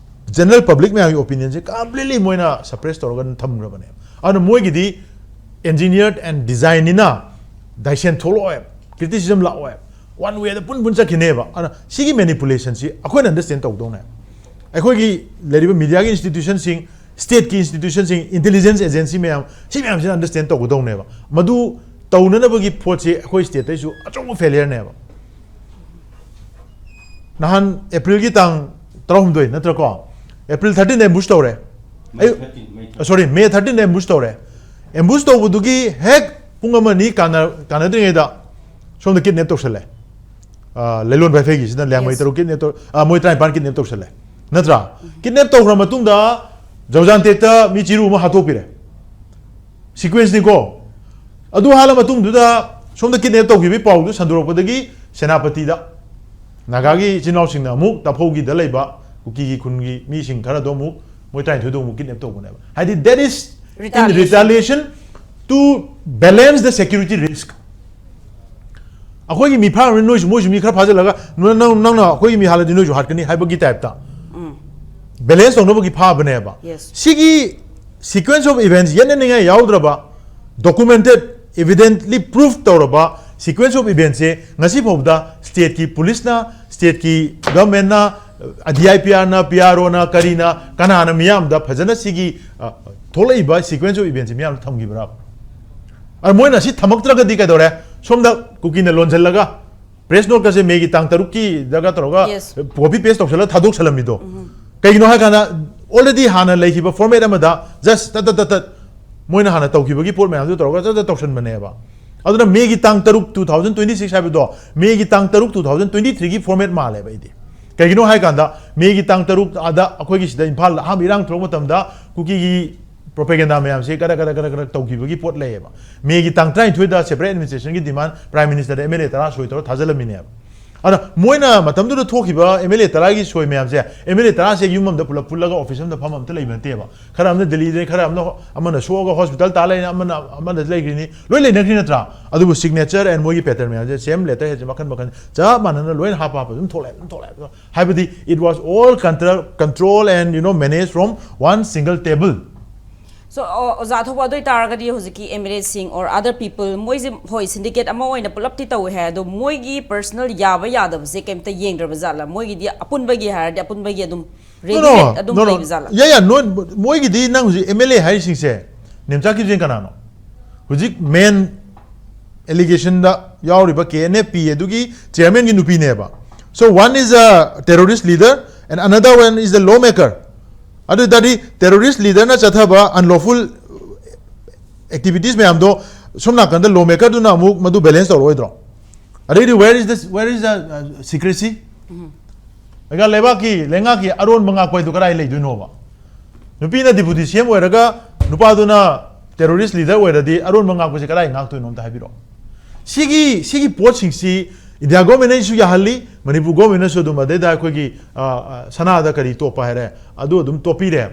general public ꯃꯌꯥꯝꯒꯤ opinion ꯁꯦ completely ꯃꯣꯏꯅ suppress ꯇꯧꯔꯒ ꯑꯗꯨꯝ ꯊꯝꯈ꯭ꯔꯕꯅꯦ꯫ ꯑꯗꯨꯅ ꯃꯣꯏꯒꯤꯗꯤ engineered and design ꯅꯤꯅ ꯗꯥꯏꯁꯦꯟ ꯊꯣꯛꯂꯛꯑꯣꯏ, criticism ꯂꯥꯛꯑꯣꯏ, one way ꯗ ꯄꯨꯟ ꯄꯨꯟ ꯆꯠꯈꯤꯅꯦꯕ꯫ ꯑꯗꯨꯅ ꯁꯤꯒꯤ manipulation ꯁꯤ ꯑꯩꯈꯣꯏꯅ understand ꯇꯧꯗꯧꯅꯦ꯫ ꯑꯩꯈꯣꯏꯒꯤ ꯂꯩꯔꯤꯕ media ꯒꯤ institution ꯁꯤꯡ, state ꯀꯤ institution ꯁꯤꯡ, intelligence agency ꯃꯌꯥꯝ, ꯁꯤ ꯃꯌꯥꯝꯁꯤꯅ understand ꯇꯧꯒꯗꯧꯅꯦꯕ꯫ ꯃꯗꯨ ꯇꯧꯅꯅꯕꯒꯤ ꯄꯣꯠꯁꯤ ꯑꯩꯈꯣꯏ state ꯇꯩꯁꯨ ꯑꯆꯧꯕ failure ꯅꯦꯕ꯫ ꯅꯍꯥꯟ April ꯒꯤ ꯇꯥꯡ ꯇꯔꯥꯍꯨꯝꯗꯣꯏ ꯅꯠꯇ꯭ꯔꯀꯣ? April thirteen ꯗ ambush ꯇꯧꯔꯦ꯫ May ꯑꯌꯨꯛ- thirteen, May ꯑ, sorry, May thirteen ꯗ ambush ꯇꯧꯔꯦ꯫ Ambush ꯇꯧꯕꯗꯨꯒꯤ ꯍꯦꯛ ꯄꯨꯡ ꯑꯃ ꯑꯅꯤ ꯀꯥꯟꯅ-, ꯀꯥꯟꯅꯗ꯭ꯔꯤꯉꯩꯗ ꯁꯣꯝꯗ kidnap ꯇꯧꯁꯜꯂꯦ꯫ ꯑ, ꯂꯩꯂꯣꯟ ꯚꯥꯏꯐꯩꯒꯤꯁꯤꯅ ꯂꯤꯌꯥꯡꯃꯩ Yes. ꯇꯔꯨꯛ kidnap ꯇꯧ-, ꯑ, ꯃꯣꯏ ꯇꯔꯥꯅꯤꯄꯥꯟ kidnap ꯇꯧꯁꯜꯂꯦ꯫ ꯅꯠꯇ꯭ꯔꯥ? Kidnap ꯇꯧꯈ꯭ꯔ ꯃꯇꯨꯡꯗ ꯖꯧꯖꯥꯟꯇꯦꯛꯇ ꯃꯤ ꯆꯤꯔꯨ ꯑꯃ ꯍꯥꯠꯇꯣꯛꯄꯤꯔꯦ꯫ Sequence ꯅꯤꯀꯣ꯫ ꯑꯗꯨ ꯍꯥꯠꯂ ꯃꯇꯨꯡꯗꯨꯗ ꯁꯣꯝꯗ kidnap ꯇꯧꯈꯤꯕꯒꯤ ꯄꯥꯎꯗꯨ ꯁꯟꯗꯣꯔꯛꯄꯗꯒꯤ ꯁꯦꯅꯥꯄꯇꯤꯗ ꯅꯥꯒꯥꯒꯤ ꯏꯆꯤꯟ ꯏꯅꯥꯎꯁꯤꯡꯅ ꯑꯃꯨꯛ ꯇꯥꯐꯧꯒꯤꯗ ꯂꯩꯕ ꯀꯨꯀꯤꯒꯤ ꯈꯨꯟꯒꯤ ꯃꯤꯁꯤꯡ ꯈꯔꯗꯣ ꯑꯃꯨꯛ ꯃꯣꯏ ꯇꯔꯥꯅꯤꯊꯣꯏꯗꯣ ꯑꯃꯨꯛ ꯀꯤꯗꯅꯦꯞ ꯇꯧꯕꯅꯦꯕ, ꯍꯥꯏꯗꯤ that is in Retaliation. retaliation to balance the security risk. ꯑꯩꯈꯣꯏꯒꯤ ꯃꯤ ꯐꯥꯔꯕꯅꯤ, ꯅꯣꯏꯁꯨ ꯃꯣꯏꯁꯨ ꯃꯤ ꯈꯔ ꯐꯥꯖꯤꯜꯂꯒ ꯅꯪ ꯅꯪ- ꯅꯪꯅ ꯑꯩꯈꯣꯏꯒꯤ ꯃꯤ ꯍꯥꯠꯂꯗꯤ ꯅꯣꯏꯁꯨ ꯍꯥꯠꯀꯅꯤ ꯍꯥꯏꯕꯒꯤ ꯇꯥꯏꯞꯇ ꯕꯦꯂꯦꯟꯁ ꯇꯧꯅꯕꯒꯤ ꯐꯥꯕꯅꯦꯕ꯫ Yes. ꯁꯤꯒꯤ sequence of events ꯌꯦꯠꯅꯅꯤꯡꯉꯥꯏ ꯌꯥꯎꯗ꯭ꯔꯕ, documented, evidently proof ꯇꯧꯔꯕ sequence of eventsꯁꯦ ꯉꯁꯤ ꯐꯥꯎꯕꯗ stateꯀꯤ policeꯅ, stateꯀꯤ governmentꯅ, DIPRꯅ, PROꯅ, ꯀꯔꯤꯅ, ꯀꯅꯥꯅ ꯃꯤꯌꯥꯝꯗ ꯐꯖꯅ ꯁꯤꯒꯤ ꯑ, ꯊꯣꯛꯂꯛꯏꯕ sequence of eventsꯁꯦ ꯃꯤꯌꯥꯝꯗ ꯊꯝꯈꯤꯕ꯭ꯔꯥ? ꯑꯗ ꯃꯣꯏꯅ ꯁꯤ ꯊꯝꯃꯛꯇ꯭ꯔꯒꯗꯤ ꯀꯩꯗꯧꯔꯦ? ꯁꯣꯝꯗ ꯀꯨꯀꯤꯅ ꯂꯣꯟꯁꯤꯜꯂꯒ press noteꯀꯁꯦ ꯃꯦꯒꯤ ꯇꯥꯡ ꯇꯔꯨꯛꯀꯤꯗꯒ ꯇꯧꯔꯒ Yes. copy paste ꯇꯧꯁꯜꯂꯒ ꯊꯥꯗꯣꯛꯁꯜꯂꯝꯃꯤꯗꯣ ꯀꯩꯒꯤꯅꯣ ꯍꯥꯏ ꯀꯥꯟꯗ already ꯍꯥꯟꯅ ꯂꯩꯈꯤꯕ format ꯑꯃꯗ just ꯇꯠ ꯇꯠ ꯇꯠ ꯇꯠ ꯃꯣꯏꯅ ꯍꯥꯟꯅ ꯇꯧꯈꯤꯕꯒꯤ ꯄꯣꯠ ꯃꯌꯥꯝꯗꯨ ꯇꯧꯔꯒ ꯇꯠ ꯇꯠ ꯇꯧꯁꯟꯕꯅꯦꯕ꯫ ꯑꯗꯨꯅ ꯃꯦꯒꯤ ꯇꯥꯡ ꯇꯔꯨꯛ two thousand twenty six ꯍꯥꯏꯕꯗꯣ ꯃꯦꯒꯤ ꯇꯥꯡ ꯇꯔꯨꯛ two thousand twenty threeꯒꯤ format ꯃꯥꯜꯂꯦꯕ ꯑꯩꯗꯤ꯫ ꯀꯩꯒꯤꯅꯣ ꯍꯥꯏ ꯀꯥꯟꯗ ꯃꯦꯒꯤ ꯇꯥꯡ ꯇꯔꯨꯛ ꯑꯗ ꯑꯩꯈꯣꯏꯒꯤ ꯁꯤꯗ ꯏꯝꯐꯥꯜꯗ ꯑꯍꯥꯟꯕ ꯏꯔꯥꯡ ꯊꯣꯛꯂꯛꯄ ꯃꯇꯝꯗ ꯀꯨꯀꯤꯒꯤ propaganda ꯃꯌꯥꯝꯁꯦ ꯀꯔ ꯀꯔ ꯀꯔ ꯀꯔ ꯇꯧꯈꯤꯕꯒꯤ ꯄꯣꯠ ꯂꯩꯌꯦꯕ꯫ ꯃꯦꯒꯤ ꯇꯥꯡ ꯇꯔꯥꯅꯤꯊꯣꯏꯗ separate administrationꯒꯤ demand Prime Ministerꯗ MLA ꯇꯔꯥ ꯁꯣꯏ ꯇꯧꯔ ꯊꯥꯖꯤꯜꯂꯝꯃꯤꯅꯦꯕ꯫ ꯑꯗ ꯃꯣꯏꯅ ꯃꯇꯝꯗꯨꯗ ꯊꯣꯛꯈꯤꯕ MLA ꯇꯔꯥꯒꯤ ꯁꯣꯏ ꯃꯌꯥꯝꯁꯦ MLA ꯇꯔꯥꯁꯦ ꯌꯨꯝ ꯑꯃꯗ ꯄꯨꯂꯞ ꯄꯨꯜꯂꯒ office ꯑꯃꯗ ꯐꯝ ꯑꯝꯇ ꯂꯩꯕ ꯅꯠꯇꯦꯕ꯫ ꯈꯔ ꯑꯃꯅ ꯗꯤꯜꯂꯤꯗ, ꯈꯔ ꯑꯃꯅ ꯑꯃꯅ ꯁꯣꯛꯑꯒ hospital ꯇꯥ ꯂꯩꯔꯦ, ꯑꯃꯅ ꯑꯃꯗ ꯂꯩꯈ꯭ꯔꯤꯅꯤ, ꯂꯣꯏ ꯂꯩꯅꯈ꯭ꯔꯤ ꯅꯠꯇ꯭ꯔꯥ? ꯑꯗꯨꯕꯨ signature and ꯃꯣꯏꯒꯤ pattern ꯃꯌꯥꯝꯁꯦ same letter headꯁꯦ ꯃꯈꯟ ꯃꯈꯟ ꯆꯞ ꯃꯥꯟꯅꯅ ꯂꯣꯏꯅ ꯍꯥꯞꯄ ꯍꯥꯞꯄ ꯑꯗꯨꯝ ꯊꯣꯛꯂꯛꯑꯦ, ꯑꯗꯨꯝ ꯊꯣꯛꯂꯛꯑꯦ꯫ ꯍꯥꯏꯕꯗꯤ it was all control, control and you know managed from one single table. So ꯑꯣ- ꯑꯣꯖꯥ ꯊꯣꯛꯄ ꯑꯗꯨ ꯑꯣꯏꯇꯥꯔꯒꯗꯤ ꯍꯧꯖꯤꯛꯀꯤ MLAꯁꯤꯡ or other people ꯃꯣꯏꯁꯦ ꯍꯣꯏ syndicate ꯑꯃ ꯑꯣꯏꯅ ꯄꯨꯂꯞꯇꯤ ꯇꯧꯋꯦ ꯍꯥꯏ, ꯑꯗꯣ ꯃꯣꯏꯒꯤ personal ꯌꯥꯕ ꯌꯥꯗꯕꯁꯦ ꯀꯩꯝꯇ ꯌꯦꯡꯗ꯭ꯔꯕ ꯖꯥꯠꯂ? ꯃꯣꯏꯒꯤꯗꯤ ꯑꯄꯨꯟꯕꯒꯤ ꯍꯥꯏꯔꯗꯤ ꯑꯄꯨꯟꯕꯒꯤ ꯑꯗꯨꯝ readymade ꯑꯗꯨꯝ ꯂꯩꯕ ꯖꯥꯠꯂ? ꯌꯥ ꯌꯥ ꯅꯣꯏ ꯃꯣꯏꯒꯤꯗꯤ ꯅꯪ ꯍꯧꯖꯤꯛ MLA ꯍꯥꯏꯔꯤꯁꯤꯡꯁꯦ ꯅꯦꯝꯆꯥ ꯀꯤꯞꯖꯦꯡ ꯀꯅꯥꯅꯣ? ꯍꯧꯖꯤꯛ main allegationꯗ ꯌꯥꯎꯔꯤꯕ KNFP ꯑꯗꯨꯒꯤ chairmanꯒꯤ ꯅꯨꯄꯤꯅꯦꯕ꯫ So one is a terrorist leader and another one is the lawmaker. ꯑꯗꯨ ꯑꯣꯏ ꯇꯥꯔꯗꯤ terrorist leaderꯅ ꯆꯠꯊꯕ unlawful activities ꯃꯌꯥꯝꯗꯣ ꯁꯣꯝ ꯅꯥꯀꯟꯗ lawmakerꯗꯨꯅ ꯑꯃꯨꯛ ꯃꯗꯨ balance ꯇꯧꯔꯛꯑꯣꯏꯗ꯭ꯔꯣ? ꯑꯗꯩꯗꯤ where is the, where is the uh, secrecy? ꯑꯩꯒ ꯂꯩꯕꯥꯛꯀꯤ ꯂꯩꯉꯥꯛꯀꯤ ꯑꯔꯣꯟꯕ ꯉꯥꯛꯄ ꯍꯥꯏꯗꯨ ꯀꯗꯥꯏ ꯂꯩꯗꯣꯏꯅꯣꯕ? ꯅꯨꯄꯤꯅ deputy CM ꯑꯣꯏꯔꯒ ꯅꯨꯄꯥꯗꯨꯅ terrorist leader ꯑꯣꯏꯔꯗꯤ ꯑꯔꯣꯟꯕ ꯉꯥꯛꯄꯁꯦ ꯀꯗꯥꯏ ꯉꯥꯛꯇꯣꯏꯅꯣ ꯑꯝꯇ ꯍꯥꯏꯕꯤꯔꯛꯑꯣ꯫ ꯁꯤꯒꯤ ꯁꯤꯒꯤ ꯄꯣꯠꯁꯤꯡꯁꯤ India governmentꯅꯁꯨ ꯌꯥꯍꯜꯂꯤ, ꯃꯅꯤꯄꯨꯔ ꯒꯣꯔꯃꯦꯟꯅꯁꯨ ꯑꯗꯨꯝ ꯑꯗꯩꯗ ꯑꯩꯈꯣꯏꯒꯤ, ꯑ, ꯑ, ꯁꯅꯥꯗ ꯀꯔꯤ ꯇꯣꯞꯄ ꯍꯥꯏꯔꯦ, ꯑꯗꯨ ꯑꯗꯨꯝ ꯇꯣꯞꯄꯤꯔꯦ꯫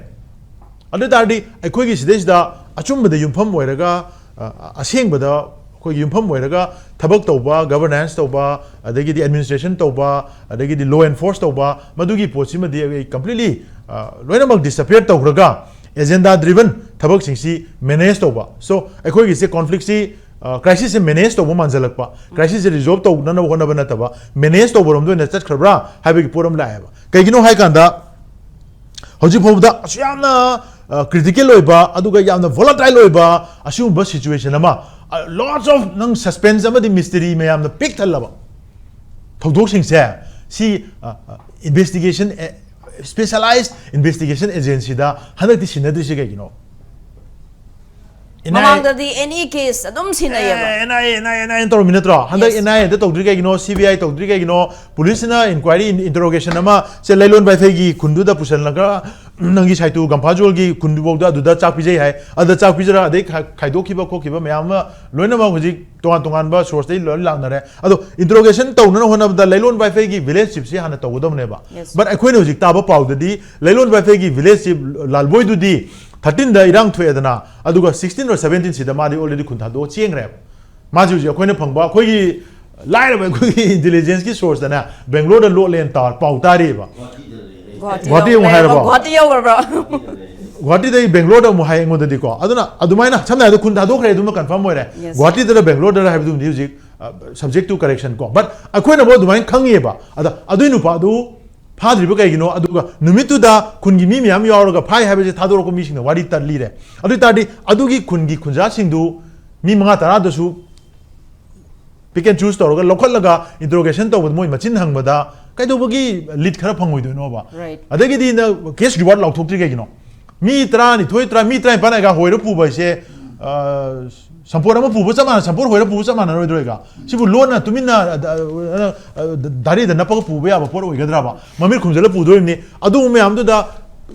ꯑꯗꯨ ꯑꯣꯏ ꯇꯥꯔꯗꯤ ꯑꯩꯈꯣꯏꯒꯤ ꯁꯤꯗꯩꯁꯤꯗ ꯑꯆꯨꯝꯕꯗ ꯌꯨꯝꯐꯝ ꯑꯣꯏꯔꯒ, ꯑ, ꯑ, ꯑꯁꯦꯡꯕꯗ ꯑꯩꯈꯣꯏꯒꯤ ꯌꯨꯝꯐꯝ ꯑꯣꯏꯔꯒ ꯊꯕꯛ ꯇꯧꯕ, ꯒꯕꯔꯅꯦꯟꯁ ꯇꯧꯕ, ꯑꯗꯒꯤꯗꯤ ꯑꯦꯗꯃꯤꯅꯤꯁꯇ꯭ꯔꯦꯁꯟ ꯇꯧꯕ, ꯑꯗꯒꯤꯗꯤ ꯂꯣ ꯑꯦꯟꯐꯣꯔꯁ ꯇꯧꯕ, ꯃꯗꯨꯒꯤ ꯄꯣꯠꯁꯤꯃꯗꯤ ꯑꯩ ꯀꯝꯄ꯭ꯂꯤꯠꯂꯤ, ꯑ, ꯂꯣꯏꯅꯃꯛ ꯗꯤꯁꯑꯄꯤꯌꯔ ꯇꯧꯈ꯭ꯔꯒ ꯑꯦꯖꯦꯟꯗꯥ ꯗ꯭ꯔꯤꯚꯟ ꯊꯕꯛꯁꯤꯡꯁꯤ ꯃꯦꯅꯦꯖ ꯇꯧꯕ꯫ ꯁꯣ ꯑꯩꯈꯣꯏꯒꯤꯁꯦ ꯀꯣꯟꯐ꯭ꯂꯤꯛꯁꯤ, ꯑ, ꯀ꯭ꯔꯥꯏꯁꯤꯁꯁꯦ ꯃꯦꯅꯦꯖ ꯇꯧꯕ ꯃꯥꯟꯁꯤꯜꯂꯛꯄ, ꯀ꯭ꯔꯥꯏꯁꯤꯁꯁꯦ ꯔꯤꯖꯣꯜꯕ ꯇꯧꯅꯅꯕ ꯍꯣꯠꯅꯕ ꯅꯠꯇꯕ ꯃꯦꯅꯦꯖ ꯇꯧꯕꯔꯣꯝꯗ ꯑꯣꯏꯅ ꯆꯠꯈ꯭ꯔꯕ꯭ꯔꯥ ꯍꯥꯏꯕꯒꯤ ꯄꯣꯠ ꯑꯃ ꯂꯥꯛꯑꯦꯕ꯫ ꯀꯩꯒꯤꯅꯣ ꯍꯥꯏꯀꯥꯟꯗ ꯍꯧꯖꯤꯛ ꯐꯥꯎꯕꯗ ꯑꯁꯨꯛ ꯌꯥꯝꯅ, ꯑ, ꯀ꯭ꯔꯤꯇꯤꯀꯦꯜ ꯑꯣꯏꯕ, ꯑꯗꯨꯒ ꯌꯥꯝꯅ ꯚꯣꯂꯥꯇꯥꯏꯜ ꯑꯣꯏꯕ ꯑꯁꯤꯒꯨꯝꯕ ꯁꯤꯆꯨꯋꯦꯁꯟ ꯑꯃ, ꯑ, lots of ꯅꯪ ꯁꯁꯄꯦꯟꯁ ꯑꯃꯗꯤ ꯃꯤꯁꯇꯔꯤ ꯃꯌꯥꯝꯅ ꯄꯤꯛ ꯊꯜꯂꯕ ꯊꯧꯗꯣꯛꯁꯤꯡꯁꯦ, ꯁꯤ, ꯑ, ꯑ, ꯏꯟꯚꯦꯁꯇꯤꯒꯦꯁꯟ, ꯑꯦ, ꯁ꯭ꯄꯦꯁꯤꯌꯦꯂꯥꯏꯖ ꯏꯟꯚꯦꯁꯇꯤꯒꯦꯁꯟ ꯑꯦꯖꯦꯟꯁꯤꯗ ꯍꯟꯗꯛꯇꯤ ꯁꯤꯟꯅꯗ꯭ꯔꯤꯁꯦ ꯀꯩꯒꯤꯅꯣ? NIA ꯃꯃꯥꯡꯗꯗꯤ ꯑꯦꯅꯤ ꯀꯦꯁ ꯑꯗꯨꯝ ꯁꯤꯟꯅꯩꯌꯦꯕ꯫ ꯑꯦ, NIA, NIA, NIA ꯇꯧꯔꯝꯃꯤ ꯅꯠꯇ꯭ꯔꯣ? ꯍꯟꯗꯛ Yes. NIA ꯑꯝꯇ ꯇꯧꯗ꯭ꯔꯤ ꯀꯩꯒꯤꯅꯣ? CBI ꯇꯧꯗ꯭ꯔꯤ ꯀꯩꯒꯤꯅꯣ? ꯄꯨꯂꯤꯁꯅ ꯏꯟꯀ꯭ꯋꯥꯏꯔꯤ, ꯏꯟ-, ꯏꯟꯇꯔꯣꯒꯦꯁꯟ ꯑꯃ ꯁꯦ ꯂꯩꯂꯣꯟ ꯋꯥꯏꯐꯩꯒꯤ ꯈꯨꯟꯗꯨꯗ ꯄꯨꯁꯤꯜꯂꯒ, ꯅꯪꯒꯤ ꯁꯥꯏꯇꯨ ꯒꯝꯐꯥꯖꯣꯜꯒꯤ ꯈꯨꯟꯗꯨꯐꯥꯎꯗ ꯑꯗꯨꯗ ꯆꯥꯛ ꯄꯤꯖꯩ ꯍꯥꯏ, ꯑꯗꯨꯗ ꯆꯥꯛ ꯄꯤꯖꯔ ꯑꯗꯩ ꯈꯥ-, ꯈꯥꯏꯗꯣꯛꯈꯤꯕ ꯈꯣꯠꯈꯤꯕ ꯃꯌꯥꯝ ꯑꯃ ꯂꯣꯏꯅꯃꯛ ꯍꯧꯖꯤꯛ ꯇꯣꯉꯥꯟ ꯇꯣꯉꯥꯟꯕ ꯁꯣꯔꯁꯇꯒꯤ ꯂꯣꯏ ꯂꯥꯛꯅꯔꯦ꯫ ꯑꯗꯣ ꯏꯟꯇꯔꯣꯒꯦꯁꯟ ꯇꯧꯅꯅ ꯍꯣꯠꯅꯕꯗ ꯂꯩꯂꯣꯟ ꯋꯥꯏꯐꯩꯒꯤ ꯚꯤꯂꯦꯖ ꯆꯤꯞꯁꯤ ꯍꯥꯟꯅ ꯇꯧꯒꯗꯕꯅꯦꯕ꯫ Yes. But ꯑꯩꯈꯣꯏꯅ ꯍꯧꯖꯤꯛ ꯇꯥꯕ ꯄꯥꯎꯗꯗꯤ ꯂꯩꯂꯣꯟ ꯋꯥꯏꯐꯩꯒꯤ ꯚꯤꯂꯦꯖ ꯆꯤꯞ ꯂꯥꯜꯕꯣꯏꯗꯨꯗꯤ ꯊꯥꯔꯇꯤꯟꯗ ꯏꯔꯥꯡ ꯊꯣꯛꯑꯦꯗꯅ, ꯑꯗꯨꯒ ꯁꯤꯛꯁꯇꯤꯟ or ꯁꯕꯦꯟꯇꯤꯟꯁꯤꯗ ꯃꯥꯗꯤ already ꯈꯨꯟ ꯊꯥꯗꯣꯛꯑ ꯆꯦꯟꯈ꯭ꯔꯦꯕ꯫ ꯃꯥꯁꯤ ꯍꯧꯖꯤꯛ ꯑꯩꯈꯣꯏꯅ ꯐꯪꯕ, ꯑꯩꯈꯣꯏꯒꯤ ꯂꯥꯏꯔꯕ ꯑꯩꯈꯣꯏꯒꯤ ꯏꯟꯇꯦꯂꯤꯖꯦꯟꯁꯀꯤ ꯁꯣꯔꯁꯇꯅꯦ ꯕꯦꯡꯒ꯭ꯂꯣꯔꯗ ꯂꯣꯠꯂꯦꯅ ꯇꯥ-, ꯄꯥꯎ ꯇꯥꯔꯤꯕ꯫ ꯒꯨꯍꯥꯇꯤ ꯒꯨꯍꯥꯇꯤ ꯑꯃꯨꯛ ꯌꯧꯈ꯭ꯔꯦ꯫ ꯍꯥꯏꯔꯕꯣ? ꯒꯨꯍꯥꯇꯤ ꯌꯧꯈ꯭ꯔꯕ꯭ꯔꯣ? ꯒꯨꯍꯥꯇꯤꯗꯒꯤ ꯕꯦꯡꯒ꯭ꯂꯣꯔꯗ ꯑꯃꯨꯛ ꯍꯥꯏ ꯑꯩꯉꯣꯟꯗꯗꯤꯀꯣ꯫ ꯑꯗꯨꯅ ꯑꯗꯨꯃꯥꯏꯅ ꯁꯝꯅ ꯍꯥꯏꯔꯕꯗ ꯈꯨꯟ ꯊꯥꯗꯣꯛꯈ꯭ꯔꯦ, ꯑꯗꯨꯃ ꯀꯟꯐꯥꯔꯝ ꯑꯣꯏꯔꯦ꯫ Yes. ꯒꯨꯍꯥꯇꯤꯗꯔ ꯕꯦꯡꯒ꯭ꯂꯣꯔꯗꯔ ꯍꯥꯏꯕꯗꯨꯃꯗꯤ ꯍꯧꯖꯤꯛ, ꯑ, subject to correction ꯀꯣ꯫ But ꯑꯩꯈꯣꯏꯅ ꯑꯃꯨꯛ ꯑꯗꯨꯃꯥꯏꯅ ꯈꯪꯉꯤꯑꯕ꯫ ꯑꯗ ꯑꯗꯨꯏ ꯅꯨꯄꯥꯗꯨ ꯐꯥꯗ꯭ꯔꯤꯕ ꯀꯩꯒꯤꯅꯣ? ꯑꯗꯨꯒ ꯅꯨꯃꯤꯠꯇꯨꯗ ꯈꯨꯟꯒꯤ ꯃꯤ ꯃꯌꯥꯝ ꯌꯥꯎꯔꯒ ꯐꯥꯏ ꯍꯥꯏꯕꯁꯦ ꯊꯥꯗꯣꯔꯛꯄ ꯃꯤꯁꯤꯡꯅ ꯋꯥꯔꯤ ꯇꯠꯂꯤꯔꯦ꯫ ꯑꯗꯨ ꯑꯣꯏ ꯇꯥꯔꯗꯤ ꯑꯗꯨꯒꯤ ꯈꯨꯟꯒꯤ ꯈꯨꯟꯖꯥꯁꯤꯡꯗꯨ ꯃꯤ ꯃꯉꯥ ꯇꯔꯥꯗꯁꯨ pick and choose ꯇꯧꯔꯒ ꯂꯧꯈꯠꯂꯒ ꯏꯟꯇꯔꯣꯒꯦꯁꯟ ꯇꯧꯕꯗ ꯃꯣꯏ ꯃꯆꯤꯟ ꯍꯪꯕꯗ ꯀꯩꯗꯧꯕꯒꯤ ꯂꯤꯗ ꯈꯔ ꯐꯪꯉꯣꯏꯗꯣꯏꯅꯣꯕ? Right. ꯑꯗꯒꯤꯗꯤ ꯅ ꯀꯦꯁ ꯔꯤꯋꯥꯔꯗ ꯂꯥꯎꯊꯣꯛꯇ꯭ꯔꯤ ꯀꯩꯒꯤꯅꯣ? ꯃꯤ ꯇꯔꯥꯅꯤꯊꯣꯏ, ꯇꯔꯥ, ꯃꯤ ꯇꯔꯥꯅꯤꯄꯥꯟ ꯍꯥꯏꯒ ꯍꯣꯏꯔ ꯄꯨꯕ ꯍꯥꯏꯁꯦ, ꯑ, ꯁꯝꯄꯣꯔ ꯑꯃ ꯄꯨꯕ ꯆꯞ ꯃꯥꯟꯅ, ꯁꯝꯄꯣꯔ ꯍꯣꯏꯔ ꯄꯨꯕ ꯆꯞ ꯃꯥꯟꯅꯔꯣꯏꯗ꯭ꯔꯣꯏꯒ? ꯁꯤꯕꯨ ꯂꯣꯟꯅ ꯇꯨꯃꯤꯟꯅ, ꯑ, ꯑ, ꯑ, ꯗꯥꯔꯤꯗ ꯅꯞꯄꯒ ꯄꯨꯕ ꯌꯥꯕ ꯄꯣꯠ ꯑꯣꯏꯒꯗ꯭ꯔꯕ? ꯃꯃꯤꯠ ꯈꯨꯝꯖꯤꯜꯂ ꯄꯨꯗꯣꯔꯤꯕꯅꯤ꯫ ꯑꯗꯨꯒꯨꯝꯕ ꯃꯌꯥꯝꯗꯨꯗ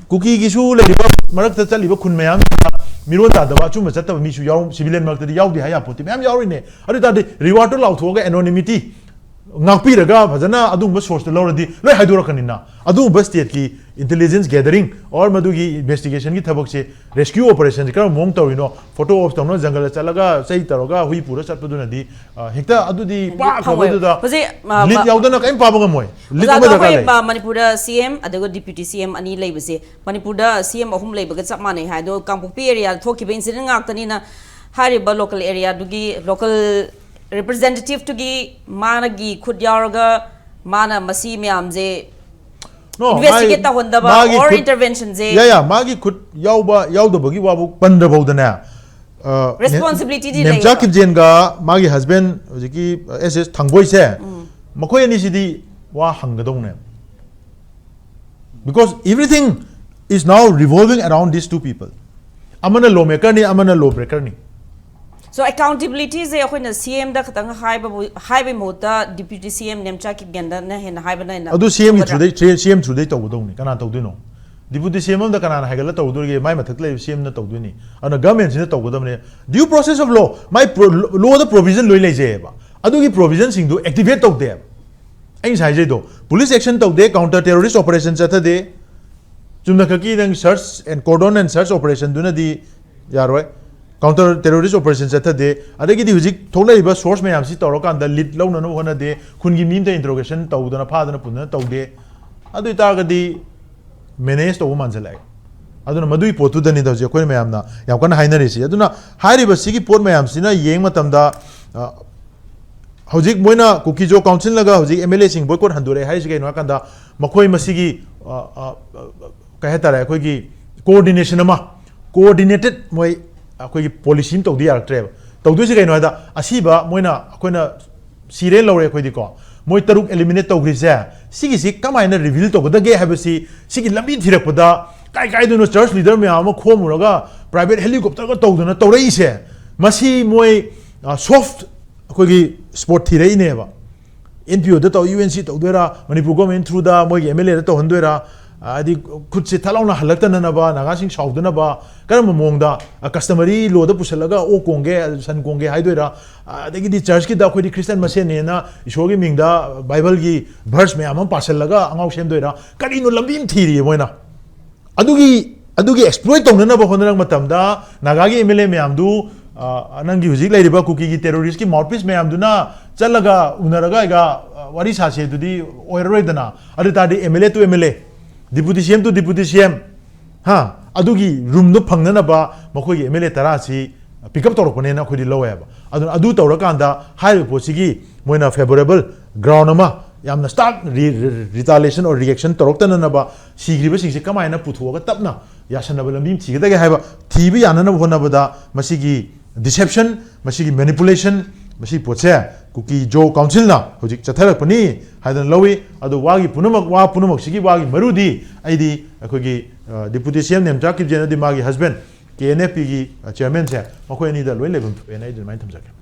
ꯀꯨꯀꯤꯒꯤꯁꯨ ꯂꯩꯔꯤꯕ ꯃꯔꯛꯇ ꯆꯠꯂꯤꯕ ꯈꯨꯟ ꯃꯌꯥꯝꯗꯨꯗ ꯃꯤꯔꯣꯟ ꯇꯥꯗꯕ, ꯑꯆꯨꯝꯕ ꯆꯠꯇꯕ ꯃꯤꯁꯨ ꯌꯥꯎ-, ꯁꯤꯚꯤꯂꯤꯌꯟ ꯃꯔꯛꯇꯗꯤ ꯌꯥꯎꯗꯦ ꯍꯥꯏ ꯌꯥꯄꯣꯠꯇꯦ, ꯃꯌꯥꯝ ꯌꯥꯎꯔꯤꯅꯦ꯫ ꯑꯗꯨ ꯑꯣꯏ ꯇꯥꯔꯗꯤ ꯔꯤꯋꯥꯔꯗꯇꯣ ꯂꯥꯎꯊꯣꯛꯑꯒ anonymity, ꯉꯥꯛꯄꯤꯔꯒ ꯐꯖꯅ ꯑꯗꯨꯒꯨꯝꯕ source ꯇꯨ ꯂꯧꯔꯗꯤ ꯂꯣꯏ ꯍꯥꯏꯗꯣꯔꯛꯀꯅꯤꯅ꯫ ꯑꯗꯨꯒꯨꯝꯕ state ꯀꯤ intelligence gathering or ꯃꯗꯨꯒꯤ investigation ꯒꯤ ꯊꯕꯛꯁꯦ, rescue operation ꯁꯦ ꯀꯔꯝꯕ ꯃꯑꯣꯡ ꯇꯧꯔꯤꯅꯣ, photo ops ꯇꯧꯅ ꯖꯪꯒꯜꯗ ꯆꯠꯂꯒ ꯆꯩ ꯇꯧꯔꯒ ꯍꯨꯏ ꯄꯨꯔ ꯆꯠꯄꯗꯨꯅꯗꯤ, ꯑ, ꯍꯦꯛꯇ ꯑꯗꯨꯗꯤ ꯄꯥꯛꯈ꯭ꯔꯕꯗꯨꯗ ꯐꯪꯉꯣꯏ꯫ ꯍꯧꯖꯤꯛ, ꯑ, lead ꯃ-, ꯌꯥꯎꯗꯅ ꯀꯔꯤꯝ ꯄꯥꯕ ꯉꯝꯃꯣꯏ꯫ Lead ꯑꯣꯖꯥ, ꯑꯃ ꯑꯗꯣ ꯗꯔꯀꯥꯔ ꯑꯩꯈꯣꯏ, ꯂꯩ꯫ ꯑ, ꯃꯅꯤꯄꯨꯔꯗ C M ꯑꯗꯨꯒ Deputy C M ꯑꯅꯤ ꯂꯩꯕꯁꯦ, ꯃꯅꯤꯄꯨꯔꯗ C M ꯑꯍꯨꯝ ꯂꯩꯕꯒ ꯆꯞ ꯃꯥꯟꯅꯩ ꯍꯥꯏ꯫ ꯑꯗꯣ ꯀꯥꯡꯄꯣꯛꯄꯤ area ꯗ ꯊꯣꯛꯈꯤꯕ incident ꯉꯥꯛꯇꯅꯤꯅ, ꯍꯥꯏꯔꯤꯕ local area ꯗꯨꯒꯤ, local representative ꯇꯨꯒꯤ ꯃꯥꯅꯒꯤ ꯈꯨꯠ ꯌꯥꯎꯔꯒ ꯃꯥꯅ ꯃꯁꯤ ꯃꯌꯥꯝꯁꯦ No, investigate ꯃꯥꯒꯤ, ꯇꯧꯍꯟꯗꯕ ꯃꯥꯒꯤ or ꯈꯨꯠ, intervention ꯁꯦ ꯌꯥ, ꯌꯥ, ꯃꯥꯒꯤ ꯈꯨꯠ ꯌꯥꯎꯕ ꯌꯥꯎꯗꯕꯒꯤ ꯋꯥꯕꯨ ꯄꯟꯗ꯭ꯔꯐꯥꯎꯗꯅꯦ, ꯑ, responsibility ꯗꯤ ꯅꯦꯝꯆꯥ ꯂꯩꯌꯦꯕ꯫ ꯀꯤꯞꯖꯦꯟꯒ ꯃꯥꯒꯤ husband ꯍꯧꯖꯤꯛꯀꯤ, ꯑ, S S ꯊꯥꯡꯕꯣꯏꯁꯦ, ꯎꯝ꯫ ꯃꯈꯣꯏ ꯑꯅꯤꯁꯤꯗꯤ ꯋꯥ ꯍꯪꯒꯗꯧꯅꯦ꯫ Because everything is now revolving around these two people. ꯑꯃꯅ law maker ꯅꯤ, ꯑꯃꯅ law breaker ꯅꯤ꯫ So, accountability ꯁꯦ ꯑꯩꯈꯣꯏꯅ C M ꯗ ꯈꯛꯇꯪ ꯍꯥꯏꯕꯕꯨ, ꯍꯥꯏꯕꯒꯤ ꯃꯍꯨꯠꯇ Deputy C M ꯅꯦꯝꯆꯥ ꯀꯤꯞꯒꯦꯟꯗꯅ ꯍꯦꯟꯅ ꯍꯥꯏꯕꯅ ꯍꯦꯟꯅ ꯑꯗꯨ C M ꯒꯤ ꯐꯒꯗ꯭ꯔꯥ? Through ꯗꯩ, C M through ꯗꯩ ꯇꯧꯒꯗꯧꯅꯤ꯫ ꯀꯅꯥ ꯇꯧꯗꯣꯏꯅꯣ? Deputy C M ꯑꯃꯗ ꯀꯅꯥꯅ ꯍꯥꯏꯒꯠꯂ ꯇꯧꯗꯣꯔꯤꯒꯦ? ꯃꯥꯏ ꯃꯊꯛꯇ ꯂꯩꯕ C M ꯅ ꯇꯧꯗꯣꯏꯅꯤ꯫ ꯑꯗꯨꯅ government ꯁꯤꯅ ꯇꯧꯒꯗꯕꯅꯦ꯫ Due process of law, my pro-, law the provision ꯂꯣꯏ ꯂꯩꯖꯩꯑꯕ꯫ ꯑꯗꯨꯒꯤ provision ꯁꯤꯡꯗꯨ activate ꯇꯧꯗꯦꯕ꯫ ꯑꯩ ꯉꯁꯥꯏ ꯍꯥꯏꯖꯩꯗꯣ, police action ꯇꯧꯗꯦ, counter terrorist operation ꯆꯠꯊꯗꯦ, ꯆꯨꯝꯅꯈꯛꯀꯤ ꯅꯪ search and cordon and search operation ꯗꯨꯅꯗꯤ ꯌꯥꯔꯣꯏ꯫ Counter terrorist operation ꯆꯠꯊꯗꯦ꯫ ꯑꯗꯒꯤꯗꯤ ꯍꯧꯖꯤꯛ ꯊꯣꯛꯂꯛꯏꯕ source ꯃꯌꯥꯝꯁꯤ ꯇꯧꯔꯀꯥꯟꯗ lead ꯂꯧꯅꯅꯕ ꯍꯣꯠꯅꯗꯦ꯫ ꯈꯨꯟꯒꯤ ꯃꯤ ꯑꯝꯇ interrogation ꯇꯧꯗꯅ ꯐꯥꯗꯅ ꯄꯨꯟꯗꯅ ꯇꯧꯗꯦ꯫ ꯑꯗꯨ ꯑꯣꯏꯇꯥꯔꯒꯗꯤ manage ꯇꯧꯕ ꯃꯥꯟꯁꯤꯜꯂꯛꯑꯦ꯫ ꯑꯗꯨꯅ ꯃꯗꯨꯒꯤ ꯄꯣꯠꯇꯨꯗꯅꯤꯗ ꯍꯧꯖꯤꯛ ꯑꯩꯈꯣꯏꯅ ꯃꯌꯥꯝꯅ ꯌꯥꯝ ꯀꯟꯅ ꯍꯥꯏꯅꯔꯤꯁꯤ꯫ ꯑꯗꯨꯅ ꯍꯥꯏꯔꯤꯕ ꯁꯤꯒꯤ ꯄꯣꯠ ꯃꯌꯥꯝꯁꯤꯅ ꯌꯦꯡꯕ ꯃꯇꯝꯗ, ꯑ, ꯍꯧꯖꯤꯛ ꯃꯣꯏꯅ ꯀꯨꯀꯤꯖꯣ council ꯅꯒ ꯍꯧꯖꯤꯛ M L A ꯁꯤꯡ boycott ꯍꯟꯗꯣꯔꯛꯑꯦ ꯍꯥꯏꯔꯤꯁꯤ ꯀꯩꯅꯣ ꯍꯥꯏꯀꯥꯟꯗ, ꯃꯈꯣꯏ ꯃꯁꯤꯒꯤ, ꯑ, ꯑ, ꯀꯩ ꯍꯥꯏꯇꯥꯔꯦ, ꯑꯩꯈꯣꯏꯒꯤ coordination ꯑꯃ, coordinated ꯃꯣꯏ ꯑꯩꯈꯣꯏꯒꯤ policy ꯑꯃ ꯇꯧꯗ ꯌꯥꯔꯛꯇ꯭ꯔꯦꯕ꯫ ꯇꯧꯗꯣꯏꯁꯤ ꯀꯩꯅꯣ ꯍꯥꯏꯗ, ꯑꯁꯤꯕ ꯃꯣꯏꯅ, ꯑꯩꯈꯣꯏꯅ ꯁꯤꯔꯦ ꯂꯧꯔꯦ ꯑꯩꯈꯣꯏꯗꯤꯀꯣ, ꯃꯣꯏ ꯇꯔꯨꯛ eliminate ꯇꯧꯈ꯭ꯔꯤꯁꯦ, ꯁꯤꯒꯤꯁꯤ ꯀꯃꯥꯏꯅ reveal ꯇꯧꯒꯗꯒꯦ ꯍꯥꯏꯕꯁꯤ, ꯁꯤꯒꯤ ꯂꯝꯕꯤ ꯊꯤꯔꯛꯄꯗ ꯀꯥꯏ ꯀꯥꯏꯗꯅꯣ church leader ꯃꯌꯥꯝ ꯑꯃ ꯈꯣꯝꯃꯨꯔꯒ private helicopter ꯒ ꯇꯧꯗꯅ ꯇꯧꯔꯛꯏꯁꯦ, ꯃꯁꯤ ꯃꯣꯏ, ꯑ, soft ꯑꯩꯈꯣꯏꯒꯤ spot ꯊꯤꯔꯛꯏꯅꯦꯕ꯫ N P O ꯗ ꯇꯧ, U N C ꯇꯧꯗꯣꯏꯔꯥ, Manipur government through ꯗ ꯃꯣꯏꯒꯤ M L A ꯗ ꯇꯧꯍꯟꯗꯣꯏꯔꯥ, ꯍꯥꯏꯗꯤ ꯈꯨꯠꯁꯦ ꯊꯠ ꯂꯥꯎꯅ ꯍꯜꯂꯛꯇꯅꯅꯕ, ꯅꯥꯒꯥꯁꯤꯡ ꯁꯥꯎꯗꯅꯕ, ꯀꯔꯝꯕ ꯃꯑꯣꯡꯗ, ꯀꯁꯇꯃꯔꯤ ꯂꯣꯗ ꯄꯨꯁꯜꯂꯒ ꯑꯣꯛ ꯀꯣꯡꯒꯦ, ꯁꯟ ꯀꯣꯡꯒꯦ ꯍꯥꯏꯗꯣꯏꯔꯥ, ꯑꯗꯒꯤꯗꯤ ꯆꯔꯆꯀꯤꯗ ꯑꯩꯈꯣꯏꯗꯤ ꯈ꯭ꯔꯤꯁꯇꯟ ꯃꯁꯦꯟꯅꯦꯅ ꯏꯁꯣꯔꯒꯤ ꯃꯤꯡꯗ ꯕꯥꯏꯕꯜꯒꯤ ꯚꯔꯁ ꯃꯌꯥꯝ ꯑꯃ ꯄꯥꯁꯜꯂꯒ ꯑꯉꯥꯎ ꯁꯦꯝꯗꯣꯏꯔꯥ, ꯀꯔꯤꯅꯣ ꯂꯝꯕꯤ ꯑꯃ ꯊꯤꯔꯤꯌꯦ ꯃꯣꯏꯅ꯫ ꯑꯗꯨꯒꯤ ꯑꯗꯨꯒꯤ ꯑꯦꯛꯁꯄ꯭ꯂꯣꯏꯠ ꯇꯧꯅꯅꯕ ꯍꯣꯠꯅꯔꯛꯄ ꯃꯇꯝꯗ, ꯅꯥꯒꯥꯒꯤ ꯑꯦꯝ ꯑꯦꯜ ꯑꯦ ꯃꯌꯥꯝꯗꯨ, ꯑ, ꯅꯪꯒꯤ ꯍꯧꯖꯤꯛ ꯂꯩꯔꯤꯕ ꯀꯨꯀꯤꯒꯤ ꯇꯦꯔꯣꯔꯤꯁꯀꯤ ꯃꯥꯎꯠꯄꯤꯁ ꯃꯌꯥꯝꯗꯨꯅ ꯆꯠꯂꯒ ꯎꯅꯔꯒ ꯑꯩꯒ, ꯑ, ꯋꯥꯔꯤ ꯁꯥꯁꯦ ꯑꯗꯨꯗꯤ ꯑꯣꯏꯔꯔꯣꯏꯗꯅ꯫ ꯑꯗꯨ ꯇꯥꯔꯗꯤ M L A to M L A, deputy C M to deputy C M, ꯍꯥ, ꯑꯗꯨꯒꯤ ꯔꯨꯝꯗꯣ ꯐꯪꯅꯅꯕ ꯃꯈꯣꯏꯒꯤ ꯑꯦꯝ ꯑꯦꯜ ꯑꯦ ꯇꯔꯥꯁꯤ ꯄꯤꯛ ꯑꯞ ꯇꯧꯔꯛꯄꯅꯦꯅ ꯑꯩꯈꯣꯏꯗꯤ ꯂꯧꯋꯦꯕ꯫ ꯑꯗꯨꯅ ꯑꯗꯨ ꯇꯧꯔꯀꯥꯟꯗ ꯍꯥꯏꯔꯤꯕ ꯄꯣꯠꯁꯤꯒꯤ ꯃꯣꯏꯅ ꯐꯦꯕꯣꯔꯦꯕꯜ ꯒ꯭ꯔꯥꯎꯟ ꯑꯃ, ꯌꯥꯝꯅ ꯁ꯭ꯇꯥꯔꯛ ꯔꯤ-, ꯔꯤ-, ꯔꯤꯇꯥꯂꯤꯌꯦꯁꯟ ꯑꯣꯔ ꯔꯤꯌꯦꯛꯁꯟ ꯇꯧꯔꯛꯇꯅꯅꯕ, ꯁꯤꯈ꯭ꯔꯤꯕꯁꯤꯡꯁꯦ ꯀꯃꯥꯏꯅ ꯄꯨꯊꯣꯛꯑꯒ ꯇꯞꯅ ꯌꯥꯁꯟꯅꯕ ꯂꯝꯕꯤ ꯑꯃ ꯊꯤꯒꯗꯒꯦ ꯍꯥꯏꯕ ꯊꯤꯕ ꯌꯥꯅꯅꯕ ꯍꯣꯠꯅꯕꯗ ꯃꯁꯤꯒꯤ ꯗꯤꯁꯦꯞꯁꯟ, ꯃꯁꯤꯒꯤ ꯃꯦꯅꯤꯄꯨꯂꯦꯁꯟ, ꯃꯁꯤ ꯄꯣꯠꯁꯦ ꯀꯨꯀꯤ ꯖꯣ ꯀꯥꯎꯟꯁꯤꯜꯅ ꯍꯧꯖꯤꯛ ꯆꯠꯊꯔꯛꯄꯅꯤ ꯍꯥꯏꯗꯅ ꯂꯧꯏ꯫ ꯑꯗꯣ ꯋꯥꯒꯤ ꯄꯨꯝꯅꯃꯛ, ꯋꯥ ꯄꯨꯝꯅꯃꯛꯁꯤꯒꯤ ꯋꯥꯒꯤ ꯃꯔꯨꯗꯤ ꯑꯩꯗꯤ ꯑꯩꯈꯣꯏꯒꯤ, ꯑ, ꯗꯤꯄꯨꯇꯤ ꯁꯤ ꯑꯦꯝ ꯅꯦꯝꯆꯥ ꯀꯤꯞꯖꯦꯟ ꯑꯃꯗꯤ ꯃꯥꯒꯤ ꯍꯁꯕꯦꯟ ꯀꯦ ꯑꯦꯟ ꯑꯦꯐ ꯄꯤꯒꯤ, ꯑ, ꯆꯤꯌꯔꯃꯦꯟꯁꯦ, ꯃꯈꯣꯏ ꯑꯅꯤꯗ ꯂꯣꯏ ꯂꯩꯐꯝ ꯊꯣꯛꯑꯦꯅ ꯑꯩ ꯑꯗꯨꯃꯥꯏꯅ ꯊꯝꯖꯒꯦ꯫